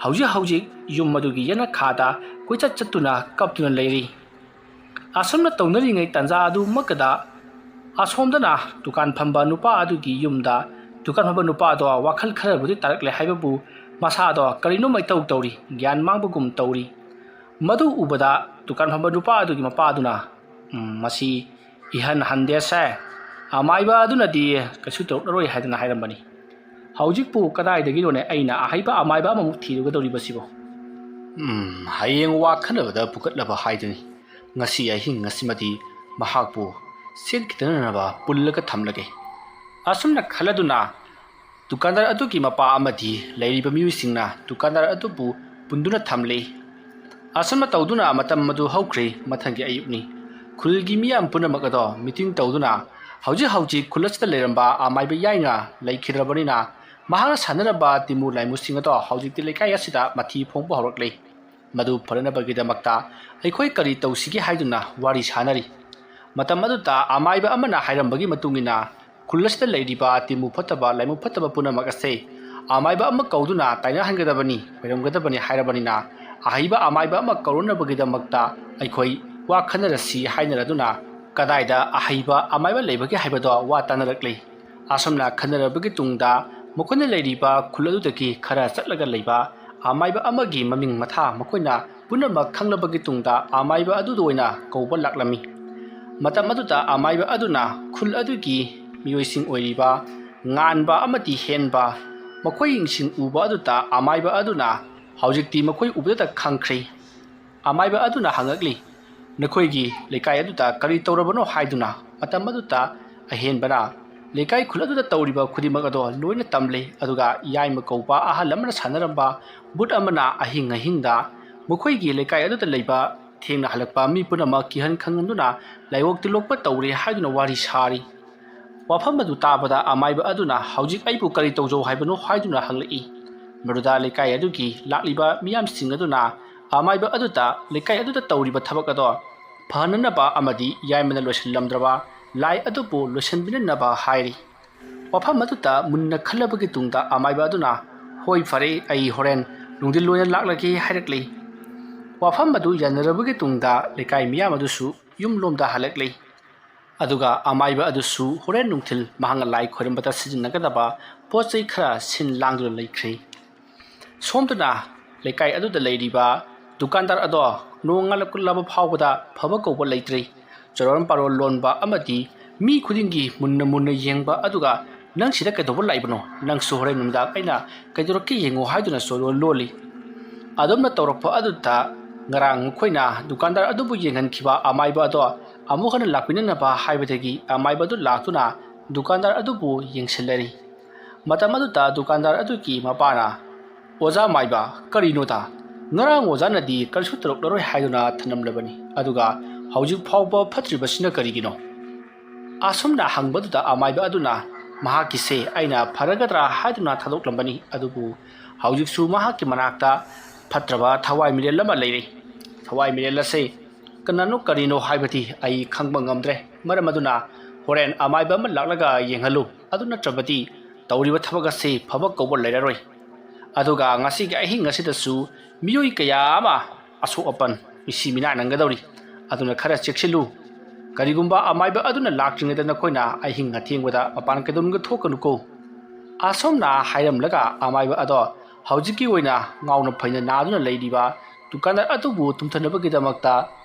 ꯍꯧꯖꯤꯛ ꯍꯧꯖꯤꯛ ꯌꯨꯝ ꯑꯗꯨꯒꯤ ꯌꯦꯅꯈꯥꯗ ꯀꯣꯏꯆꯠ ꯆꯠꯇꯨꯅ ꯀꯞꯇꯨꯅ ꯂꯩꯔꯤ꯫ ꯑꯁꯨꯝꯅ ꯇꯧꯅꯔꯤꯉꯩ ꯇꯥꯟꯖꯥ ꯑꯗꯨꯃꯛꯇꯗ ꯑꯁꯣꯝꯗꯅ ꯗꯨꯀꯥꯟ ꯐꯝꯕ ꯅꯨꯄꯥ ꯑꯗꯨꯒꯤ ꯌꯨꯝꯗ, ꯗꯨꯀꯥꯟ ꯐꯝꯕ ꯅꯨꯄꯥ ꯑꯗꯣ ꯋꯥꯈꯜ ꯈꯔꯕꯨꯗꯤ ꯇꯥꯔꯛꯂꯦ ꯍꯥꯏꯕꯕꯨ, ꯃꯁꯥꯗꯣ ꯀꯔꯤꯅꯣꯝꯃ ꯏꯇꯧ ꯇꯧꯔꯤ, ꯒ꯭ꯌꯥꯟ ꯃꯥꯡꯕꯒꯨꯝ ꯇꯧꯔꯤ꯫ ꯃꯗꯨ ꯎꯕꯗ ꯗꯨꯀꯥꯟ ꯐꯝꯕ ꯅꯨꯄꯥ ꯑꯗꯨꯒꯤ ꯃꯄꯥꯗꯨꯅ, "ꯎꯝ, ꯃꯁꯤ ꯏꯍꯟ ꯍꯟꯗꯦꯁꯦ, ꯑꯃꯥꯏꯕ ꯑꯗꯨꯅꯗꯤ ꯀꯩꯁꯨ ꯇꯧꯔꯛꯂꯔꯣꯏ" ꯍꯥꯏꯗꯅ ꯍꯥꯏꯔꯝꯕꯅꯤ꯫ "ꯍꯧꯖꯤꯛꯄꯨ ꯀꯗꯥꯏꯗꯒꯤꯅꯣꯅꯦ ꯑꯩꯅ ꯑꯍꯩꯕ ꯑꯃꯥꯏꯕ ꯑꯃꯃꯨꯛ ꯊꯤꯔꯨꯒꯗꯧꯔꯤꯕꯁꯤꯕꯣ? ꯎꯝ, ꯍꯌꯦꯡ ꯋꯥ ꯈꯟꯅꯕꯗ ꯄꯨꯈꯠꯂꯕ ꯍꯥꯏꯗꯨꯅꯤ꯫ ꯉꯁꯤ ꯑꯍꯤꯡ ꯑꯁꯤꯃꯗꯤ ꯃꯍꯥꯛꯄꯨ ꯆꯦꯟꯈꯤꯗꯅꯅꯕ ꯄꯨꯜꯂꯒ ꯊꯝꯂꯒꯦ"꯫ ꯑꯁꯨꯝꯅ ꯈꯜꯂꯗꯨꯅ ꯗꯨꯀꯥꯟꯗꯥꯔ ꯑꯗꯨꯒꯤ ꯃꯄꯥ ꯑꯃꯗꯤ ꯂꯩꯔꯤꯕ ꯃꯤꯑꯣꯏꯁꯤꯡꯅ ꯗꯨꯀꯥꯟꯗꯥꯔ ꯑꯗꯨꯕꯨ ꯄꯨꯟꯗꯨꯅ ꯊꯝꯂꯤ꯫ ꯑꯁꯨꯝꯅ ꯇꯧꯗꯨꯅ ꯃꯇꯝ ꯑꯗꯨ ꯍꯧꯈ꯭ꯔꯦ꯫ ꯃꯊꯪꯒꯤ ꯑꯌꯨꯛꯅꯤ꯫ ꯈꯨꯜꯒꯤ ꯃꯤꯌꯥꯝ ꯄꯨꯝꯅꯃꯛ ꯑꯗꯣ ꯃꯤꯇꯤꯡ ꯇꯧꯗꯨꯅ ꯍꯧꯖꯤꯛ ꯍꯧꯖꯤꯛ ꯈꯨꯜ ꯑꯁꯤꯗ ꯂꯩꯔꯝꯕ ꯑꯃꯥꯏꯕ ꯌꯥꯏꯅ ꯂꯩꯈꯤꯗ꯭ꯔꯕꯅꯤꯅ, ꯃꯍꯥꯛꯅ ꯁꯥꯟꯅꯔꯝꯕ ꯇꯤꯃꯨ ꯂꯥꯏꯃꯨꯁꯤꯡ ꯑꯗꯣ ꯍꯧꯖꯤꯛꯇꯤ ꯂꯩꯀꯥꯏ ꯑꯁꯤꯗ ꯃꯊꯤ ꯐꯣꯡꯕ ꯍꯧꯔꯛꯂꯦ꯫ ꯃꯗꯨ ꯐꯅꯅꯕꯒꯤꯗꯃꯛꯇ ꯑꯩꯈꯣꯏ ꯀꯔꯤ ꯇꯧꯁꯤꯒꯦ ꯍꯥꯏꯗꯨꯅ ꯋꯥꯔꯤ ꯁꯥꯅꯔꯤ꯫ ꯃꯇꯝ ꯑꯗꯨꯗ ꯑꯃꯥꯏꯕ ꯑꯃꯅ ꯍꯥꯏꯔꯝꯕꯒꯤ ꯃꯇꯨꯡ ꯏꯟꯅ, ꯈꯨꯜ ꯑꯁꯤꯗ ꯂꯩꯔꯤꯕ ꯇꯤꯃꯨ ꯐꯠꯇꯕ, ꯂꯥꯏꯃꯨ ꯐꯠꯇꯕ ꯄꯨꯝꯅꯃꯛ ꯑꯁꯦ ꯑꯃꯥꯏꯕ ꯑꯃ ꯀꯧꯗꯨꯅ ꯇꯥꯏꯅꯍꯟꯒꯗꯕꯅꯤ, ꯈꯣꯏꯔꯝꯒꯗꯕꯅꯤ ꯍꯥꯏꯔꯕꯅꯤꯅ, ꯑꯍꯩꯕ ꯑꯃꯥꯏꯕ ꯑꯃ ꯀꯧꯔꯨꯅꯕꯒꯤꯗꯃꯛꯇ ꯑꯩꯈꯣꯏ ꯋꯥ ꯈꯟꯅꯔꯁꯤ ꯍꯥꯏꯅꯔꯗꯨꯅ, ꯀꯗꯥꯏꯗ ꯑꯍꯩꯕ ꯑꯃꯥꯏꯕ ꯂꯩꯕꯒꯦ ꯍꯥꯏꯕꯗꯣ ꯋꯥ ꯇꯥꯅꯔꯛꯂꯤ꯫ ꯑꯁꯨꯝꯅ ꯈꯟꯅꯔꯕꯒꯤ ꯇꯨꯡꯗ, ꯃꯈꯣꯏꯅ ꯂꯩꯔꯤꯕ ꯈꯨꯜ ꯑꯗꯨꯗꯒꯤ ꯈꯔ ꯆꯠꯂꯒ ꯂꯩꯕ ꯑꯃꯥꯏꯕ ꯑꯃꯒꯤ ꯃꯃꯤꯡ ꯃꯊꯥ ꯃꯈꯣꯏꯅ ꯄꯨꯝꯅꯃꯛ ꯈꯪꯂꯕꯒꯤ ꯇꯨꯡꯗ, ꯑꯃꯥꯏꯕ ꯑꯗꯨꯗ ꯑꯣꯏꯅ ꯀꯧꯕ ꯂꯥꯛꯂꯝꯃꯤ꯫ ꯃꯇꯝ ꯑꯗꯨꯗ ꯑꯃꯥꯏꯕ ꯑꯗꯨꯅ ꯈꯨꯜ ꯑꯗꯨꯒꯤ ꯃꯤꯑꯣꯏꯁꯤꯡ ꯑꯣꯏꯔꯤꯕ ꯉꯥꯟꯕ ꯑꯃꯗꯤ ꯍꯦꯟꯕ ꯃꯈꯣꯏꯁꯤꯡ ꯎꯕ ꯑꯗꯨꯗ, ꯑꯃꯥꯏꯕ ꯑꯗꯨꯅ ꯍꯧꯖꯤꯛꯇꯤ ꯃꯈꯣꯏ ꯎꯕꯗꯇ ꯈꯪꯈ꯭ꯔꯦ꯫ ꯑꯃꯥꯏꯕ ꯑꯗꯨꯅ ꯍꯪꯉꯛꯂꯤ, "ꯅꯈꯣꯏꯒꯤ ꯂꯩꯀꯥꯏ ꯑꯗꯨꯗ ꯀꯔꯤ ꯇꯧꯔꯕꯅꯣ?" ꯍꯥꯏꯗꯨꯅ ꯃꯇꯝ ꯑꯗꯨꯗ ꯑꯍꯦꯟꯕꯅ ꯂꯩꯀꯥꯏ ꯈꯨꯜ ꯑꯗꯨꯗ ꯇꯧꯔꯤꯕ ꯈꯨꯗꯤꯡꯃꯛ ꯑꯗꯣ ꯂꯣꯏꯅ ꯇꯝꯂꯦ꯫ ꯑꯗꯨꯒ ꯌꯥꯏꯃ ꯀꯧꯕ ꯑꯍꯜ ꯑꯃꯅ ꯁꯥꯟꯅꯔꯝꯕ ꯕꯨꯠ ꯑꯃꯅ ꯑꯍꯤꯡ ꯑꯍꯤꯡꯗ ꯃꯈꯣꯏꯒꯤ ꯂꯩꯀꯥꯏ ꯑꯗꯨꯗ ꯂꯩꯕ ꯊꯦꯡꯅ ꯍꯜꯂꯛꯄ ꯃꯤ ꯄꯨꯝꯅꯃꯛ ꯀꯤꯍꯟ ꯈꯪꯍꯟꯗꯨꯅ ꯂꯥꯏꯑꯣꯛ ꯇꯤꯜꯂꯣꯛꯄ ꯇꯧꯔꯦ ꯍꯥꯏꯗꯨꯅ ꯋꯥꯔꯤ ꯁꯥꯔꯤ꯫ ꯋꯥꯐꯝ ꯑꯗꯨ ꯇꯥꯕꯗ ꯑꯃꯥꯏꯕ ꯑꯗꯨꯅ, "ꯍꯧꯖꯤꯛ ꯑꯩꯕꯨ ꯀꯔꯤ ꯇꯧꯖꯧ ꯍꯥꯏꯕꯅꯣ?" ꯍꯥꯏꯗꯨꯅ ꯍꯪꯂꯛꯏ꯫ ꯃꯗꯨꯗ ꯂꯩꯀꯥꯏ ꯑꯗꯨꯒꯤ ꯂꯥꯛꯂꯤꯕ ꯃꯤꯌꯥꯝꯁꯤꯡ ꯑꯗꯨꯅ ꯑꯃꯥꯏꯕ ꯑꯗꯨꯗ ꯂꯩꯀꯥꯏ ꯑꯗꯨꯗ ꯇꯧꯔꯤꯕ ꯊꯕꯛ ꯑꯗꯣ ꯐꯍꯟꯅꯅꯕ ꯑꯃꯗꯤ ꯌꯥꯏꯃꯅ ꯂꯣꯏꯁꯤꯜꯂꯝꯗ꯭ꯔꯕ ꯂꯥꯏ ꯑꯗꯨꯕꯨ ꯂꯣꯏꯁꯤꯟꯕꯤꯅꯅꯕ ꯍꯥꯏꯔꯤ꯫ ꯋꯥꯐꯝ ꯑꯗꯨꯗ ꯃꯨꯟꯅ ꯈꯜꯂꯕꯒꯤ ꯇꯨꯡꯗ ꯑꯃꯥꯏꯕ ꯑꯗꯨꯅ, "ꯍꯣꯏ, ꯐꯔꯦ, ꯑꯩ ꯍꯣꯔꯦꯟ ꯅꯨꯡꯊꯤꯜ ꯑꯣꯏꯅ ꯂꯥꯛꯂꯒꯦ" ꯍꯥꯏꯔꯛꯂꯤ꯫ ꯋꯥꯐꯝ ꯑꯗꯨ ꯌꯥꯅꯔꯕꯒꯤ ꯇꯨꯡꯗ ꯂꯩꯀꯥꯏ ꯃꯤꯌꯥꯝ ꯑꯗꯨꯁꯨ ꯌꯨꯝꯂꯣꯝꯗ ꯍꯜꯂꯛꯂꯤ꯫ ꯑꯗꯨꯒ ꯑꯃꯥꯏꯕ ꯑꯗꯨꯁꯨ ꯍꯣꯔꯦꯟ ꯅꯨꯡꯊꯤꯜ ꯃꯍꯥꯛꯅ ꯂꯥꯏ ꯈꯣꯏꯔꯝꯕꯗ ꯁꯤꯖꯤꯟꯅꯒꯗꯕ ꯄꯣꯠ ꯆꯩ ꯈꯔ ꯁꯤꯟ ꯂꯥꯡꯗꯨꯅ ꯂꯩꯈ꯭ꯔꯦ꯫ ꯁꯣꯝꯗꯅ ꯂꯩꯀꯥꯏ ꯑꯗꯨꯗ ꯂꯩꯔꯤꯕ ꯗꯨꯀꯥꯟꯗꯥꯔ ꯑꯗꯣ ꯅꯣꯡ ꯉꯥꯜꯂꯛꯂꯕ ꯐꯥꯎꯕꯗ ꯐꯕ ꯀꯧꯕ ꯂꯩꯇ꯭ꯔꯦ꯫ ꯆꯣꯔꯣꯟ ꯄꯥꯔꯣꯟ ꯂꯣꯟꯕ ꯑꯃꯗꯤ ꯃꯤ ꯈꯨꯗꯤꯡꯒꯤ ꯃꯨꯟꯅ ꯃꯨꯟꯅ ꯌꯦꯡꯕ ꯑꯗꯨꯒ, "ꯅꯪ ꯁꯤꯗ ꯀꯩꯗꯧꯕ ꯂꯥꯛꯏꯕꯅꯣ? ꯅꯪꯁꯨ ꯍꯣꯔꯦꯟ ꯅꯨꯃꯤꯗꯥꯡ ꯑꯩꯅ ꯀꯩꯗꯧꯔꯛꯀꯦ ꯌꯦꯡꯉꯣ" ꯍꯥꯏꯗꯨꯅ ꯆꯣꯔꯣꯟ ꯂꯣꯜꯂꯤ꯫ ꯑꯗꯨꯝꯅ ꯇꯧꯔꯛꯄ ꯑꯗꯨꯗ ꯉꯔꯥꯡ ꯃꯈꯣꯏꯅ ꯗꯨꯀꯥꯟꯗꯥꯔ ꯑꯗꯨꯕꯨ ꯌꯦꯡꯍꯟꯈꯤꯕ ꯑꯃꯥꯏꯕ ꯑꯗꯣ ꯑꯃꯨꯛ ꯍꯟꯅ ꯂꯥꯛꯄꯤꯅꯅꯕ ꯍꯥꯏꯕꯗꯒꯤ ꯑꯃꯥꯏꯕ ꯑꯗꯨ ꯂꯥꯛꯇꯨꯅ ꯗꯨꯀꯥꯟꯗꯥꯔ ꯑꯗꯨꯕꯨ ꯌꯦꯡꯁꯤꯜꯂꯔꯤ꯫ ꯃꯇꯝ ꯑꯗꯨꯗ ꯗꯨꯀꯥꯟꯗꯥꯔ ꯑꯗꯨꯒꯤ ꯃꯄꯥꯅ, "ꯑꯣꯖꯥ ꯃꯥꯏꯕ, ꯀꯔꯤꯅꯣꯗ? ꯉꯔꯥꯡ ꯑꯣꯖꯥꯅꯗꯤ ꯀꯔꯤꯁꯨ ꯇꯧꯔꯛꯂꯔꯣꯏ ꯍꯥꯏꯗꯨꯅ ꯊꯝꯂꯝꯂꯕꯅꯤ, ꯑꯗꯨꯒ ꯍꯧꯖꯤꯛ ꯐꯥꯎꯕ ꯐꯠꯇ꯭ꯔꯤꯕꯁꯤꯅ ꯀꯔꯤꯒꯤꯅꯣ?" ꯑꯁꯨꯝꯅ ꯍꯪꯕꯗꯨꯗ ꯑꯃꯥꯏꯕ ꯑꯗꯨꯅ, "ꯃꯍꯥꯛꯀꯤꯁꯦ ꯑꯩꯅ ꯐꯔꯒꯗ꯭ꯔꯥ ꯍꯥꯏꯗꯨꯅ ꯊꯥꯗꯣꯛꯂꯝꯕꯅꯤ, ꯑꯗꯨꯕꯨ ꯍꯧꯖꯤꯛꯁꯨ ꯃꯍꯥꯛꯀꯤ ꯃꯅꯥꯛꯇ ꯐꯠꯇ꯭ꯔꯕ ꯊꯋꯥꯏ ꯃꯤꯔꯦꯜ ꯑꯃ ꯂꯩꯔꯤ꯫ ꯊꯋꯥꯏ ꯃꯤꯔꯦꯜ ꯑꯁꯦ ꯀꯅꯥꯅꯣ ꯀꯔꯤꯅꯣ ꯍꯥꯏꯕꯗꯤ ꯑꯩ ꯈꯪꯕ ꯉꯝꯗ꯭ꯔꯦ꯫ ꯃꯔꯝ ꯑꯗꯨꯅ ꯍꯣꯔꯦꯟ ꯑꯃꯥꯏꯕ ꯑꯃ ꯂꯥꯛꯂꯒ ꯌꯦꯡꯍꯜꯂꯨ, ꯑꯗꯨ ꯅꯠꯇ꯭ꯔꯕꯗꯤ ꯇꯧꯔꯤꯕ ꯊꯕꯛ ꯑꯁꯤ ꯐꯕ ꯀꯧꯕ ꯂꯩꯔꯔꯣꯏ꯫ ꯑꯗꯨꯒ ꯉꯁꯤꯒꯤ ꯑꯍꯤꯡ ꯑꯁꯤꯗꯁꯨ ꯃꯤꯑꯣꯏ ꯀꯌꯥ ꯑꯃ ꯑꯁꯣꯛ ꯑꯄꯟ, ꯃꯤꯁꯤ ꯃꯤꯅꯥ ꯅꯪꯒꯗꯧꯔꯤ꯫ ꯑꯗꯨꯅ ꯈꯔ ꯆꯦꯛꯁꯤꯜꯂꯨ꯫ ꯀꯔꯤꯒꯨꯝꯕ ꯑꯃꯥꯏꯕ ꯑꯗꯨꯅ ꯂꯥꯛꯇ꯭ꯔꯤꯉꯩꯗ ꯅꯈꯣꯏꯅ ꯑꯍꯤꯡ ꯑꯊꯦꯡꯕꯗ ꯃꯄꯥꯟ ꯀꯩꯗꯧꯅꯨꯡꯗ ꯊꯣꯛꯀꯅꯨꯀꯣ꯫" ꯑꯁꯣꯝꯅ ꯍꯥꯏꯔꯝꯂꯒ ꯑꯃꯥꯏꯕ ꯑꯗꯣ ꯍꯧꯖꯤꯛꯀꯤ ꯑꯣꯏꯅ ꯉꯥꯎꯅ ꯐꯩꯅ ꯅꯥꯗꯨꯅ ꯂꯩꯔꯤꯕ ꯗꯨꯀꯥꯟꯗꯥꯔ ꯑꯗꯨꯕꯨ ꯇꯨꯝꯊꯅꯕꯒꯤꯗꯃꯛꯇ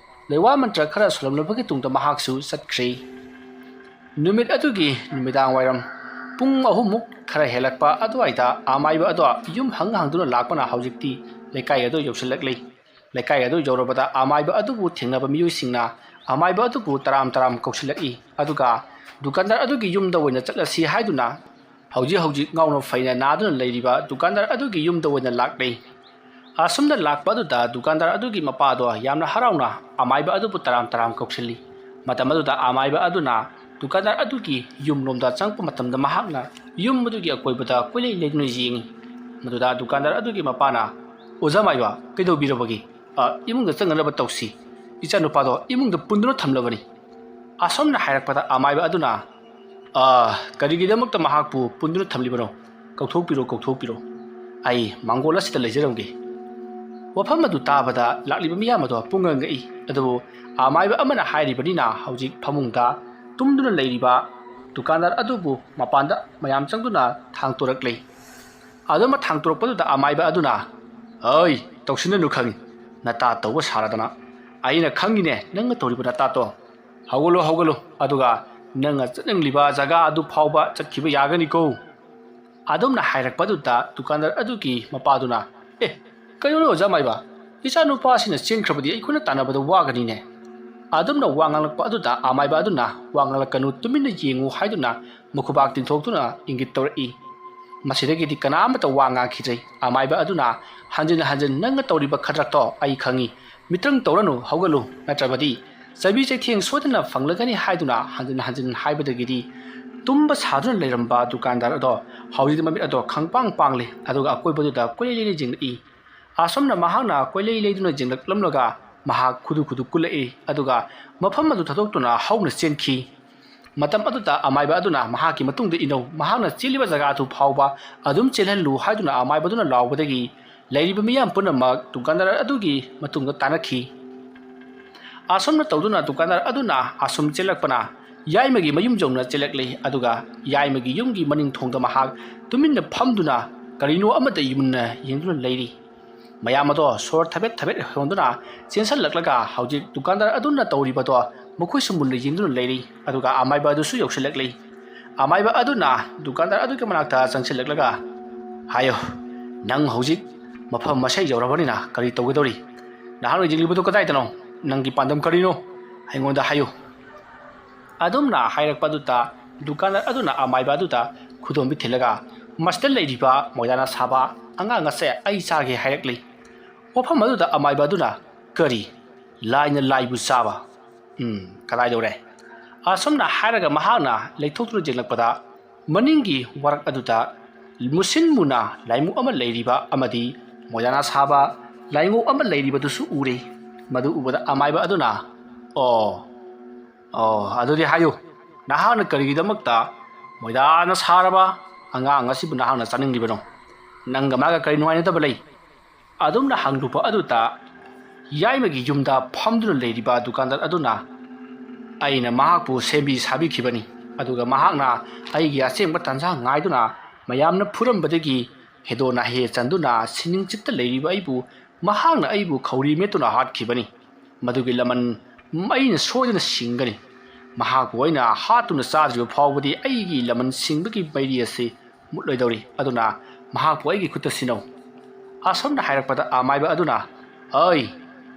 ꯂꯩꯋꯥ ꯃꯟꯇ꯭ꯔ ꯈꯔ ꯁꯣꯜꯂꯝꯂꯕꯒꯤ ꯇꯨꯡꯗ ꯃꯍꯥꯛꯁꯨ ꯆꯠꯈ꯭ꯔꯦ꯫ ꯅꯨꯃꯤꯠ ꯑꯗꯨꯒꯤ ꯅꯨꯃꯤꯗꯥꯡ ꯋꯥꯏꯔꯝ ꯄꯨꯡ ꯑꯍꯨꯝꯃꯨꯛ ꯈꯔ ꯍꯦꯜꯂꯛꯄ ꯑꯗꯨꯋꯥꯏꯗ ꯑꯃꯥꯏꯕ ꯑꯗꯣ ꯌꯨꯝ ꯍꯪ ꯍꯪꯗꯨꯅ ꯂꯥꯛꯄꯅ ꯍꯧꯖꯤꯛꯇꯤ ꯂꯩꯀꯥꯏ ꯑꯗꯨ ꯌꯧꯁꯤꯜꯂꯛꯂꯤ꯫ ꯂꯩꯀꯥꯏ ꯑꯗꯨ ꯌꯧꯔꯕꯗ ꯑꯃꯥꯏꯕ ꯑꯗꯨꯕꯨ ꯊꯦꯡꯅꯕ ꯃꯤꯑꯣꯏꯁꯤꯡꯅ ꯑꯃꯥꯏꯕ ꯑꯗꯨꯕꯨ ꯇꯔꯥꯝ ꯇꯔꯥꯝ ꯀꯧꯁꯤꯜꯂꯛꯏ꯫ ꯑꯗꯨꯒ ꯗꯨꯀꯥꯟꯗꯥꯔ ꯑꯗꯨꯒꯤ ꯌꯨꯝꯗ ꯑꯣꯏꯅ ꯆꯠꯂꯁꯤ ꯍꯥꯏꯗꯨꯅ ꯍꯧꯖꯤꯛ ꯍꯧꯖꯤꯛ ꯉꯥꯎꯅ ꯐꯩꯅ ꯅꯥꯗꯨꯅ ꯂꯩꯔꯤꯕ ꯗꯨꯀꯥꯟꯗꯥꯔ ꯑꯗꯨꯒꯤ ꯌꯨꯝꯗ ꯑꯣꯏꯅ ꯂꯥꯛꯂꯦ꯫ ꯑꯁꯨꯝꯅ ꯂꯥꯛꯄ ꯑꯗꯨꯗ ꯗꯨꯀꯥꯟꯗꯥꯔ ꯑꯗꯨꯒꯤ ꯃꯄꯥꯗꯣ ꯌꯥꯝꯅ ꯍꯔꯥꯎꯅ ꯑꯃꯥꯏꯕ ꯑꯗꯨꯕꯨ ꯇꯔꯥꯝ ꯇꯔꯥꯝ ꯀꯧꯁꯤꯜꯂꯤ꯫ ꯃꯇꯝ ꯑꯗꯨꯗ ꯑꯃꯥꯏꯕ ꯑꯗꯨꯅ ꯗꯨꯀꯥꯟꯗꯥꯔ ꯑꯗꯨꯒꯤ ꯌꯨꯝꯂꯣꯝꯗ ꯆꯪꯉꯛꯄ ꯃꯇꯝꯗ ꯃꯍꯥꯛꯅ ꯌꯨꯝ ꯑꯗꯨꯒꯤ ꯑꯀꯣꯏꯕꯗ ꯀꯣꯏꯂꯩ ꯂꯩꯗꯨꯅ ꯌꯦꯡꯉꯤ꯫ ꯃꯗꯨꯗ ꯗꯨꯀꯥꯟꯗꯥꯔ ꯑꯗꯨꯒꯤ ꯃꯄꯥꯅ, "ꯑꯣꯖꯥ ꯃꯥꯏꯕ, ꯀꯩꯗꯧꯕꯤꯔꯕꯒꯦ? ꯑ, ꯏꯃꯨꯡꯗ ꯆꯪꯅꯅꯕ ꯇꯧꯁꯤ꯫ ꯏꯆꯥꯅꯨꯄꯥꯗꯣ ꯏꯃꯨꯡꯗ ꯄꯨꯟꯗꯨꯅ ꯊꯝꯂꯕꯅꯤ꯫" ꯑꯁꯨꯝꯅ ꯍꯥꯏꯔꯛꯄꯗ ꯑꯃꯥꯏꯕ ꯑꯗꯨꯅ, "ꯑ, ꯀꯔꯤꯒꯤꯗꯃꯛꯇ ꯃꯍꯥꯛꯄꯨ ꯄꯨꯟꯗꯨꯅ ꯊꯝꯂꯤꯕꯅꯣ? ꯀꯧꯊꯣꯛꯄꯤꯔꯣ, ꯀꯧꯊꯣꯛꯄꯤꯔꯣ꯫ ꯑꯩ ꯃꯥꯡꯒꯣꯜ ꯑꯁꯤꯗ ꯂꯩꯖꯔꯝꯒꯦ꯫" ꯋꯥꯐꯝ ꯑꯗꯨ ꯇꯥꯕꯗ ꯂꯥꯛꯂꯤꯕ ꯃꯤꯌꯥꯝ ꯑꯗꯣ ꯄꯨꯡꯉꯛ ꯉꯛꯏ꯫ ꯑꯗꯨꯕꯨ ꯑꯃꯥꯏꯕ ꯑꯃꯅ ꯍꯥꯏꯔꯤꯕꯅꯤꯅ ꯍꯧꯖꯤꯛ ꯐꯃꯨꯡꯗ ꯇꯨꯝꯗꯨꯅ ꯂꯩꯔꯤꯕ ꯗꯨꯀꯥꯟꯗꯥꯔ ꯑꯗꯨꯕꯨ ꯃꯄꯥꯟꯗ ꯃꯌꯥꯝ ꯆꯪꯗꯨꯅ ꯊꯥꯡꯇꯣꯔꯛꯂꯦ꯫ ꯑꯗꯨꯝꯅ ꯊꯥꯡꯇꯣꯔꯛꯄꯗꯨꯗ ꯑꯃꯥꯏꯕ ꯑꯗꯨꯅ, "ꯑꯩ, ꯇꯧꯁꯤꯟꯅꯅꯨ ꯈꯪꯏ꯫ ꯅꯇꯥ ꯇꯧꯕ ꯁꯥꯔꯗꯅ꯫ ꯑꯩꯅ ꯈꯪꯉꯤꯅꯦ ꯅꯪꯅ ꯇꯧꯔꯤꯕ ꯅꯇꯥꯇꯣ꯫ ꯍꯧꯒꯠꯂꯨ, ꯍꯧꯒꯠꯂꯨ, ꯑꯗꯨꯒ ꯅꯪꯅ ꯆꯠꯅꯤꯡꯂꯤꯕ ꯖꯒꯥ ꯑꯗꯨ ꯐꯥꯎꯕ ꯆꯠꯈꯤꯕ ꯌꯥꯒꯅꯤꯀꯣ꯫" ꯑꯗꯨꯝꯅ ꯍꯥꯏꯔꯛꯄ ꯑꯗꯨꯗ ꯗꯨꯀꯥꯟꯗꯥꯔ ꯑꯗꯨꯒꯤ ꯃꯄꯥꯗꯨꯅ, "ꯑꯦ, ꯀꯩꯅꯣꯅꯦ ꯑꯣꯖꯥ ꯃꯥꯏꯕ? ꯏꯆꯥꯅꯨꯄꯥꯁꯤꯅ ꯆꯦꯟꯈ꯭ꯔꯕꯗꯤ ꯑꯩꯈꯣꯏꯅ ꯇꯥꯟꯅꯕꯗ ꯋꯥꯒꯅꯤꯅꯦ꯫" ꯑꯗꯨꯝꯅ ꯋꯥ ꯉꯥꯡꯂꯛꯄ ꯑꯗꯨꯗ ꯑꯃꯥꯏꯕ ꯑꯗꯨꯅ, "ꯋꯥ ꯉꯥꯡꯂꯛꯀꯅꯨ, ꯇꯨꯃꯤꯟꯅ ꯌꯦꯡꯉꯨ" ꯍꯥꯏꯗꯨꯅ ꯃꯈꯨꯕꯥꯛ ꯇꯤꯡꯊꯣꯛꯇꯨꯅ ꯏꯪꯒꯤꯠ ꯇꯧꯔꯛꯏ꯫ ꯃꯁꯤꯗꯒꯤꯗꯤ ꯀꯅꯥ ꯑꯃꯠꯇ ꯋꯥ ꯉꯥꯡꯈꯤꯗ꯭ꯔꯦ꯫ ꯑꯃꯥꯏꯕ ꯑꯗꯨꯅ ꯍꯟꯖꯤꯟ ꯍꯟꯖꯤꯟ, "ꯅꯪꯅ ꯇꯧꯔꯤꯕ ꯈꯗ꯭ꯔꯛꯇꯣ ꯑꯩ ꯈꯪꯏ꯫ ꯃꯤꯇ꯭ꯔꯪ ꯇꯧꯔꯅꯨ, ꯍꯧꯒꯠꯂꯨ, ꯅꯠꯇ꯭ꯔꯕꯗꯤ ꯆꯩꯕꯤ ꯆꯩꯊꯦꯡ ꯁꯣꯏꯗꯅ ꯐꯪꯂꯒꯅꯤ" ꯍꯥꯏꯗꯨꯅ ꯍꯟꯖꯤꯟ ꯍꯟꯖꯤꯟ ꯍꯥꯏꯕꯗꯒꯤꯗꯤ ꯇꯨꯝꯕ ꯁꯥꯗꯨꯅ ꯂꯩꯔꯝꯕ ꯗꯨꯀꯥꯟꯗꯥꯔ ꯑꯗꯣ ꯍꯧꯖꯤꯛꯇꯤ ꯃꯃꯤꯠ ꯑꯗꯣ ꯈꯪꯄꯥꯡ ꯄꯥꯡꯂꯦ, ꯑꯗꯨꯒ ꯑꯀꯣꯏꯕꯗꯨꯗ ꯀꯣꯏꯂꯩ ꯂꯩꯅ ꯌꯦꯡꯂꯛꯏ꯫ ꯑꯁꯨꯝꯅ ꯃꯍꯥꯛꯅ ꯀꯣꯏꯂꯩ ꯂꯩꯗꯨꯅ ꯌꯦꯡꯂꯛꯂꯝꯂꯒ ꯃꯍꯥꯛ ꯈꯨꯗꯨ ꯈꯨꯗꯨ ꯀꯨꯜꯂꯛꯏ, ꯑꯗꯨꯒ ꯃꯐꯝ ꯑꯗꯨ ꯊꯥꯗꯣꯛꯇꯨꯅ ꯍꯧꯅ ꯆꯦꯟꯈꯤ꯫ ꯃꯇꯝ ꯑꯗꯨꯗ ꯑꯃꯥꯏꯕ ꯑꯗꯨꯅ ꯃꯍꯥꯛꯀꯤ ꯃꯇꯨꯡꯗ ꯏꯅꯧ, ꯃꯍꯥꯛꯅ ꯆꯦꯜꯂꯤꯕ ꯖꯒꯥ ꯑꯗꯨ ꯐꯥꯎꯕ ꯑꯗꯨꯝ ꯆꯦꯜꯍꯜꯂꯨ ꯍꯥꯏꯗꯨꯅ ꯑꯃꯥꯏꯕ ꯑꯗꯨꯅ ꯂꯥꯎꯕꯗꯒꯤ ꯂꯩꯔꯤꯕ ꯃꯤꯌꯥꯝ ꯄꯨꯝꯅꯃꯛ ꯗꯨꯀꯥꯟꯗꯥꯔ ꯑꯗꯨꯒꯤ ꯃꯇꯨꯡꯗ ꯇꯥꯟꯅꯈꯤ꯫ ꯑꯁꯨꯝꯅ ꯇꯧꯗꯨꯅ ꯗꯨꯀꯥꯟꯗꯥꯔ ꯑꯗꯨꯅ ꯑꯁꯨꯝ ꯆꯦꯜꯂꯛꯄꯅ ꯌꯥꯏꯃꯒꯤ ꯃꯌꯨꯝ ꯌꯧꯅ ꯆꯦꯜꯂꯛꯂꯦ, ꯑꯗꯨꯒ ꯌꯥꯏꯃꯒꯤ ꯌꯨꯝꯒꯤ ꯃꯅꯤꯡ ꯊꯣꯡꯗ ꯃꯍꯥꯛ ꯇꯨꯃꯤꯟꯅ ꯐꯝꯗꯨꯅ ꯀꯔꯤꯅꯣ ꯑꯃꯗ ꯃꯨꯟꯅ ꯌꯦꯡꯗꯨꯅ ꯂꯩꯔꯤ꯫ ꯃꯌꯥꯝ ꯑꯗꯣ ꯁꯣꯔ ꯊꯕꯦꯠ ꯊꯕꯦꯠ ꯍꯣꯟꯗꯨꯅ ꯆꯦꯟꯁꯜꯂꯛꯂꯒ ꯍꯧꯖꯤꯛ ꯗꯨꯀꯥꯟꯗꯥꯔ ꯑꯗꯨꯅ ꯇꯧꯔꯤꯕꯗꯣ ꯃꯈꯣꯏꯁꯨ ꯃꯨꯟꯅ ꯌꯦꯡꯗꯨꯅ ꯂꯩꯔꯤ꯫ ꯑꯗꯨꯒ ꯑꯃꯥꯏꯕ ꯑꯗꯨꯁꯨ ꯌꯧꯁꯤꯜꯂꯛꯂꯤ꯫ ꯑꯃꯥꯏꯕ ꯑꯗꯨꯅ ꯗꯨꯀꯥꯟꯗꯥꯔ ꯑꯗꯨꯒꯤ ꯃꯅꯥꯛꯇ ꯆꯪꯁꯤꯜꯂꯛꯂꯒ, "ꯍꯥꯏꯌꯣ, ꯅꯪ ꯍꯧꯖꯤꯛ ꯃꯐꯝ ꯃꯁꯦ ꯌꯧꯔꯕꯅꯤꯅ ꯀꯔꯤ ꯇꯧꯒꯗꯧꯔꯤ?" "ꯅꯍꯥꯛꯅ ꯌꯦꯡꯂꯤꯕꯗꯨ ꯀꯗꯥꯏꯗꯅꯣ? ꯅꯪꯒꯤ ꯄꯥꯟꯗꯝ ꯀꯔꯤꯅꯣ? ꯑꯩꯉꯣꯟꯗ ꯍꯥꯏꯌꯨ"꯫ ꯑꯗꯨꯝꯅ ꯍꯥꯏꯔꯛꯄ ꯑꯗꯨꯗ ꯗꯨꯀꯥꯟꯗꯥꯔ ꯑꯗꯨꯅ ꯑꯃꯥꯏꯕ ꯑꯗꯨꯗ ꯈꯨꯗꯣꯝꯕꯤ ꯊꯤꯜꯂꯒ, "ꯃꯁꯤꯗ ꯂꯩꯔꯤꯕ ꯃꯣꯏꯗꯥꯅ ꯁꯥꯕ ꯑꯉꯥꯡ ꯑꯁꯦ ꯑꯩ ꯆꯥꯒꯦ ꯍꯥꯏꯔꯛꯂꯤ"꯫ ꯋꯥꯐꯝ ꯑꯗꯨꯗ ꯑꯃꯥꯏꯕ ꯑꯗꯨꯅ, "ꯀꯔꯤ? ꯂꯥꯏꯅ ꯂꯥꯏꯕꯨ ꯆꯥꯕ? ꯎꯝ, ꯀꯗꯥꯏꯗꯧꯔꯦ?" ꯑꯁꯨꯝꯅ ꯍꯥꯏꯔꯒ ꯃꯍꯥꯛꯅ ꯂꯩꯊꯣꯛꯇꯨꯅ ꯌꯦꯡꯂꯛꯄꯗ, ꯃꯅꯤꯡꯒꯤ ꯋꯥꯔꯛ ꯑꯗꯨꯗ ꯃꯨꯁꯤꯟ ꯃꯨꯅ ꯂꯥꯏꯃꯨ ꯑꯃ ꯂꯩꯔꯤꯕ ꯑꯃꯗꯤ ꯃꯣꯏꯗꯥꯅ ꯁꯥꯕ ꯂꯥꯏꯉꯧ ꯑꯃ ꯂꯩꯔꯤꯕꯗꯨꯁꯨ ꯎꯔꯦ꯫ ꯃꯗꯨ ꯎꯕꯗ ꯑꯃꯥꯏꯕ ꯑꯗꯨꯅ, "ꯑꯣ, ꯑꯣ, ꯑꯗꯨꯗꯤ ꯍꯥꯏꯌꯨ, ꯅꯍꯥꯛꯅ ꯀꯔꯤꯒꯤꯗꯃꯛꯇ ꯃꯣꯏꯗꯥꯅ ꯁꯥꯔꯕ ꯑꯉꯥꯡ ꯑꯁꯤꯕꯨ ꯅꯍꯥꯛꯅ ꯆꯥꯅꯤꯡꯂꯤꯕꯅꯣ? ꯅꯪꯒ ꯃꯥꯒ ꯀꯔꯤ ꯅꯨꯡꯉꯥꯏꯅꯗꯕ ꯂꯩ?" ꯑꯗꯨꯝꯅ ꯍꯪꯂꯨꯕ ꯑꯗꯨꯗ ꯌꯥꯏꯃꯒꯤ ꯌꯨꯝꯗ ꯐꯝꯗꯨꯅ ꯂꯩꯔꯤꯕ ꯗꯨꯀꯥꯟꯗꯥꯔ ꯑꯗꯨꯅ, "ꯑꯩꯅ ꯃꯍꯥꯛꯄꯨ ꯁꯦꯝꯕꯤ ꯁꯥꯕꯤꯈꯤꯕꯅꯤ, ꯑꯗꯨꯒ ꯃꯍꯥꯛꯅ ꯑꯩꯒꯤ ꯑꯁꯦꯡꯕ ꯇꯥꯟꯖꯥ ꯉꯥꯏꯗꯨꯅ ꯃꯌꯥꯝꯅ ꯐꯨꯔꯝꯕꯗꯒꯤ ꯍꯦꯗꯣ ꯅꯥꯍꯦ ꯆꯟꯗꯨꯅ ꯁꯤꯅꯤꯡ ꯆꯤꯠꯇ ꯂꯩꯔꯤꯕ ꯑꯩꯕꯨ ꯃꯍꯥꯛꯅ ꯑꯩꯕꯨ ꯈꯧꯔꯤ ꯃꯦꯠꯇꯨꯅ ꯍꯥꯠꯈꯤꯕꯅꯤ꯫ ꯃꯗꯨꯒꯤ ꯂꯃꯟ ꯑꯩꯅ ꯁꯣꯏꯗꯅ ꯁꯤꯡꯒꯅꯤ꯫ ꯃꯍꯥꯛꯄꯨ ꯑꯩꯅ ꯍꯥꯠꯇꯨꯅ ꯆꯥꯗ꯭ꯔꯤꯕ ꯐꯥꯎꯕꯗꯤ ꯑꯩꯒꯤ ꯂꯃꯟ ꯁꯤꯡꯕꯒꯤ ꯃꯩꯔꯤ ꯑꯁꯤ ꯃꯨꯠꯂꯣꯏꯗꯧꯔꯤ꯫ ꯑꯗꯨꯅ ꯃꯍꯥꯛꯄꯨ ꯑꯩꯒꯤ ꯈꯨꯠꯇ ꯁꯤꯟꯅꯧ"꯫ ꯑꯁꯨꯝꯅ ꯍꯥꯏꯔꯛꯄꯗ ꯑꯃꯥꯏꯕ ꯑꯗꯨꯅ, "ꯑꯩ,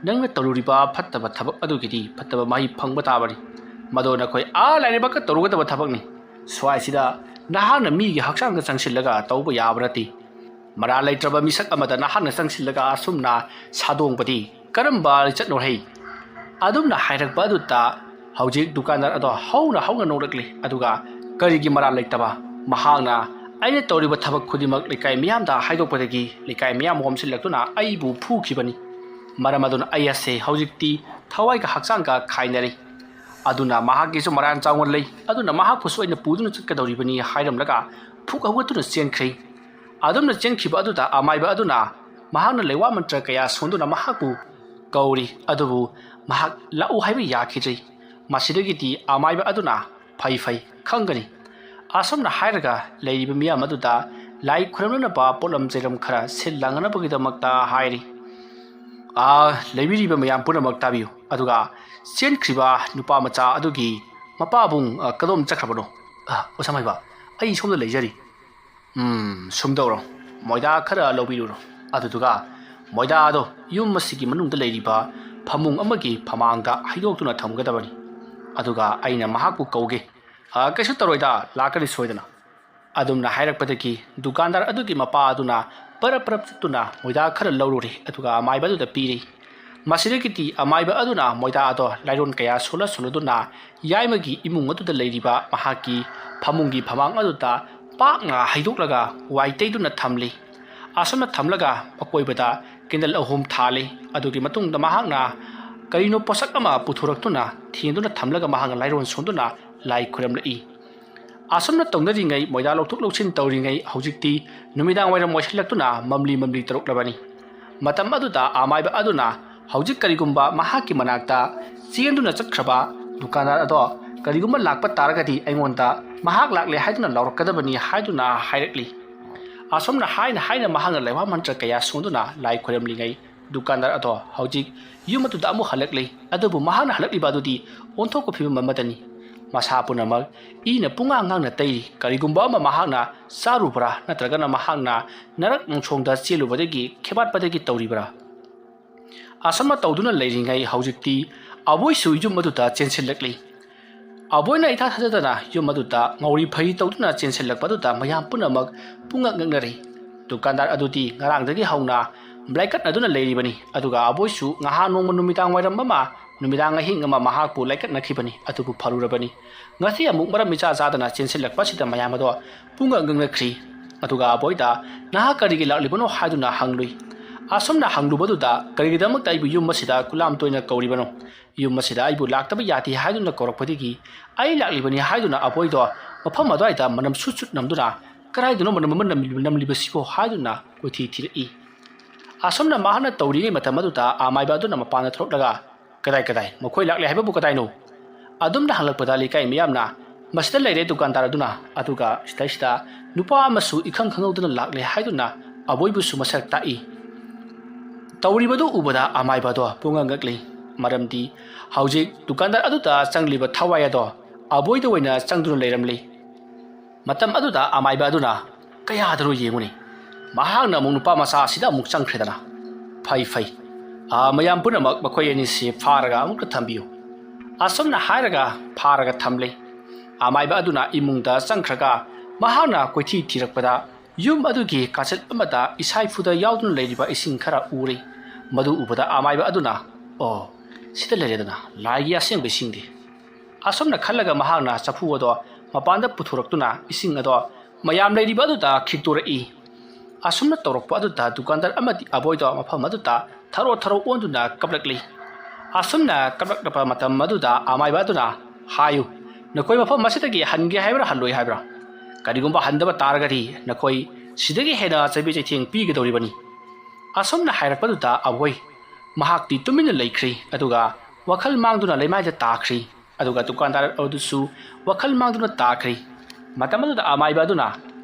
ꯅꯪꯅ ꯇꯧꯔꯨꯔꯤꯕ ꯐꯠꯇꯕ ꯊꯕꯛ ꯑꯗꯨꯒꯤꯗꯤ ꯐꯠꯇꯕ ꯃꯍꯩ ꯐꯪꯕ ꯇꯥꯕꯅꯤ꯫ ꯃꯗꯨ ꯅꯈꯣꯏ ꯑꯥ ꯂꯥꯏꯔꯕꯛꯀ ꯇꯧꯔꯨꯒꯗꯕ ꯊꯕꯛꯅꯤ꯫ ꯁ꯭ꯋꯥꯏꯁꯤꯗ ꯅꯍꯥꯛꯅ ꯃꯤꯒꯤ ꯍꯛꯆꯥꯡꯗ ꯆꯪꯁꯤꯜꯂꯒ ꯇꯧꯕ ꯌꯥꯕ ꯅꯠꯇꯦ꯫ ꯃꯔꯥꯜ ꯂꯩꯇ꯭ꯔꯕ ꯃꯤꯁꯛ ꯑꯃꯗ ꯅꯍꯥꯛꯅ ꯆꯪꯁꯤꯜꯂꯒ ꯑꯁꯨꯝꯅ ꯁꯥꯗꯣꯡꯕꯗꯤ ꯀꯔꯝꯕ ꯂꯤꯆꯠꯅꯣꯍꯩ?" ꯑꯗꯨꯝꯅ ꯍꯥꯏꯔꯛꯄ ꯑꯗꯨꯗ ꯍꯧꯖꯤꯛ ꯗꯨꯀꯥꯟꯗꯥꯔ ꯑꯗꯣ ꯍꯧꯅ ꯍꯧꯅ ꯅꯣꯛꯂꯛꯂꯤ꯫ ꯑꯗꯨꯒ, "ꯀꯔꯤꯒꯤ ꯃꯔꯥꯜ ꯂꯩꯇꯕ? ꯃꯍꯥꯛꯅ ꯑꯩꯅ ꯇꯧꯔꯤꯕ ꯊꯕꯛ ꯈꯨꯗꯤꯡꯃꯛ ꯂꯩꯀꯥꯏ ꯃꯤꯌꯥꯝꯗ ꯍꯥꯏꯗꯣꯛꯄꯗꯒꯤ ꯂꯩꯀꯥꯏ ꯃꯤꯌꯥꯝ ꯍꯣꯝꯁꯤꯜꯂꯛꯇꯨꯅ ꯑꯩꯕꯨ ꯐꯨꯈꯤꯕꯅꯤ꯫ ꯃꯔꯝ ꯑꯗꯨꯅ ꯑꯩ ꯑꯁꯦ ꯍꯧꯖꯤꯛꯇꯤ ꯊꯋꯥꯏꯒ ꯍꯛꯆꯥꯡꯒ ꯈꯥꯏꯅꯔꯦ꯫ ꯑꯗꯨꯅ ꯃꯍꯥꯛꯀꯤꯁꯨ ꯃꯔꯥꯟ ꯆꯥꯎꯅ ꯂꯩ꯫ ꯑꯗꯨꯅ ꯃꯍꯥꯛꯄꯨꯁꯨ ꯑꯩꯅ ꯄꯨꯗꯨꯅ ꯆꯠꯀꯗꯧꯔꯤꯕꯅꯤ" ꯍꯥꯏꯔꯝꯂꯒ ꯐꯨꯛ ꯍꯧꯒꯠꯇꯨꯅ ꯆꯦꯟꯈ꯭ꯔꯦ꯫ ꯑꯗꯨꯝꯅ ꯆꯦꯟꯈꯤꯕ ꯑꯗꯨꯗ ꯑꯃꯥꯏꯕ ꯑꯗꯨꯅ ꯃꯍꯥꯛꯅ ꯂꯩꯋꯥ ꯃꯟꯇ꯭ꯔ ꯀꯌꯥ ꯁꯣꯟꯗꯨꯅ ꯃꯍꯥꯛꯄꯨ ꯀꯧꯔꯤ, ꯑꯗꯨꯕꯨ ꯃꯍꯥꯛ ꯂꯥꯛꯎ ꯍꯥꯏꯕ ꯌꯥꯈꯤꯗ꯭ꯔꯤ꯫ ꯃꯁꯤꯗꯒꯤꯗꯤ ꯑꯃꯥꯏꯕ ꯑꯗꯨꯅ, "ꯐꯩ, ꯐꯩ, ꯈꯪꯒꯅꯤ"꯫ ꯑꯁꯨꯝꯅ ꯍꯥꯏꯔꯒ ꯂꯩꯔꯤꯕ ꯃꯤꯌꯥꯝ ꯑꯗꯨꯗ ꯂꯥꯏ ꯈꯨꯔꯨꯝꯅꯅꯕ ꯄꯣꯠꯂꯝ ꯆꯩꯔꯝ ꯈꯔ ꯁꯤꯜ ꯂꯥꯡꯅꯕꯒꯤꯗꯃꯛꯇ ꯍꯥꯏꯔꯤ꯫ ꯑꯥ, ꯂꯩꯕꯤꯔꯤꯕ ꯃꯌꯥꯝ ꯄꯨꯝꯅꯃꯛ ꯇꯥꯕꯤꯌꯨ꯫ ꯑꯗꯨꯒ ꯆꯦꯟꯈ꯭ꯔꯤꯕ ꯅꯨꯄꯥ ꯃꯆꯥ ꯑꯗꯨꯒꯤ ꯃꯄꯥꯕꯨꯡ, ꯑ, ꯀꯗꯣꯝ ꯆꯠꯈ꯭ꯔꯕꯅꯣ? ꯑ, ꯑꯣꯖꯥ ꯃꯥꯏꯕ, ꯑꯩ ꯁꯣꯝꯗ ꯂꯩꯖꯔꯤ꯫ ꯎꯝ, ꯁꯨꯝ ꯇꯧꯔꯣ꯫ ꯃꯣꯏꯗꯥ ꯈꯔ ꯂꯧꯕꯤꯔꯨꯔꯣ꯫ ꯑꯗꯨꯗꯨꯒ ꯃꯣꯏꯗꯥ ꯑꯗꯣ ꯌꯨꯝ ꯑꯁꯤꯒꯤ ꯃꯅꯨꯡꯗ ꯂꯩꯔꯤꯕ ꯐꯃꯨꯡ ꯑꯃꯒꯤ ꯐꯃꯥꯡꯗ ꯍꯩꯗꯣꯛꯇꯨꯅ ꯊꯝꯒꯗꯕꯅꯤ꯫ ꯑꯗꯨꯒ ꯑꯩꯅ ꯃꯍꯥꯛꯄꯨ ꯀꯧꯒꯦ꯫ "ꯑ, ꯀꯩꯁꯨ ꯇꯧꯔꯣꯏꯗ, ꯂꯥꯛꯀꯅꯤ ꯁꯣꯏꯗꯅ"꯫ ꯑꯗꯨꯝꯅ ꯍꯥꯏꯔꯛꯄꯗꯒꯤ ꯗꯨꯀꯥꯟꯗꯥꯔ ꯑꯗꯨꯒꯤ ꯃꯄꯥ ꯑꯗꯨꯅ ꯄꯔꯞ ꯄꯔꯞ ꯆꯠꯇꯨꯅ ꯃꯣꯏꯗꯥ ꯈꯔ ꯂꯧꯔꯨꯔꯦ, ꯑꯗꯨꯒ ꯑꯃꯥꯏꯕ ꯑꯗꯨꯗ ꯄꯤꯔꯦ꯫ ꯃꯁꯤꯗꯒꯤꯗꯤ ꯑꯃꯥꯏꯕ ꯑꯗꯨꯅ ꯃꯣꯏꯗꯥ ꯑꯗꯣ ꯂꯥꯏꯔꯣꯟ ꯀꯌꯥ ꯁꯣꯜꯂ ꯁꯣꯜꯂꯗꯨꯅ ꯌꯥꯏꯃꯒꯤ ꯏꯃꯨꯡ ꯑꯗꯨꯗ ꯂꯩꯔꯤꯕ ꯃꯍꯥꯛꯀꯤ ꯐꯃꯨꯡꯒꯤ ꯐꯃꯥꯡ ꯑꯗꯨꯗ ꯄꯥꯛꯅ ꯍꯩꯗꯣꯛꯂꯒ ꯋꯥꯏ ꯇꯩꯗꯨꯅ ꯊꯝꯂꯤ꯫ ꯑꯁꯨꯝꯅ ꯊꯝꯂꯒ ꯑꯀꯣꯏꯕꯗ ꯀꯦꯟꯗꯜ ꯑꯍꯨꯝ ꯊꯥꯜꯂꯤ꯫ ꯑꯗꯨꯒꯤ ꯃꯇꯨꯡꯗ ꯃꯍꯥꯛꯅ ꯀꯔꯤꯅꯣ ꯄꯣꯠꯁꯛ ꯑꯃ ꯄꯨꯊꯣꯔꯛꯇꯨꯅ ꯊꯦꯡꯗꯨꯅ ꯊꯝꯂꯒ ꯃꯍꯥꯛꯅ ꯂꯥꯏꯔꯣꯟ ꯁꯣꯟꯗꯨꯅ ꯂꯥꯏ ꯈꯨꯔꯝꯂꯛꯏ꯫ ꯑꯁꯨꯝꯅ ꯇꯧꯅꯔꯤꯉꯩ, ꯃꯣꯏꯗꯥ ꯂꯧꯊꯣꯛ ꯂꯧꯁꯤꯟ ꯇꯧꯔꯤꯉꯩ, ꯍꯧꯖꯤꯛꯇꯤ ꯅꯨꯃꯤꯗꯥꯡ ꯋꯥꯏꯔꯝ ꯑꯣꯏꯁꯤꯜꯂꯛꯇꯨꯅ ꯃꯝꯂꯤ ꯃꯝꯂꯤ ꯇꯧꯔꯛꯂꯕꯅꯤ꯫ ꯃꯇꯝ ꯑꯗꯨꯗ ꯑꯃꯥꯏꯕ ꯑꯗꯨꯅ ꯍꯧꯖꯤꯛ ꯀꯔꯤꯒꯨꯝꯕ ꯃꯍꯥꯛꯀꯤ ꯃꯅꯥꯛꯇ ꯆꯦꯟꯗꯨꯅ ꯆꯠꯈ꯭ꯔꯕ ꯗꯨꯀꯥꯟꯗꯥꯔ ꯑꯗꯣ ꯀꯔꯤꯒꯨꯝꯕ ꯂꯥꯛꯄ ꯇꯥꯔꯒꯗꯤ ꯑꯩꯉꯣꯟꯗ ꯃꯍꯥꯛ ꯂꯥꯛꯂꯦ ꯍꯥꯏꯗꯨꯅ ꯂꯥꯎꯔꯛꯀꯗꯕꯅꯤ ꯍꯥꯏꯗꯨꯅ ꯍꯥꯏꯔꯛꯂꯤ꯫ ꯑꯁꯨꯝꯅ ꯍꯥꯏꯅ ꯍꯥꯏꯅ ꯃꯍꯥꯛꯅ ꯂꯩꯋꯥ ꯃꯟꯇ꯭ꯔ ꯀꯌꯥ ꯁꯣꯟꯗꯨꯅ ꯂꯥꯏ ꯈꯣꯏꯔꯝꯂꯤꯉꯩ, ꯗꯨꯀꯥꯟꯗꯥꯔ ꯑꯗꯣ ꯍꯧꯖꯤꯛ ꯌꯨꯝ ꯑꯗꯨꯗ ꯑꯃꯨꯛ ꯍꯜꯂꯛꯂꯤ꯫ ꯑꯗꯨꯕꯨ ꯃꯍꯥꯛꯅ ꯍꯜꯂꯛꯂꯤꯕ ꯑꯗꯨꯗꯤ ꯑꯣꯟꯊꯣꯛꯄ ꯐꯤꯕꯝ ꯑꯃꯗꯅꯤ꯫ ꯃꯁꯥ ꯄꯨꯝꯅꯃꯛ ꯏꯅ ꯄꯨꯡꯉꯥꯡ ꯉꯥꯡꯅ ꯇꯩꯔꯤ꯫ ꯀꯔꯤꯒꯨꯝꯕ ꯑꯃ ꯃꯍꯥꯛꯅ ꯆꯥꯔꯨꯕ꯭ꯔꯥ, ꯅꯠꯇ꯭ꯔꯒꯅ ꯃꯍꯥꯛꯅ ꯅꯔꯛ ꯅꯨꯡꯁꯣꯡꯗ ꯆꯦꯜꯂꯨꯕꯗꯒꯤ ꯈꯦꯕꯥꯠꯄꯗꯒꯤ ꯇꯧꯔꯤꯕ꯭ꯔꯥ? ꯑꯁꯨꯝꯅ ꯇꯧꯗꯨꯅ ꯂꯩꯔꯤꯉꯩ ꯍꯧꯖꯤꯛꯇꯤ ꯑꯕꯣꯏꯁꯨ ꯌꯨꯝ ꯑꯗꯨꯗ ꯆꯦꯟꯁꯤꯜꯂꯛꯂꯤ꯫ ꯑꯕꯣꯏꯅ ꯏꯊꯥ ꯊꯥꯖꯗꯅ ꯌꯨꯝ ꯑꯗꯨꯗ ꯉꯧꯔꯤ ꯐꯩꯔꯤ ꯇꯧꯗꯨꯅ ꯆꯦꯟꯁꯤꯜꯂꯛꯄ ꯑꯗꯨꯗ ꯃꯌꯥꯝ ꯄꯨꯝꯅꯃꯛ ꯄꯨꯡꯉꯛ ꯉꯛꯅꯔꯤ꯫ ꯗꯨꯀꯥꯟꯗꯥꯔ ꯑꯗꯨꯗꯤ ꯉꯔꯥꯡꯗꯒꯤ ꯍꯧꯅ ꯂꯥꯏꯀꯠꯅꯗꯨꯅ ꯂꯩꯔꯤꯕꯅꯤ꯫ ꯑꯗꯨꯒ ꯑꯕꯣꯏꯁꯨ ꯉꯍꯥ ꯅꯣꯡꯃ ꯅꯨꯃꯤꯗꯥꯡ ꯋꯥꯏꯔꯝ ꯑꯃ, ꯅꯨꯃꯤꯗꯥꯡ ꯑꯍꯤꯡ ꯑꯃ ꯃꯍꯥꯛꯄꯨ ꯂꯥꯏꯀꯠꯅꯈꯤꯕꯅꯤ, ꯑꯗꯨꯕꯨ ꯐꯔꯨꯔꯕꯅꯤ꯫ ꯉꯁꯤ ꯑꯃꯨꯛ ꯃꯔꯝ ꯏꯆꯥ ꯆꯥꯗꯅ ꯆꯦꯟꯁꯤꯜꯂꯛꯄ ꯑꯁꯤꯗ ꯃꯌꯥꯝ ꯑꯗꯣ ꯄꯨꯡꯉꯛ ꯉꯛꯅꯈ꯭ꯔꯤ꯫ ꯑꯗꯨꯒ ꯑꯕꯣꯏꯗ "ꯅꯍꯥꯛ ꯀꯔꯤꯒꯤ ꯂꯥꯛꯂꯤꯕꯅꯣ?" ꯍꯥꯏꯗꯨꯅ ꯍꯪꯂꯨꯏ꯫ ꯑꯁꯨꯝꯅ ꯍꯪꯂꯨꯕꯗꯨꯗ, "ꯀꯔꯤꯒꯤꯗꯃꯛꯇ ꯑꯩꯕꯨ ꯌꯨꯝ ꯑꯁꯤꯗ ꯀꯨꯂꯥꯝ ꯇꯣꯏꯅ ꯀꯧꯔꯤꯕꯅꯣ? ꯌꯨꯝ ꯑꯁꯤꯗ ꯑꯩꯕꯨ ꯂꯥꯛꯇꯕ ꯌꯥꯗꯦ ꯍꯥꯏꯗꯨꯅ ꯀꯧꯔꯛꯄꯗꯒꯤ ꯑꯩ ꯂꯥꯛꯂꯤꯕꯅꯤ" ꯍꯥꯏꯗꯨꯅ ꯑꯕꯣꯏꯗꯣ ꯃꯐꯝ ꯑꯗꯨꯋꯥꯏꯗ ꯃꯅꯝ ꯁꯨꯠ ꯁꯨꯠ ꯅꯝꯗꯨꯅ, "ꯀꯗꯥꯏꯗꯅꯣ ꯃꯅꯝ ꯑꯃ ꯅꯝꯂꯤ-, ꯅꯝꯂꯤꯕꯁꯤꯕꯣ?" ꯍꯥꯏꯗꯨꯅ ꯀꯣꯏꯊꯤ ꯊꯤꯔꯛꯏ꯫ ꯑꯁꯨꯝꯅ ꯃꯍꯥꯛꯅ ꯇꯧꯔꯤꯉꯩ ꯃꯇꯝ ꯑꯗꯨꯗ ꯑꯃꯥꯏꯕ ꯑꯗꯨꯅ ꯃꯄꯥꯟꯗ ꯊꯣꯛꯂꯛꯂꯒ, "ꯀꯗꯥꯏ, ꯀꯗꯥꯏ? ꯃꯈꯣꯏ ꯂꯥꯛꯂꯦ ꯍꯥꯏꯕꯕꯨ ꯀꯗꯥꯏꯅꯣ?" ꯑꯗꯨꯝꯅ ꯍꯪꯂꯛꯄꯗ ꯂꯩꯀꯥꯏ ꯃꯤꯌꯥꯝꯅ, "ꯃꯁꯤꯗ ꯂꯩꯔꯦ ꯗꯨꯀꯥꯟꯗꯥꯔ ꯑꯗꯨꯅ"꯫ ꯑꯗꯨꯒ ꯁꯤꯗꯩꯁꯤꯗ ꯅꯨꯄꯥ ꯑꯃꯁꯨ ꯏꯈꯪ ꯈꯪꯍꯧꯗꯅ ꯂꯥꯛꯂꯦ ꯍꯥꯏꯗꯨꯅ ꯑꯕꯣꯏꯕꯨꯁꯨ ꯃꯁꯛ ꯇꯥꯛꯏ꯫ ꯇꯧꯔꯤꯕꯗꯨ ꯎꯕꯗ ꯑꯃꯥꯏꯕ ꯑꯗꯣ ꯄꯨꯡꯉꯛ ꯉꯛꯂꯤ꯫ ꯃꯔꯝꯗꯤ ꯍꯧꯖꯤꯛ ꯗꯨꯀꯥꯟꯗꯥꯔ ꯑꯗꯨꯗ ꯆꯪꯂꯤꯕ ꯊꯋꯥꯏ ꯑꯗꯣ ꯑꯕꯣꯏꯗ ꯑꯣꯏꯅ ꯆꯪꯗꯨꯅ ꯂꯩꯔꯝꯂꯤ꯫ ꯃꯇꯝ ꯑꯗꯨꯗ ꯑꯃꯥꯏꯕ ꯑꯗꯨꯅ, "ꯀꯌꯥꯗꯅꯣ ꯌꯦꯡꯉꯨꯅꯦ, ꯃꯍꯥꯛꯅ ꯑꯃꯨꯛ ꯅꯨꯄꯥ ꯃꯆꯥ ꯑꯁꯤꯗ ꯑꯃꯨꯛ ꯆꯪꯈ꯭ꯔꯦꯗꯅ"꯫ "ꯐꯩ, ꯐꯩ꯫ ꯑꯥ, ꯃꯌꯥꯝ ꯄꯨꯝꯅꯃꯛ ꯃꯈꯣꯏ ꯑꯅꯤꯁꯤ ꯐꯥꯔꯒ ꯑꯃꯨꯛꯇ ꯊꯝꯕꯤꯌꯨ"꯫ ꯑꯁꯨꯝꯅ ꯍꯥꯏꯔꯒ ꯐꯥꯔꯒ ꯊꯝꯂꯦ꯫ ꯑꯃꯥꯏꯕ ꯑꯗꯨꯅ ꯏꯃꯨꯡꯗ ꯆꯪꯈ꯭ꯔꯒ ꯃꯍꯥꯛꯅ ꯀꯣꯏꯊꯤ ꯊꯤꯔꯛꯄꯗ ꯌꯨꯝ ꯑꯗꯨꯒꯤ ꯀꯥꯆꯤꯟ ꯑꯃꯗ ꯏꯁꯥꯏꯐꯨꯗ ꯌꯥꯎꯗꯨꯅ ꯂꯩꯔꯤꯕ ꯏꯁꯤꯡ ꯈꯔ ꯎꯔꯦ꯫ ꯃꯗꯨ ꯎꯕꯗ ꯑꯃꯥꯏꯕ ꯑꯗꯨꯅ, "ꯑꯣ, ꯁꯤꯗ ꯂꯩꯔꯦꯗꯅ ꯂꯥꯏꯒꯤ ꯑꯁꯦꯡꯕ ꯏꯁꯤꯡꯗꯤ"꯫ ꯑꯁꯨꯝꯅ ꯈꯜꯂꯒ ꯃꯍꯥꯛꯅ ꯆꯐꯨ ꯑꯗꯣ ꯃꯄꯥꯟꯗ ꯄꯨꯊꯣꯔꯛꯇꯨꯅ ꯏꯁꯤꯡ ꯑꯗꯣ ꯃꯌꯥꯝ ꯂꯩꯔꯤꯕ ꯑꯗꯨꯗ ꯈꯤꯛꯇꯣꯔꯛꯏ꯫ ꯑꯁꯨꯝꯅ ꯇꯧꯔꯛꯄ ꯑꯗꯨꯗ ꯗꯨꯀꯥꯟꯗꯥꯔ ꯑꯃꯗꯤ ꯑꯕꯣꯏꯗꯣ ꯃꯐꯝ ꯑꯗꯨꯗ ꯊꯔꯣ ꯊꯔꯣ ꯑꯣꯟꯗꯨꯅ ꯀꯞꯂꯛꯂꯤ꯫ ꯑꯁꯨꯝꯅ ꯀꯞꯂꯛꯂꯕ ꯃꯇꯝ ꯑꯗꯨꯗ ꯑꯃꯥꯏꯕ ꯑꯗꯨꯅ, "ꯍꯥꯏꯌꯨ, ꯅꯈꯣꯏ ꯃꯐꯝ ꯑꯁꯤꯗꯒꯤ ꯍꯟꯒꯦ ꯍꯥꯏꯕ꯭ꯔꯥ ꯍꯜꯂꯣꯏ ꯍꯥꯏꯕ꯭ꯔꯥ? ꯀꯔꯤꯒꯨꯝꯕ ꯍꯟꯗꯕ ꯇꯥꯔꯒꯗꯤ ꯅꯈꯣꯏ ꯁꯤꯗꯒꯤ ꯍꯦꯟꯅ ꯆꯩꯕꯤ ꯆꯩꯊꯦꯡ ꯄꯤꯒꯗꯧꯔꯤꯕꯅꯤ"꯫ ꯑꯁꯨꯝꯅ ꯍꯥꯏꯔꯛꯄꯗꯨꯗ ꯑꯕꯣꯏ ꯃꯍꯥꯛꯇꯤ ꯇꯨꯃꯤꯟꯅ ꯂꯩꯈ꯭ꯔꯤ, ꯑꯗꯨꯒ ꯋꯥꯈꯜ ꯃꯥꯡꯗꯨꯅ ꯂꯩꯃꯥꯏꯗ ꯇꯥꯈ꯭ꯔꯤ꯫ ꯑꯗꯨꯒ ꯗꯨꯀꯥꯟꯗꯥꯔ ꯑꯗꯨꯁꯨ ꯋꯥꯈꯜ ꯃꯥꯡꯗꯨꯅ ꯇꯥꯈ꯭ꯔꯤ꯫ ꯃꯇꯝ ꯑꯗꯨꯗ ꯑꯃꯥꯏꯕ ꯑꯗꯨꯅ,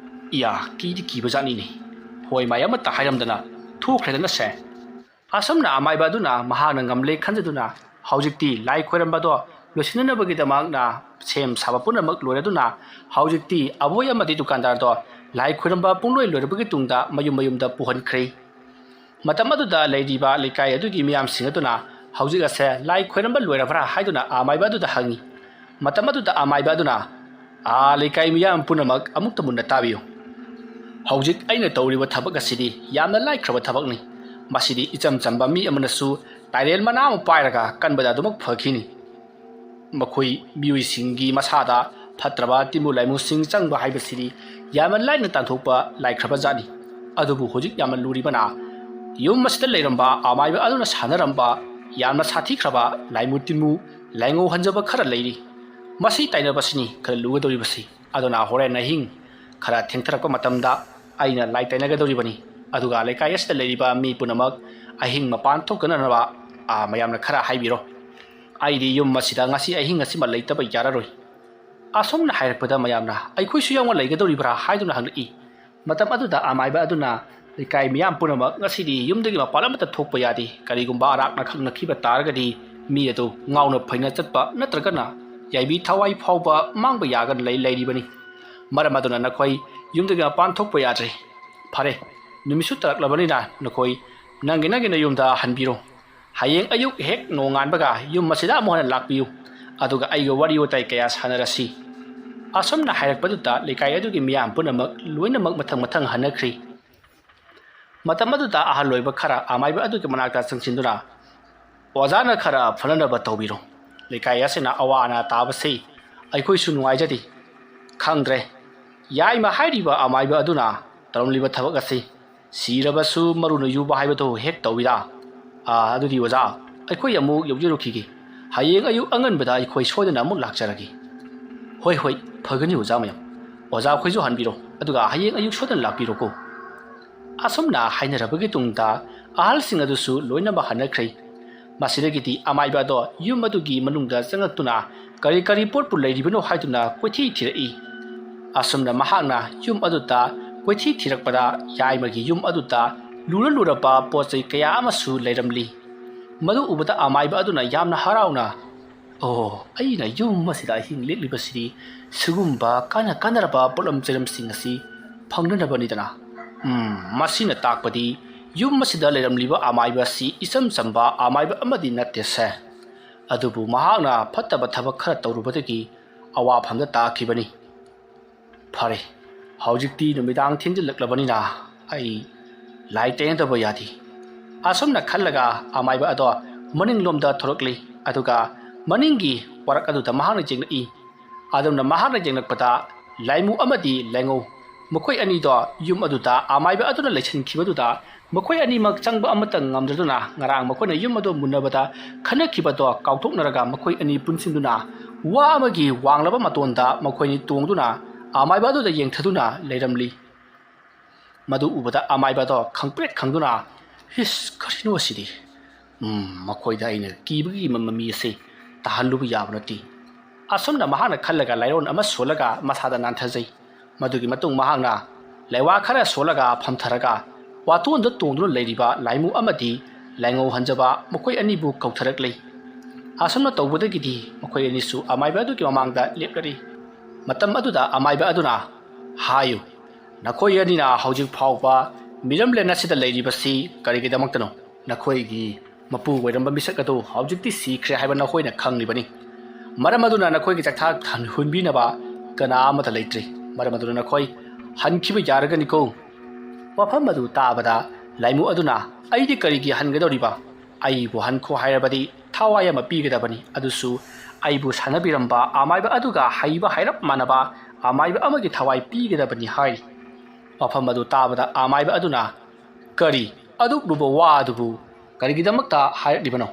"ꯏꯌꯥ, ꯀꯤꯗꯤ ꯀꯤꯕ ꯖꯥꯠꯅꯤꯅꯦ꯫ ꯍꯣꯏ, ꯃꯥꯏ ꯑꯃꯠꯇ ꯍꯥꯏꯔꯝꯗꯅ ꯊꯣꯛꯈ꯭ꯔꯦꯗꯅ ꯁꯦ"꯫ ꯑꯁꯨꯝꯅ ꯑꯃꯥꯏꯕ ꯑꯗꯨꯅ ꯃꯍꯥꯛꯅ ꯉꯝꯂꯦ ꯈꯟꯖꯗꯨꯅ ꯍꯧꯖꯤꯛꯇꯤ ꯂꯥꯏ ꯈꯣꯏꯔꯝꯕꯗꯣ ꯂꯣꯏꯁꯤꯟꯅꯅꯕꯒꯤꯗꯃꯛꯅ ꯁꯦꯝ ꯁꯥꯕ ꯄꯨꯝꯅꯃꯛ ꯂꯣꯏꯔꯗꯨꯅ ꯍꯧꯖꯤꯛꯇꯤ ꯑꯕꯣꯏ ꯑꯃꯗꯤ ꯗꯨꯀꯥꯟꯗꯥꯔꯗꯣ ꯂꯥꯏ ꯈꯣꯏꯔꯝꯕ ꯄꯨꯡꯂꯣꯏ ꯂꯣꯏꯔꯕꯒꯤ ꯇꯨꯡꯗ ꯃꯌꯨꯝ ꯃꯌꯨꯝꯗ ꯄꯨꯍꯟꯈ꯭ꯔꯦ꯫ ꯃꯇꯝ ꯑꯗꯨꯗ ꯂꯩꯔꯤꯕ ꯂꯩꯀꯥꯏ ꯑꯗꯨꯒꯤ ꯃꯤꯌꯥꯝꯁꯤꯡ ꯑꯗꯨꯅ ꯍꯧꯖꯤꯛ ꯑꯁꯦ ꯂꯥꯏ ꯈꯣꯏꯔꯝꯕ ꯂꯣꯏꯔꯕ꯭ꯔꯥ ꯍꯥꯏꯗꯨꯅ ꯑꯃꯥꯏꯕ ꯑꯗꯨꯗ ꯍꯪꯉꯤ꯫ ꯃꯇꯝ ꯑꯗꯨꯗ ꯑꯃꯥꯏꯕ ꯑꯗꯨꯅ, "ꯑꯥ, ꯂꯩꯀꯥꯏ ꯃꯤꯌꯥꯝ ꯄꯨꯝꯅꯃꯛ ꯑꯃꯨꯛꯇ ꯃꯨꯟꯅ ꯇꯥꯕꯤꯌꯨ꯫ ꯍꯧꯖꯤꯛ ꯑꯩꯅ ꯇꯧꯔꯤꯕ ꯊꯕꯛ ꯑꯁꯤꯗꯤ ꯌꯥꯝꯅ ꯂꯥꯏꯈ꯭ꯔꯕ ꯊꯕꯛꯅꯤ꯫ ꯃꯁꯤꯗꯤ ꯏꯆꯝ ꯆꯝꯕ ꯃꯤ ꯑꯃꯅꯁꯨ ꯇꯥꯏꯔꯦꯜ ꯃꯅꯥ ꯑꯃ ꯄꯥꯏꯔꯒ ꯀꯟꯕꯗ ꯑꯗꯨꯃꯛ ꯐꯈꯤꯅꯤ꯫ ꯃꯈꯣꯏ ꯃꯤꯑꯣꯏꯁꯤꯡꯒꯤ ꯃꯁꯥꯗ ꯐꯠꯇ꯭ꯔꯕ ꯇꯤꯟꯕꯨ ꯂꯥꯏꯃꯨꯁꯤꯡ ꯆꯪꯕ ꯍꯥꯏꯕꯁꯤꯗꯤ ꯌꯥꯝꯅ ꯂꯥꯏꯅ ꯇꯥꯟꯊꯣꯛꯄ ꯂꯥꯏꯈ꯭ꯔꯕ ꯖꯥꯠꯅꯤ꯫ ꯑꯗꯨꯕꯨ ꯍꯧꯖꯤꯛ ꯌꯥꯝꯅ ꯂꯨꯔꯤꯕꯅ ꯌꯨꯝ ꯑꯁꯤꯗ ꯂꯩꯔꯝꯕ ꯑꯃꯥꯏꯕ ꯑꯗꯨꯅ ꯁꯥꯟꯅꯔꯝꯕ ꯌꯥꯝꯅ ꯁꯥꯊꯤꯈ꯭ꯔꯕ ꯂꯥꯏꯃꯨ ꯇꯤꯟꯃꯨ ꯂꯥꯏꯉꯧ ꯍꯟꯖꯕ ꯈꯔ ꯂꯩꯔꯤ꯫ ꯃꯁꯤ ꯇꯥꯏꯅꯕꯁꯤꯅꯤ ꯈꯔ ꯂꯨꯒꯗꯧꯔꯤꯕꯁꯤ꯫ ꯑꯗꯨꯅ ꯍꯣꯔꯦꯟ ꯑꯍꯤꯡ ꯈꯔ ꯊꯦꯡꯊꯔꯛꯄ ꯃꯇꯝꯗ ꯑꯩꯅ ꯂꯥꯏ ꯇꯥꯏꯅꯒꯗꯧꯔꯤꯕꯅꯤ꯫ ꯑꯗꯨꯒ ꯂꯩꯀꯥꯏ ꯑꯁꯤꯗ ꯂꯩꯔꯤꯕ ꯃꯤ ꯄꯨꯝꯅꯃꯛ ꯑꯍꯤꯡ ꯃꯄꯥꯟ ꯊꯣꯛꯇꯅꯅꯕ, ꯑꯥ, ꯃꯌꯥꯝꯅ ꯈꯔ ꯍꯥꯏꯕꯤꯔꯣ꯫ ꯑꯩꯗꯤ ꯌꯨꯝ ꯑꯁꯤꯗ ꯉꯁꯤ ꯑꯍꯤꯡ ꯑꯁꯤꯃ ꯂꯩꯇꯕ ꯌꯥꯔꯔꯣꯏ"꯫ ꯑꯁꯨꯝꯅ ꯍꯥꯏꯔꯛꯄꯗ ꯃꯌꯥꯝꯅ, "ꯑꯩꯈꯣꯏꯁꯨ ꯌꯥꯎꯅ ꯂꯩꯒꯗꯧꯔꯤꯕ꯭ꯔꯥ?" ꯍꯥꯏꯗꯨꯅ ꯍꯪꯂꯛꯏ꯫ ꯃꯇꯝ ꯑꯗꯨꯗ ꯑꯃꯥꯏꯕ ꯑꯗꯨꯅ, "ꯂꯩꯀꯥꯏ ꯃꯤꯌꯥꯝ ꯄꯨꯝꯅꯃꯛ ꯉꯁꯤꯗꯤ ꯌꯨꯝꯗꯒꯤ ꯃꯄꯥꯟ ꯑꯃꯠꯇ ꯊꯣꯛꯄ ꯌꯥꯗꯦ꯫ ꯀꯔꯤꯒꯨꯝꯕ ꯑꯔꯥꯛꯅ ꯈꯪꯅꯈꯤꯕ ꯇꯥꯔꯒꯗꯤ ꯃꯤ ꯑꯗꯨ ꯉꯥꯎꯅ ꯐꯩꯅ ꯆꯠꯄ ꯅꯠꯇ꯭ꯔꯒꯅ ꯌꯥꯏꯕꯤ ꯊꯋꯥꯏ ꯐꯥꯎꯕ ꯃꯥꯡꯕ ꯌꯥꯒꯅ ꯂꯩ-, ꯂꯩꯔꯤꯕꯅꯤ꯫ ꯃꯔꯝ ꯑꯗꯨꯅ ꯅꯈꯣꯏ ꯌꯨꯝꯗꯒꯤ ꯃꯄꯥꯟ ꯊꯣꯛꯄ ꯌꯥꯗ꯭ꯔꯦ꯫ ꯐꯔꯦ, ꯅꯨꯃꯤꯠꯁꯨ ꯇꯥꯔꯛꯂꯕꯅꯤꯅ ꯅꯈꯣꯏ "ꯅꯪꯒꯤ ꯅꯪꯒꯤ ꯅꯌꯨꯝꯗ ꯍꯟꯕꯤꯔꯣ꯫ ꯍꯌꯦꯡ ꯑꯌꯨꯛ ꯍꯦꯛ ꯅꯣꯡꯉꯥꯟꯕꯒ ꯌꯨꯝ ꯑꯁꯤꯗ ꯑꯃꯨꯛ ꯍꯟꯅ ꯂꯥꯛꯄꯤꯌꯨ꯫ ꯑꯗꯨꯒ ꯑꯩꯒ ꯋꯥꯔꯤ ꯋꯥꯇꯥꯏ ꯀꯌꯥ ꯁꯥꯟꯅꯔꯁꯤ"꯫ ꯑꯁꯨꯝꯅ ꯍꯥꯏꯔꯛꯄꯗꯨꯗ ꯂꯩꯀꯥꯏ ꯑꯗꯨꯒꯤ ꯃꯤꯌꯥꯝ ꯄꯨꯝꯅꯃꯛ ꯂꯣꯏꯅꯃꯛ ꯃꯊꯪ ꯃꯊꯪ ꯍꯟꯅꯈ꯭ꯔꯤ꯫ ꯃꯇꯝ ꯑꯗꯨꯗ ꯑꯍꯜ ꯑꯣꯏꯕ ꯈꯔ ꯑꯃꯥꯏꯕ ꯑꯗꯨꯒꯤ ꯃꯅꯥꯛꯇ ꯆꯪꯁꯤꯟꯗꯨꯅ, "ꯑꯣꯖꯥꯅ ꯈꯔ ꯐꯅꯅꯕ ꯇꯧꯕꯤꯔꯣ꯫ ꯂꯩꯀꯥꯏ ꯑꯁꯤꯅ ꯑꯋꯥ ꯑꯅꯥ ꯇꯥꯕꯁꯤ ꯑꯩꯈꯣꯏꯁꯨ ꯅꯨꯡꯉꯥꯏꯖꯗꯦ꯫ ꯈꯪꯗ꯭ꯔꯦ, ꯌꯥꯏꯃ ꯍꯥꯏꯔꯤꯕ ꯑꯃꯥꯏꯕ ꯑꯗꯨꯅ ꯇꯧꯔꯝꯂꯤꯕ ꯊꯕꯛ ꯑꯁꯤ ꯁꯤꯔꯕꯁꯨ ꯃꯔꯨꯅ ꯌꯨꯕ ꯍꯥꯏꯕꯗꯨ ꯍꯦꯛ ꯇꯧꯏꯗ꯫ ꯑꯥ, ꯑꯗꯨꯗꯤ ꯑꯣꯖꯥ, ꯑꯩꯈꯣꯏ ꯑꯃꯨꯛ ꯌꯧꯖꯔꯨꯈꯤꯒꯦ꯫ ꯍꯌꯦꯡ ꯑꯌꯨꯛ ꯑꯉꯟꯕꯗ ꯑꯩꯈꯣꯏ ꯁꯣꯏꯗꯅ ꯑꯃꯨꯛ ꯂꯥꯛꯆꯔꯒꯦ"꯫ "ꯍꯣꯏ, ꯍꯣꯏ, ꯐꯒꯅꯤ ꯑꯣꯖꯥ ꯃꯌꯥꯝ꯫ ꯑꯣꯖꯥ ꯑꯩꯈꯣꯏꯁꯨ ꯍꯟꯕꯤꯔꯣ, ꯑꯗꯨꯒ ꯍꯌꯦꯡ ꯑꯌꯨꯛ ꯁꯣꯏꯗꯅ ꯂꯥꯛꯄꯤꯔꯣꯀꯣ"꯫ ꯑꯁꯨꯝꯅ ꯍꯥꯏꯅꯔꯕꯒꯤ ꯇꯨꯡꯗ ꯑꯍꯜꯁꯤꯡ ꯑꯗꯨꯁꯨ ꯂꯣꯏꯅꯃꯛ ꯍꯟꯅꯈ꯭ꯔꯦ꯫ ꯃꯁꯤꯗꯒꯤꯗꯤ ꯑꯃꯥꯏꯕ ꯑꯗꯣ ꯌꯨꯝ ꯑꯗꯨꯒꯤ ꯃꯅꯨꯡꯗ ꯆꯪꯂꯛꯇꯨꯅ ꯀꯔꯤ ꯀꯔꯤ ꯄꯣꯠꯄꯨ ꯂꯩꯔꯤꯕꯅꯣ ꯍꯥꯏꯗꯨꯅ ꯀꯣꯏꯊꯤ ꯊꯤꯔꯛꯏ꯫ ꯑꯁꯨꯝꯅ ꯃꯍꯥꯛꯅ ꯌꯨꯝ ꯑꯗꯨꯗ ꯀꯣꯏꯊꯤ ꯊꯤꯔꯛꯄꯗ ꯌꯥꯏꯃꯒꯤ ꯌꯨꯝ ꯑꯗꯨꯗ ꯂꯨꯔ ꯂꯨꯔꯕ ꯄꯣꯠ ꯆꯩ ꯀꯌꯥ ꯑꯃꯁꯨ ꯂꯩꯔꯝꯂꯤ꯫ ꯃꯗꯨ ꯎꯕꯗ ꯑꯃꯥꯏꯕ ꯑꯗꯨꯅ ꯌꯥꯝꯅ ꯍꯔꯥꯎꯅ, "ꯑꯣ, ꯑꯩꯅ ꯌꯨꯝ ꯑꯁꯤꯗ ꯑꯍꯤꯡ ꯂꯦꯛꯂꯤꯕꯁꯤꯗꯤ ꯁꯤꯒꯨꯝꯕ ꯀꯥꯟꯅ ꯀꯥꯟꯅꯔꯕ ꯄꯣꯠꯂꯝ ꯆꯩꯔꯝꯁꯤꯡ ꯑꯁꯤ ꯐꯪꯅꯅꯕꯅꯤꯗꯅ꯫ ꯎꯝ, ꯃꯁꯤꯅ ꯇꯥꯛꯄꯗꯤ ꯌꯨꯝ ꯑꯁꯤꯗ ꯂꯩꯔꯝꯂꯤꯕ ꯑꯃꯥꯏꯕ ꯑꯁꯤ ꯏꯆꯝ ꯆꯝꯕ ꯑꯃꯥꯏꯕ ꯑꯃꯗꯤ ꯅꯠꯇꯦꯁꯦ"꯫ ꯑꯗꯨꯕꯨ ꯃꯍꯥꯛꯅ ꯐꯠꯇꯕ ꯊꯕꯛ ꯈꯔ ꯇꯧꯔꯨꯕꯗꯒꯤ ꯑꯋꯥꯐꯝꯗ ꯇꯥꯈꯤꯕꯅꯤ꯫ "ꯐꯔꯦ, ꯍꯧꯖꯤꯛꯇꯤ ꯅꯨꯃꯤꯗꯥꯡ ꯊꯦꯡꯖꯤꯜꯂꯛꯂꯕꯅꯤꯅ ꯑꯩ ꯂꯥꯏ ꯇꯩꯅꯗꯕ ꯌꯥꯗꯦ"꯫ ꯑꯁꯨꯝꯅ ꯈꯜꯂꯒ ꯑꯃꯥꯏꯕ ꯑꯗꯣ ꯃꯅꯤꯡꯂꯣꯝꯗ ꯊꯣꯔꯛꯂꯤ꯫ ꯑꯗꯨꯒ ꯃꯅꯤꯡꯒꯤ ꯋꯥꯔꯛ ꯑꯗꯨꯗ ꯃꯍꯥꯛꯅ ꯌꯦꯡꯂꯛꯏ꯫ ꯑꯗꯨꯝꯅ ꯃꯍꯥꯛꯅ ꯌꯦꯡꯂꯛꯄꯗ ꯂꯥꯏꯃꯨ ꯑꯃꯗꯤ ꯂꯥꯏꯉꯧ, ꯃꯈꯣꯏ ꯑꯅꯤꯗꯣ ꯌꯨꯝ ꯑꯗꯨꯗ ꯑꯃꯥꯏꯕ ꯑꯗꯨꯅ ꯂꯩꯁꯤꯟꯈꯤꯕꯗꯨꯗ ꯃꯈꯣꯏ ꯑꯅꯤꯃꯛ ꯆꯪꯕ ꯑꯃꯠꯇ ꯉꯝꯗ꯭ꯔꯗꯨꯅ ꯉꯔꯥꯡ ꯃꯈꯣꯏꯅ ꯌꯨꯝ ꯑꯗꯨ ꯃꯨꯟꯅꯕꯗ ꯈꯟꯅꯈꯤꯕꯗꯣ ꯀꯥꯎꯊꯣꯛꯅꯔꯒ ꯃꯈꯣꯏ ꯑꯅꯤ ꯄꯨꯟꯁꯤꯟꯗꯨꯅ ꯋꯥ ꯑꯃꯒꯤ ꯋꯥꯡꯂꯕ ꯃꯇꯣꯟꯗ ꯃꯈꯣꯏ ꯑꯅꯤ ꯇꯣꯡꯗꯨꯅ ꯑꯃꯥꯏꯕ ꯑꯗꯨꯗ ꯌꯦꯡꯊꯗꯨꯅ ꯂꯩꯔꯝꯂꯤ꯫ ꯃꯗꯨ ꯎꯕꯗ ꯑꯃꯥꯏꯕ ꯑꯗꯣ ꯈꯪꯄ꯭ꯔꯦꯛ ꯈꯪꯗꯨꯅ, "ꯏꯁ, ꯀꯔꯤꯅꯣ ꯑꯁꯤꯗꯤ? ꯎꯝ, ꯃꯈꯣꯏꯗ ꯑꯩꯅ ꯀꯤꯕꯒꯤ ꯃꯃꯤ ꯑꯁꯤ ꯇꯥꯍꯜꯂꯨꯕ ꯌꯥꯕ ꯅꯠꯇꯦ"꯫ ꯑꯁꯨꯝꯅ ꯃꯍꯥꯛꯅ ꯈꯜꯂꯒ ꯂꯥꯏꯔꯣꯟ ꯑꯃ ꯁꯣꯜꯂꯒ ꯃꯁꯥꯗ ꯅꯥꯟꯊꯖꯩ꯫ ꯃꯗꯨꯒꯤ ꯃꯇꯨꯡ ꯃꯍꯥꯛꯅ ꯂꯩꯋꯥ ꯈꯔ ꯁꯣꯜꯂꯒ ꯐꯝꯊꯔꯒ ꯋꯥꯇꯣꯟꯗ ꯇꯣꯡꯗꯨꯅ ꯂꯩꯔꯤꯕ ꯂꯥꯏꯃꯨ ꯑꯃꯗꯤ ꯂꯥꯏꯉꯧ ꯍꯟꯖꯕ ꯃꯈꯣꯏ ꯑꯅꯤꯕꯨ ꯀꯧꯊꯔꯛꯂꯤ꯫ ꯑꯁꯨꯝꯅ ꯇꯧꯕꯗꯒꯤꯗꯤ ꯃꯈꯣꯏ ꯑꯅꯤꯁꯨ ꯑꯃꯥꯏꯕ ꯑꯗꯨꯒꯤ ꯃꯃꯥꯡꯗ ꯂꯦꯞꯂꯔꯤ꯫ ꯃꯇꯝ ꯑꯗꯨꯗ ꯑꯃꯥꯏꯕ ꯑꯗꯨꯅ, "ꯍꯥꯏꯌꯨ, ꯅꯈꯣꯏ ꯑꯅꯤꯅ ꯍꯧꯖꯤꯛ ꯐꯥꯎꯕ ꯃꯤꯔꯝꯂꯦꯟ ꯑꯁꯤꯗ ꯂꯩꯔꯤꯕꯁꯤ ꯀꯔꯤꯒꯤꯗꯃꯛꯇꯅꯣ? ꯅꯈꯣꯏꯒꯤ ꯃꯄꯨ ꯑꯣꯏꯔꯝꯕ ꯃꯤꯁꯛ ꯑꯗꯨ ꯍꯧꯖꯤꯛꯇꯤ ꯁꯤꯈ꯭ꯔꯦ ꯍꯥꯏꯕ ꯅꯈꯣꯏꯅ ꯈꯪꯂꯤꯕꯅꯤ꯫ ꯃꯔꯝ ꯑꯗꯨꯅ ꯅꯈꯣꯏꯒꯤ ꯆꯥꯛꯊꯥꯛ ꯍꯨꯟꯕꯤꯅꯕ ꯀꯅꯥ ꯑꯃꯠꯇ ꯂꯩꯇ꯭ꯔꯤ꯫ ꯃꯔꯝ ꯑꯗꯨꯅ ꯅꯈꯣꯏ ꯍꯟꯈꯤꯕ ꯌꯥꯔꯒꯅꯤꯀꯣ꯫ ꯋꯥꯐꯝ ꯑꯗꯨ ꯇꯥꯕꯗ ꯂꯥꯏꯃꯨ ꯑꯗꯨꯅ, "ꯑꯩꯗꯤ ꯀꯔꯤꯒꯤ ꯍꯟꯒꯗꯧꯔꯤꯕ? ꯑꯩꯕꯨ ꯍꯟꯈꯣ ꯍꯥꯏꯔꯕꯗꯤ ꯊꯋꯥꯏ ꯑꯃ ꯄꯤꯒꯗꯕꯅꯤ, ꯑꯗꯨꯁꯨ ꯑꯩꯕꯨ ꯁꯥꯟꯅꯕꯤꯔꯝꯕ ꯑꯃꯥꯏꯕ ꯑꯗꯨꯒ ꯍꯩꯕ ꯍꯩꯔꯞ ꯃꯥꯟꯅꯕ ꯑꯃꯥꯏꯕ ꯑꯃꯒꯤ ꯊꯋꯥꯏ ꯄꯤꯒꯗꯕꯅꯤ" ꯍꯥꯏꯔꯤ꯫ ꯋꯥꯐꯝ ꯑꯗꯨ ꯇꯥꯕꯗ ꯑꯃꯥꯏꯕ ꯑꯗꯨꯅ, "ꯀꯔꯤ? ꯑꯗꯨꯛ ꯂꯨꯕ ꯋꯥ ꯑꯗꯨꯕꯨ ꯀꯔꯤꯒꯤꯗꯃꯛꯇ ꯍꯥꯏꯔꯛꯂꯤꯕꯅꯣ?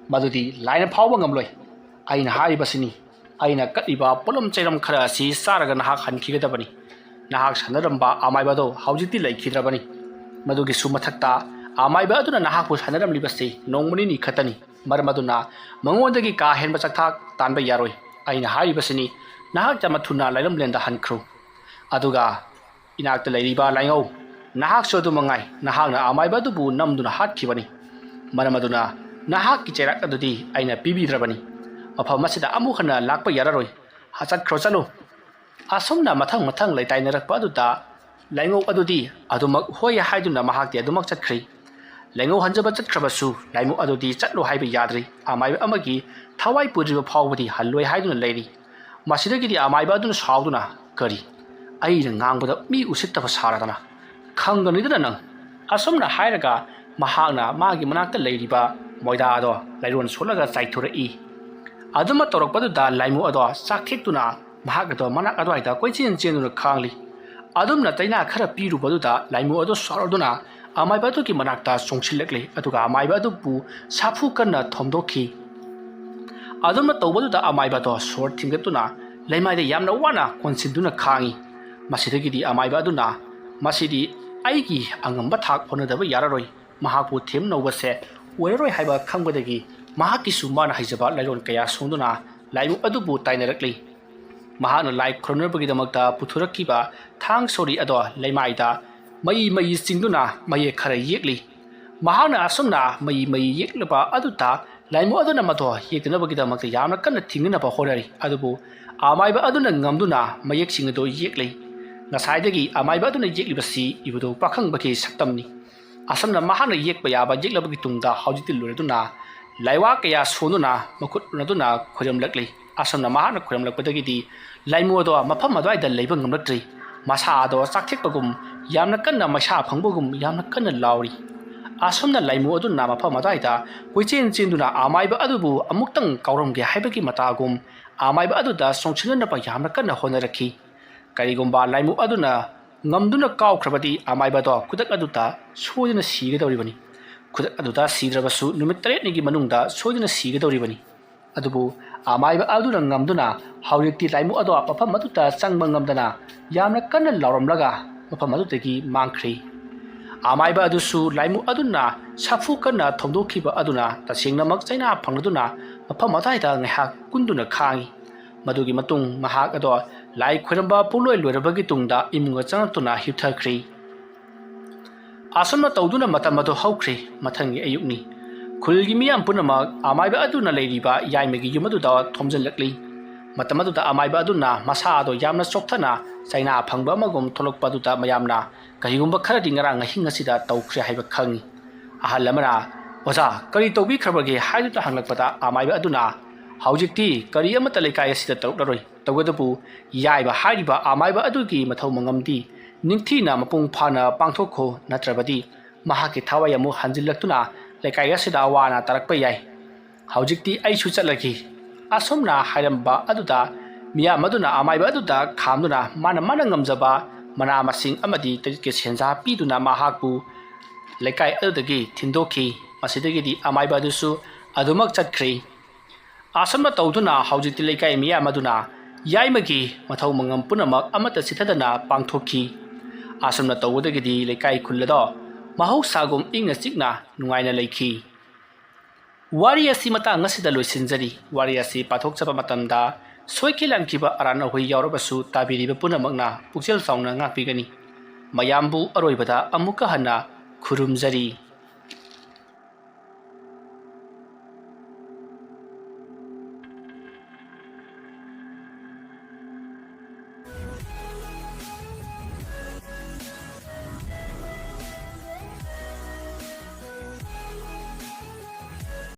ꯃꯗꯨꯗꯤ ꯂꯥꯏꯅ ꯐꯥꯎꯕ ꯉꯝꯂꯣꯏ꯫ ꯑꯩꯅ ꯍꯥꯏꯔꯤꯕꯁꯤꯅꯤ, ꯑꯩꯅ ꯀꯠꯂꯤꯕ ꯄꯣꯠꯂꯝ ꯆꯩꯔꯝ ꯈꯔ ꯑꯁꯤ ꯆꯥꯔꯒ ꯅꯍꯥꯛ ꯍꯟꯈꯤꯒꯗꯕꯅꯤ꯫ ꯅꯍꯥꯛ ꯁꯥꯟꯅꯔꯝꯕ ꯑꯃꯥꯏꯕ ꯑꯗꯣ ꯍꯧꯖꯤꯛꯇꯤ ꯂꯩꯈꯤꯗ꯭ꯔꯕꯅꯤ꯫ ꯃꯗꯨꯒꯤꯁꯨ ꯃꯊꯛꯇ, ꯑꯃꯥꯏꯕ ꯑꯗꯨꯅ ꯅꯍꯥꯛꯄꯨ ꯁꯥꯟꯅꯔꯝꯂꯤꯕꯁꯤ ꯅꯣꯡꯃ ꯅꯤꯅꯤ ꯈꯛꯇꯅꯤ꯫ ꯃꯔꯝ ꯑꯗꯨꯅ ꯃꯉꯣꯟꯗꯒꯤ ꯀꯥ ꯍꯦꯟꯕ ꯆꯥꯛꯊꯥꯛ ꯇꯥꯟꯕ ꯌꯥꯔꯣꯏ꯫ ꯑꯩꯅ ꯍꯥꯏꯔꯤꯕꯁꯤꯅꯤ, ꯅꯍꯥꯛ ꯌꯥꯝꯅ ꯊꯨꯅ ꯂꯥꯏꯔꯝꯂꯦꯟꯗ ꯍꯟꯈ꯭ꯔꯣ꯫ ꯑꯗꯨꯒ ꯏꯅꯥꯛꯇ ꯂꯩꯔꯤꯕ ꯂꯥꯏꯉꯧ, ꯅꯍꯥꯛꯁꯨ ꯑꯗꯨ ꯃꯉꯥꯏ꯫ ꯅꯍꯥꯛꯅ ꯑꯃꯥꯏꯕ ꯑꯗꯨꯕꯨ ꯅꯝꯗꯨꯅ ꯍꯥꯠꯈꯤꯕꯅꯤ꯫ ꯃꯔꯝ ꯑꯗꯨꯅ ꯅꯍꯥꯛꯀꯤ ꯆꯩꯔꯥꯛ ꯑꯗꯨꯗꯤ ꯑꯩꯅ ꯄꯤꯕꯤꯗ꯭ꯔꯕꯅꯤ꯫ ꯃꯐꯝ ꯑꯁꯤꯗ ꯑꯃꯨꯛ ꯍꯟꯅ ꯂꯥꯛꯄ ꯌꯥꯔꯔꯣꯏ꯫ ꯆꯠꯈ꯭ꯔꯣ, ꯆꯠꯂꯨ꯫" ꯑꯁꯨꯝꯅ ꯃꯊꯪ ꯃꯊꯪ ꯂꯩꯇꯥꯏꯅꯔꯛꯄ ꯑꯗꯨꯗ ꯂꯥꯏꯉꯧ ꯑꯗꯨꯗꯤ ꯑꯗꯨꯃꯛ ꯍꯣꯏ ꯍꯥꯏꯗꯨꯅ ꯃꯍꯥꯛꯇꯤ ꯑꯗꯨꯃꯛ ꯆꯠꯈ꯭ꯔꯤ꯫ ꯂꯥꯏꯉꯧ ꯍꯟꯖꯕ ꯆꯠꯈ꯭ꯔꯕꯁꯨ ꯂꯥꯏꯃꯨ ꯑꯗꯨꯗꯤ ꯆꯠꯂꯣ ꯍꯥꯏꯕ ꯌꯥꯗ꯭ꯔꯤ꯫ ꯑꯃꯥꯏꯕ ꯑꯃꯒꯤ ꯊꯋꯥꯏ ꯄꯨꯗ꯭ꯔꯤꯕ ꯐꯥꯎꯕꯗꯤ ꯍꯜꯂꯣꯏ ꯍꯥꯏꯗꯨꯅ ꯂꯩꯔꯤ꯫ ꯃꯁꯤꯗꯒꯤꯗꯤ ꯑꯃꯥꯏꯕ ꯑꯗꯨꯅ ꯁꯥꯎꯗꯨꯅ, "ꯀꯔꯤ? ꯑꯩꯅ ꯉꯥꯡꯕꯗ ꯃꯤ ꯎꯁꯤꯠꯇꯕ ꯁꯥꯔꯗꯅ? ꯈꯪꯒꯅꯤꯗꯅ ꯅꯪ!" ꯑꯁꯨꯝꯅ ꯍꯥꯏꯔꯒ ꯃꯍꯥꯛꯅ ꯃꯥꯒꯤ ꯃꯅꯥꯛꯇ ꯂꯩꯔꯤꯕ ꯃꯣꯏꯗꯥ ꯑꯗꯣ ꯂꯥꯏꯔꯣꯟ ꯁꯣꯠꯂꯒ ꯆꯥꯏꯊꯣꯔꯛꯏ꯫ ꯑꯗꯨꯃꯛ ꯇꯧꯔꯛꯄꯗꯨꯗ ꯂꯥꯏꯃꯨ ꯑꯗꯣ ꯆꯥꯛꯊꯦꯛꯇꯨꯅ ꯃꯍꯥꯛ ꯑꯗꯣ ꯃꯅꯥꯛ ꯑꯗꯨꯋꯥꯏꯗ ꯀꯣꯏꯆꯦꯟ ꯆꯦꯟꯗꯨꯅ ꯈꯥꯡꯂꯤ꯫ ꯑꯗꯨꯝꯅ ꯆꯩꯅꯥ ꯈꯔ ꯄꯤꯔꯨꯕꯗꯨꯗ ꯂꯥꯏꯃꯨ ꯑꯗꯨ ꯁꯥꯎꯔꯗꯨꯅ ꯑꯃꯥꯏꯕ ꯑꯗꯨꯒꯤ ꯃꯅꯥꯛꯇ ꯆꯣꯡꯁꯤꯜꯂꯛꯂꯤ, ꯑꯗꯨꯒ ꯑꯃꯥꯏꯕ ꯑꯗꯨꯕꯨ ꯁꯥꯐꯨ ꯀꯟꯅ ꯊꯣꯝꯗꯣꯛꯈꯤ꯫ ꯑꯗꯨꯝꯅ ꯇꯧꯕꯗꯨꯗ ꯑꯃꯥꯏꯕ ꯑꯗꯣ ꯁꯣꯔ ꯊꯤꯡꯒꯠꯇꯨꯅ ꯂꯩꯃꯥꯏꯗ ꯌꯥꯝꯅ ꯋꯥꯅ ꯀꯣꯟꯁꯤꯟꯗꯨꯅ ꯈꯥꯡꯉꯤ꯫ ꯃꯁꯤꯗꯒꯤꯗꯤ ꯑꯃꯥꯏꯕ ꯑꯗꯨꯅ, "ꯃꯁꯤꯗꯤ ꯑꯩꯒꯤ ꯑꯉꯝꯕ ꯊꯥꯛ ꯍꯣꯠꯅꯗꯕ ꯌꯥꯔꯔꯣꯏ, ꯃꯍꯥꯛꯄꯨ ꯊꯦꯝꯅꯧꯕꯁꯦ ꯑꯣꯏꯔꯔꯣꯏ" ꯍꯥꯏꯕ ꯈꯪꯕꯗꯒꯤ ꯃꯍꯥꯛꯀꯤꯁꯨ ꯃꯥꯅ ꯍꯩꯖꯕ ꯂꯥꯏꯔꯣꯟ ꯀꯌꯥ ꯁꯣꯡꯗꯨꯅ ꯂꯥꯏꯃꯨ ꯑꯗꯨꯕꯨ ꯇꯥꯏꯅꯔꯛꯂꯤ꯫ ꯃꯍꯥꯛꯅ ꯂꯥꯏ ꯈꯨꯔꯨꯝꯅꯕꯒꯤꯗꯃꯛꯇ ꯄꯨꯊꯣꯔꯛꯈꯤꯕ ꯊꯥꯡ ꯁꯣꯔꯤ ꯑꯗꯣ ꯂꯩꯃꯥꯏꯗ ꯃꯩ ꯃꯩ ꯆꯤꯡꯗꯨꯅ ꯃꯌꯦꯛ ꯈꯔ ꯌꯦꯛꯂꯤ꯫ ꯃꯍꯥꯛꯅ ꯑꯁꯨꯝꯅ ꯃꯩ ꯃꯩ ꯌꯦꯛꯂꯕ ꯑꯗꯨꯗ ꯂꯥꯏꯃꯨ ꯑꯗꯨꯅ ꯃꯗꯣ ꯌꯦꯛꯇꯅꯕꯒꯤꯗꯃꯛꯇ ꯌꯥꯝꯅ ꯀꯟꯅ ꯊꯤꯡꯅꯅꯕ ꯍꯣꯠꯅꯔꯤ, ꯑꯗꯨꯕꯨ ꯑꯃꯥꯏꯕ ꯑꯗꯨꯅ ꯉꯝꯗꯨꯅ ꯃꯌꯦꯛꯁꯤꯡ ꯑꯗꯨ ꯌꯦꯛꯂꯤ꯫ ꯉꯁꯥꯏꯗꯒꯤ ꯑꯃꯥꯏꯕ ꯑꯗꯨꯅ ꯌꯦꯛꯂꯤꯕꯁꯤ ꯏꯕꯨꯙꯧ ꯄꯥꯈꯪꯕꯒꯤ ꯁꯛꯇꯝꯅꯤ꯫ ꯑꯁꯨꯝꯅ ꯃꯍꯥꯛꯅ ꯌꯦꯛꯄ ꯌꯥꯕ ꯌꯦꯛꯂꯕꯒꯤ ꯇꯨꯡꯗ ꯍꯧꯖꯤꯛꯇꯤ ꯂꯣꯏꯔꯗꯨꯅ ꯂꯥꯏꯋꯥ ꯀꯌꯥ ꯁꯣꯟꯗꯨꯅ ꯃꯈꯨꯠ ꯎꯅꯗꯨꯅ ꯈꯣꯏꯔꯝꯂꯛꯂꯤ꯫ ꯑꯁꯨꯝꯅ ꯃꯍꯥꯛꯅ ꯈꯣꯏꯔꯝꯂꯛꯄꯗꯒꯤꯗꯤ ꯂꯥꯏꯃꯨ ꯑꯗꯣ ꯃꯐꯝ ꯑꯗꯨꯋꯥꯏꯗ ꯂꯩꯕ ꯉꯝꯂꯛꯇ꯭ꯔꯤ꯫ ꯃꯁꯥ ꯑꯗꯣ ꯆꯥꯛꯊꯦꯛꯄꯒꯨꯝ, ꯌꯥꯝꯅ ꯀꯟꯅ ꯃꯩꯁꯥ ꯐꯪꯕꯒꯨꯝ ꯌꯥꯝꯅ ꯀꯟꯅ ꯂꯥꯎꯔꯤ꯫ ꯑꯁꯨꯝꯅ ꯂꯥꯏꯃꯨ ꯑꯗꯨꯅ ꯃꯐꯝ ꯑꯗꯨꯋꯥꯏꯗ ꯀꯣꯏꯆꯦꯟ ꯆꯦꯟꯗꯨꯅ ꯑꯃꯥꯏꯕ ꯑꯗꯨꯕꯨ ꯑꯃꯨꯛꯇꯪ ꯀꯥꯎꯔꯝꯒꯦ ꯍꯥꯏꯕꯒꯤ ꯃꯇꯥꯒꯨꯝ ꯑꯃꯥꯏꯕ ꯑꯗꯨꯗ ꯆꯣꯡꯁꯤꯟꯅꯅꯕ ꯌꯥꯝꯅ ꯀꯟꯅ ꯍꯣꯠꯅꯔꯛꯈꯤ꯫ ꯀꯔꯤꯒꯨꯝꯕ ꯂꯥꯏꯃꯨ ꯑꯗꯨꯅ ꯉꯝꯗꯨꯅ ꯀꯥꯎꯈ꯭ꯔꯕꯗꯤ ꯑꯃꯥꯏꯕꯗꯣ ꯈꯨꯗꯛ ꯑꯗꯨꯗ ꯁꯣꯏꯗꯅ ꯁꯤꯒꯗꯧꯔꯤꯕꯅꯤ꯫ ꯈꯨꯗꯛ ꯑꯗꯨꯗ ꯁꯤꯗ꯭ꯔꯕꯁꯨ ꯅꯨꯃꯤꯠ ꯇꯔꯦꯠꯅꯤꯒꯤ ꯃꯅꯨꯡꯗ ꯁꯣꯏꯗꯅ ꯁꯤꯒꯗꯧꯔꯤꯕꯅꯤ꯫ ꯑꯗꯨꯕꯨ ꯑꯃꯥꯏꯕ ꯑꯗꯨꯅ ꯉꯝꯗꯨꯅ ꯍꯧꯖꯤꯛꯇꯤ ꯂꯥꯏꯃꯨ ꯑꯗꯣ ꯃꯐꯝ ꯑꯗꯨꯗ ꯆꯪꯕ ꯉꯝꯗꯅ ꯌꯥꯝꯅ ꯀꯟꯅ ꯂꯥꯎꯔꯝꯂꯒ ꯃꯐꯝ ꯑꯗꯨꯗꯒꯤ ꯃꯥꯡꯈ꯭ꯔꯤ꯫ ꯑꯃꯥꯏꯕ ꯑꯗꯨꯁꯨ ꯂꯥꯏꯃꯨ ꯑꯗꯨꯅ ꯁꯥꯐꯨ ꯀꯟꯅ ꯊꯣꯝꯗꯣꯛꯈꯤꯕ ꯑꯗꯨꯅ ꯇꯁꯦꯡꯅꯃꯛ ꯆꯩꯅꯥ ꯐꯪꯂꯗꯨꯅ ꯃꯐꯝ ꯑꯗꯨꯋꯥꯏꯗ ꯉꯥꯏꯍꯥꯛ ꯀꯨꯟꯗꯨꯅ ꯈꯥꯡꯉꯤ꯫ ꯃꯗꯨꯒꯤ ꯃꯇꯨꯡ ꯃꯍꯥꯛ ꯑꯗꯣ ꯂꯥꯏ ꯈꯣꯏꯔꯝꯕ ꯄꯨꯡꯂꯣꯏ ꯂꯣꯏꯔꯕꯒꯤ ꯇꯨꯡꯗ ꯏꯃꯨꯡꯗ ꯆꯪꯂꯛꯇꯨꯅ ꯍꯤꯞꯊꯈ꯭ꯔꯤ꯫ ꯑꯁꯨꯝꯅ ꯇꯧꯗꯨꯅ ꯃꯇꯝ ꯑꯗꯨ ꯍꯧꯈ꯭ꯔꯦ꯫ ꯃꯊꯪꯒꯤ ꯑꯌꯨꯛꯅꯤ꯫ ꯈꯨꯜꯒꯤ ꯃꯤꯌꯥꯝ ꯄꯨꯝꯅꯃꯛ ꯑꯃꯥꯏꯕ ꯑꯗꯨꯅ ꯂꯩꯔꯤꯕ ꯌꯥꯏꯃꯒꯤ ꯌꯨꯝ ꯑꯗꯨꯗ ꯊꯣꯝꯖꯤꯜꯂꯛꯂꯤ꯫ ꯃꯇꯝ ꯑꯗꯨꯗ ꯑꯃꯥꯏꯕ ꯑꯗꯨꯅ ꯃꯁꯥ ꯑꯗꯨ ꯌꯥꯝꯅ ꯆꯣꯛꯊꯅ ꯆꯩꯅꯥ ꯐꯪꯕ ꯑꯃꯒꯨꯝ ꯊꯣꯛꯂꯛꯄ ꯑꯗꯨꯗ ꯃꯌꯥꯝꯅ ꯀꯔꯤꯒꯨꯝꯕ ꯈꯔꯗꯤ ꯉꯔꯥꯡ ꯑꯍꯤꯡ ꯑꯁꯤꯗ ꯇꯧꯈ꯭ꯔꯦ ꯍꯥꯏꯕ ꯈꯪꯉꯤ꯫ ꯑꯍꯜ ꯑꯃꯅ, "ꯑꯣꯖꯥ, ꯀꯔꯤ ꯇꯧꯕꯤꯈ꯭ꯔꯕꯒꯦ?" ꯍꯥꯏꯗꯨꯅ ꯍꯪꯂꯛꯄꯗ ꯑꯃꯥꯏꯕ ꯑꯗꯨꯅ, "ꯍꯧꯖꯤꯛꯇꯤ ꯀꯔꯤ ꯑꯃꯠꯇ ꯂꯩꯀꯥꯏ ꯑꯁꯤꯗ ꯇꯧꯔꯛꯂꯔꯣꯏ꯫ ꯇꯧꯕꯇꯕꯨ ꯌꯥꯏꯕ ꯍꯥꯏꯔꯤꯕ ꯑꯃꯥꯏꯕ ꯑꯗꯨꯒꯤ ꯃꯊꯧ ꯃꯉꯝꯗꯤ ꯅꯤꯡꯊꯤꯅ ꯃꯄꯨꯡ ꯐꯥꯅ ꯄꯥꯡꯊꯣꯛꯈꯣ, ꯅꯠꯇ꯭ꯔꯕꯗꯤ ꯃꯍꯥꯛꯀꯤ ꯊꯋꯥꯏ ꯑꯃꯨꯛ ꯍꯟꯖꯤꯜꯂꯛꯇꯨꯅ ꯂꯩꯀꯥꯏ ꯑꯁꯤꯗ ꯑꯋꯥ ꯑꯅꯥ ꯇꯥꯔꯛꯄ ꯌꯥꯏ꯫ ꯍꯧꯖꯤꯛꯇꯤ ꯑꯩꯁꯨ ꯆꯠꯂꯒꯦ꯫" ꯑꯁꯨꯝꯅ ꯍꯥꯏꯔꯝꯕ ꯑꯗꯨꯗ ꯃꯤꯌꯥꯝ ꯑꯗꯨꯅ ꯑꯃꯥꯏꯕ ꯑꯗꯨꯗ ꯈꯥꯝꯗꯨꯅ ꯃꯥꯅ ꯃꯥꯅ ꯉꯝꯖꯕ ꯃꯅꯥ ꯃꯁꯤꯡ ꯑꯃꯗꯤ ꯇꯔꯤꯠꯀꯤ ꯁꯦꯟꯖꯥ ꯄꯤꯗꯨꯅ ꯃꯍꯥꯛꯄꯨ ꯂꯩꯀꯥꯏ ꯑꯗꯨꯗꯒꯤ ꯊꯤꯟꯗꯣꯛꯈꯤ꯫ ꯃꯁꯤꯗꯒꯤꯗꯤ ꯑꯃꯥꯏꯕ ꯑꯗꯨꯁꯨ ꯑꯗꯨꯃꯛ ꯆꯠꯈ꯭ꯔꯤ꯫ ꯑꯁꯨꯝꯅ ꯇꯧꯗꯨꯅ ꯍꯧꯖꯤꯛꯇꯤ ꯂꯩꯀꯥꯏ ꯃꯤꯌꯥꯝ ꯑꯗꯨꯅ ꯌꯥꯏꯃꯒꯤ ꯃꯊꯧ ꯃꯉꯝ ꯄꯨꯝꯅꯃꯛ ꯑꯃꯠꯇ ꯆꯤꯠꯊꯗꯅ ꯄꯥꯡꯊꯣꯛꯈꯤ꯫ ꯑꯁꯨꯝꯅ ꯇꯧꯕꯗꯒꯤꯗꯤ ꯂꯩꯀꯥꯏ ꯈꯨꯜ ꯑꯗꯣ ꯃꯍꯧꯁꯥꯒꯨꯝ ꯏꯪꯅ ꯆꯤꯛꯅ ꯅꯨꯡꯉꯥꯏꯅ ꯂꯩꯈꯤ꯫ ꯋꯥꯔꯤ ꯑꯁꯤ ꯃꯇꯥꯡ ꯑꯁꯤꯗ ꯂꯣꯏꯁꯤꯟꯖꯔꯤ꯫ ꯋꯥꯔꯤ ꯑꯁꯤ ꯄꯥꯊꯣꯛꯆꯕ ꯃꯇꯝꯗ ꯁꯣꯏꯈꯤ ꯂꯥꯟꯈꯤꯕ ꯑꯔꯥꯟ ꯑꯍꯣꯏ ꯌꯥꯎꯔꯕꯁꯨ ꯇꯥꯕꯤꯔꯤꯕ ꯄꯨꯝꯅꯃꯛꯅ ꯄꯨꯛꯆꯦꯜ ꯆꯥꯎꯅ ꯉꯥꯛꯄꯤꯒꯅꯤ꯫ ꯃꯌꯥꯝꯕꯨ ꯑꯔꯣꯏꯕꯗ ꯑꯃꯨꯛꯀ ꯍꯟꯅ ꯈꯨꯔꯨꯝꯖꯔꯤ꯫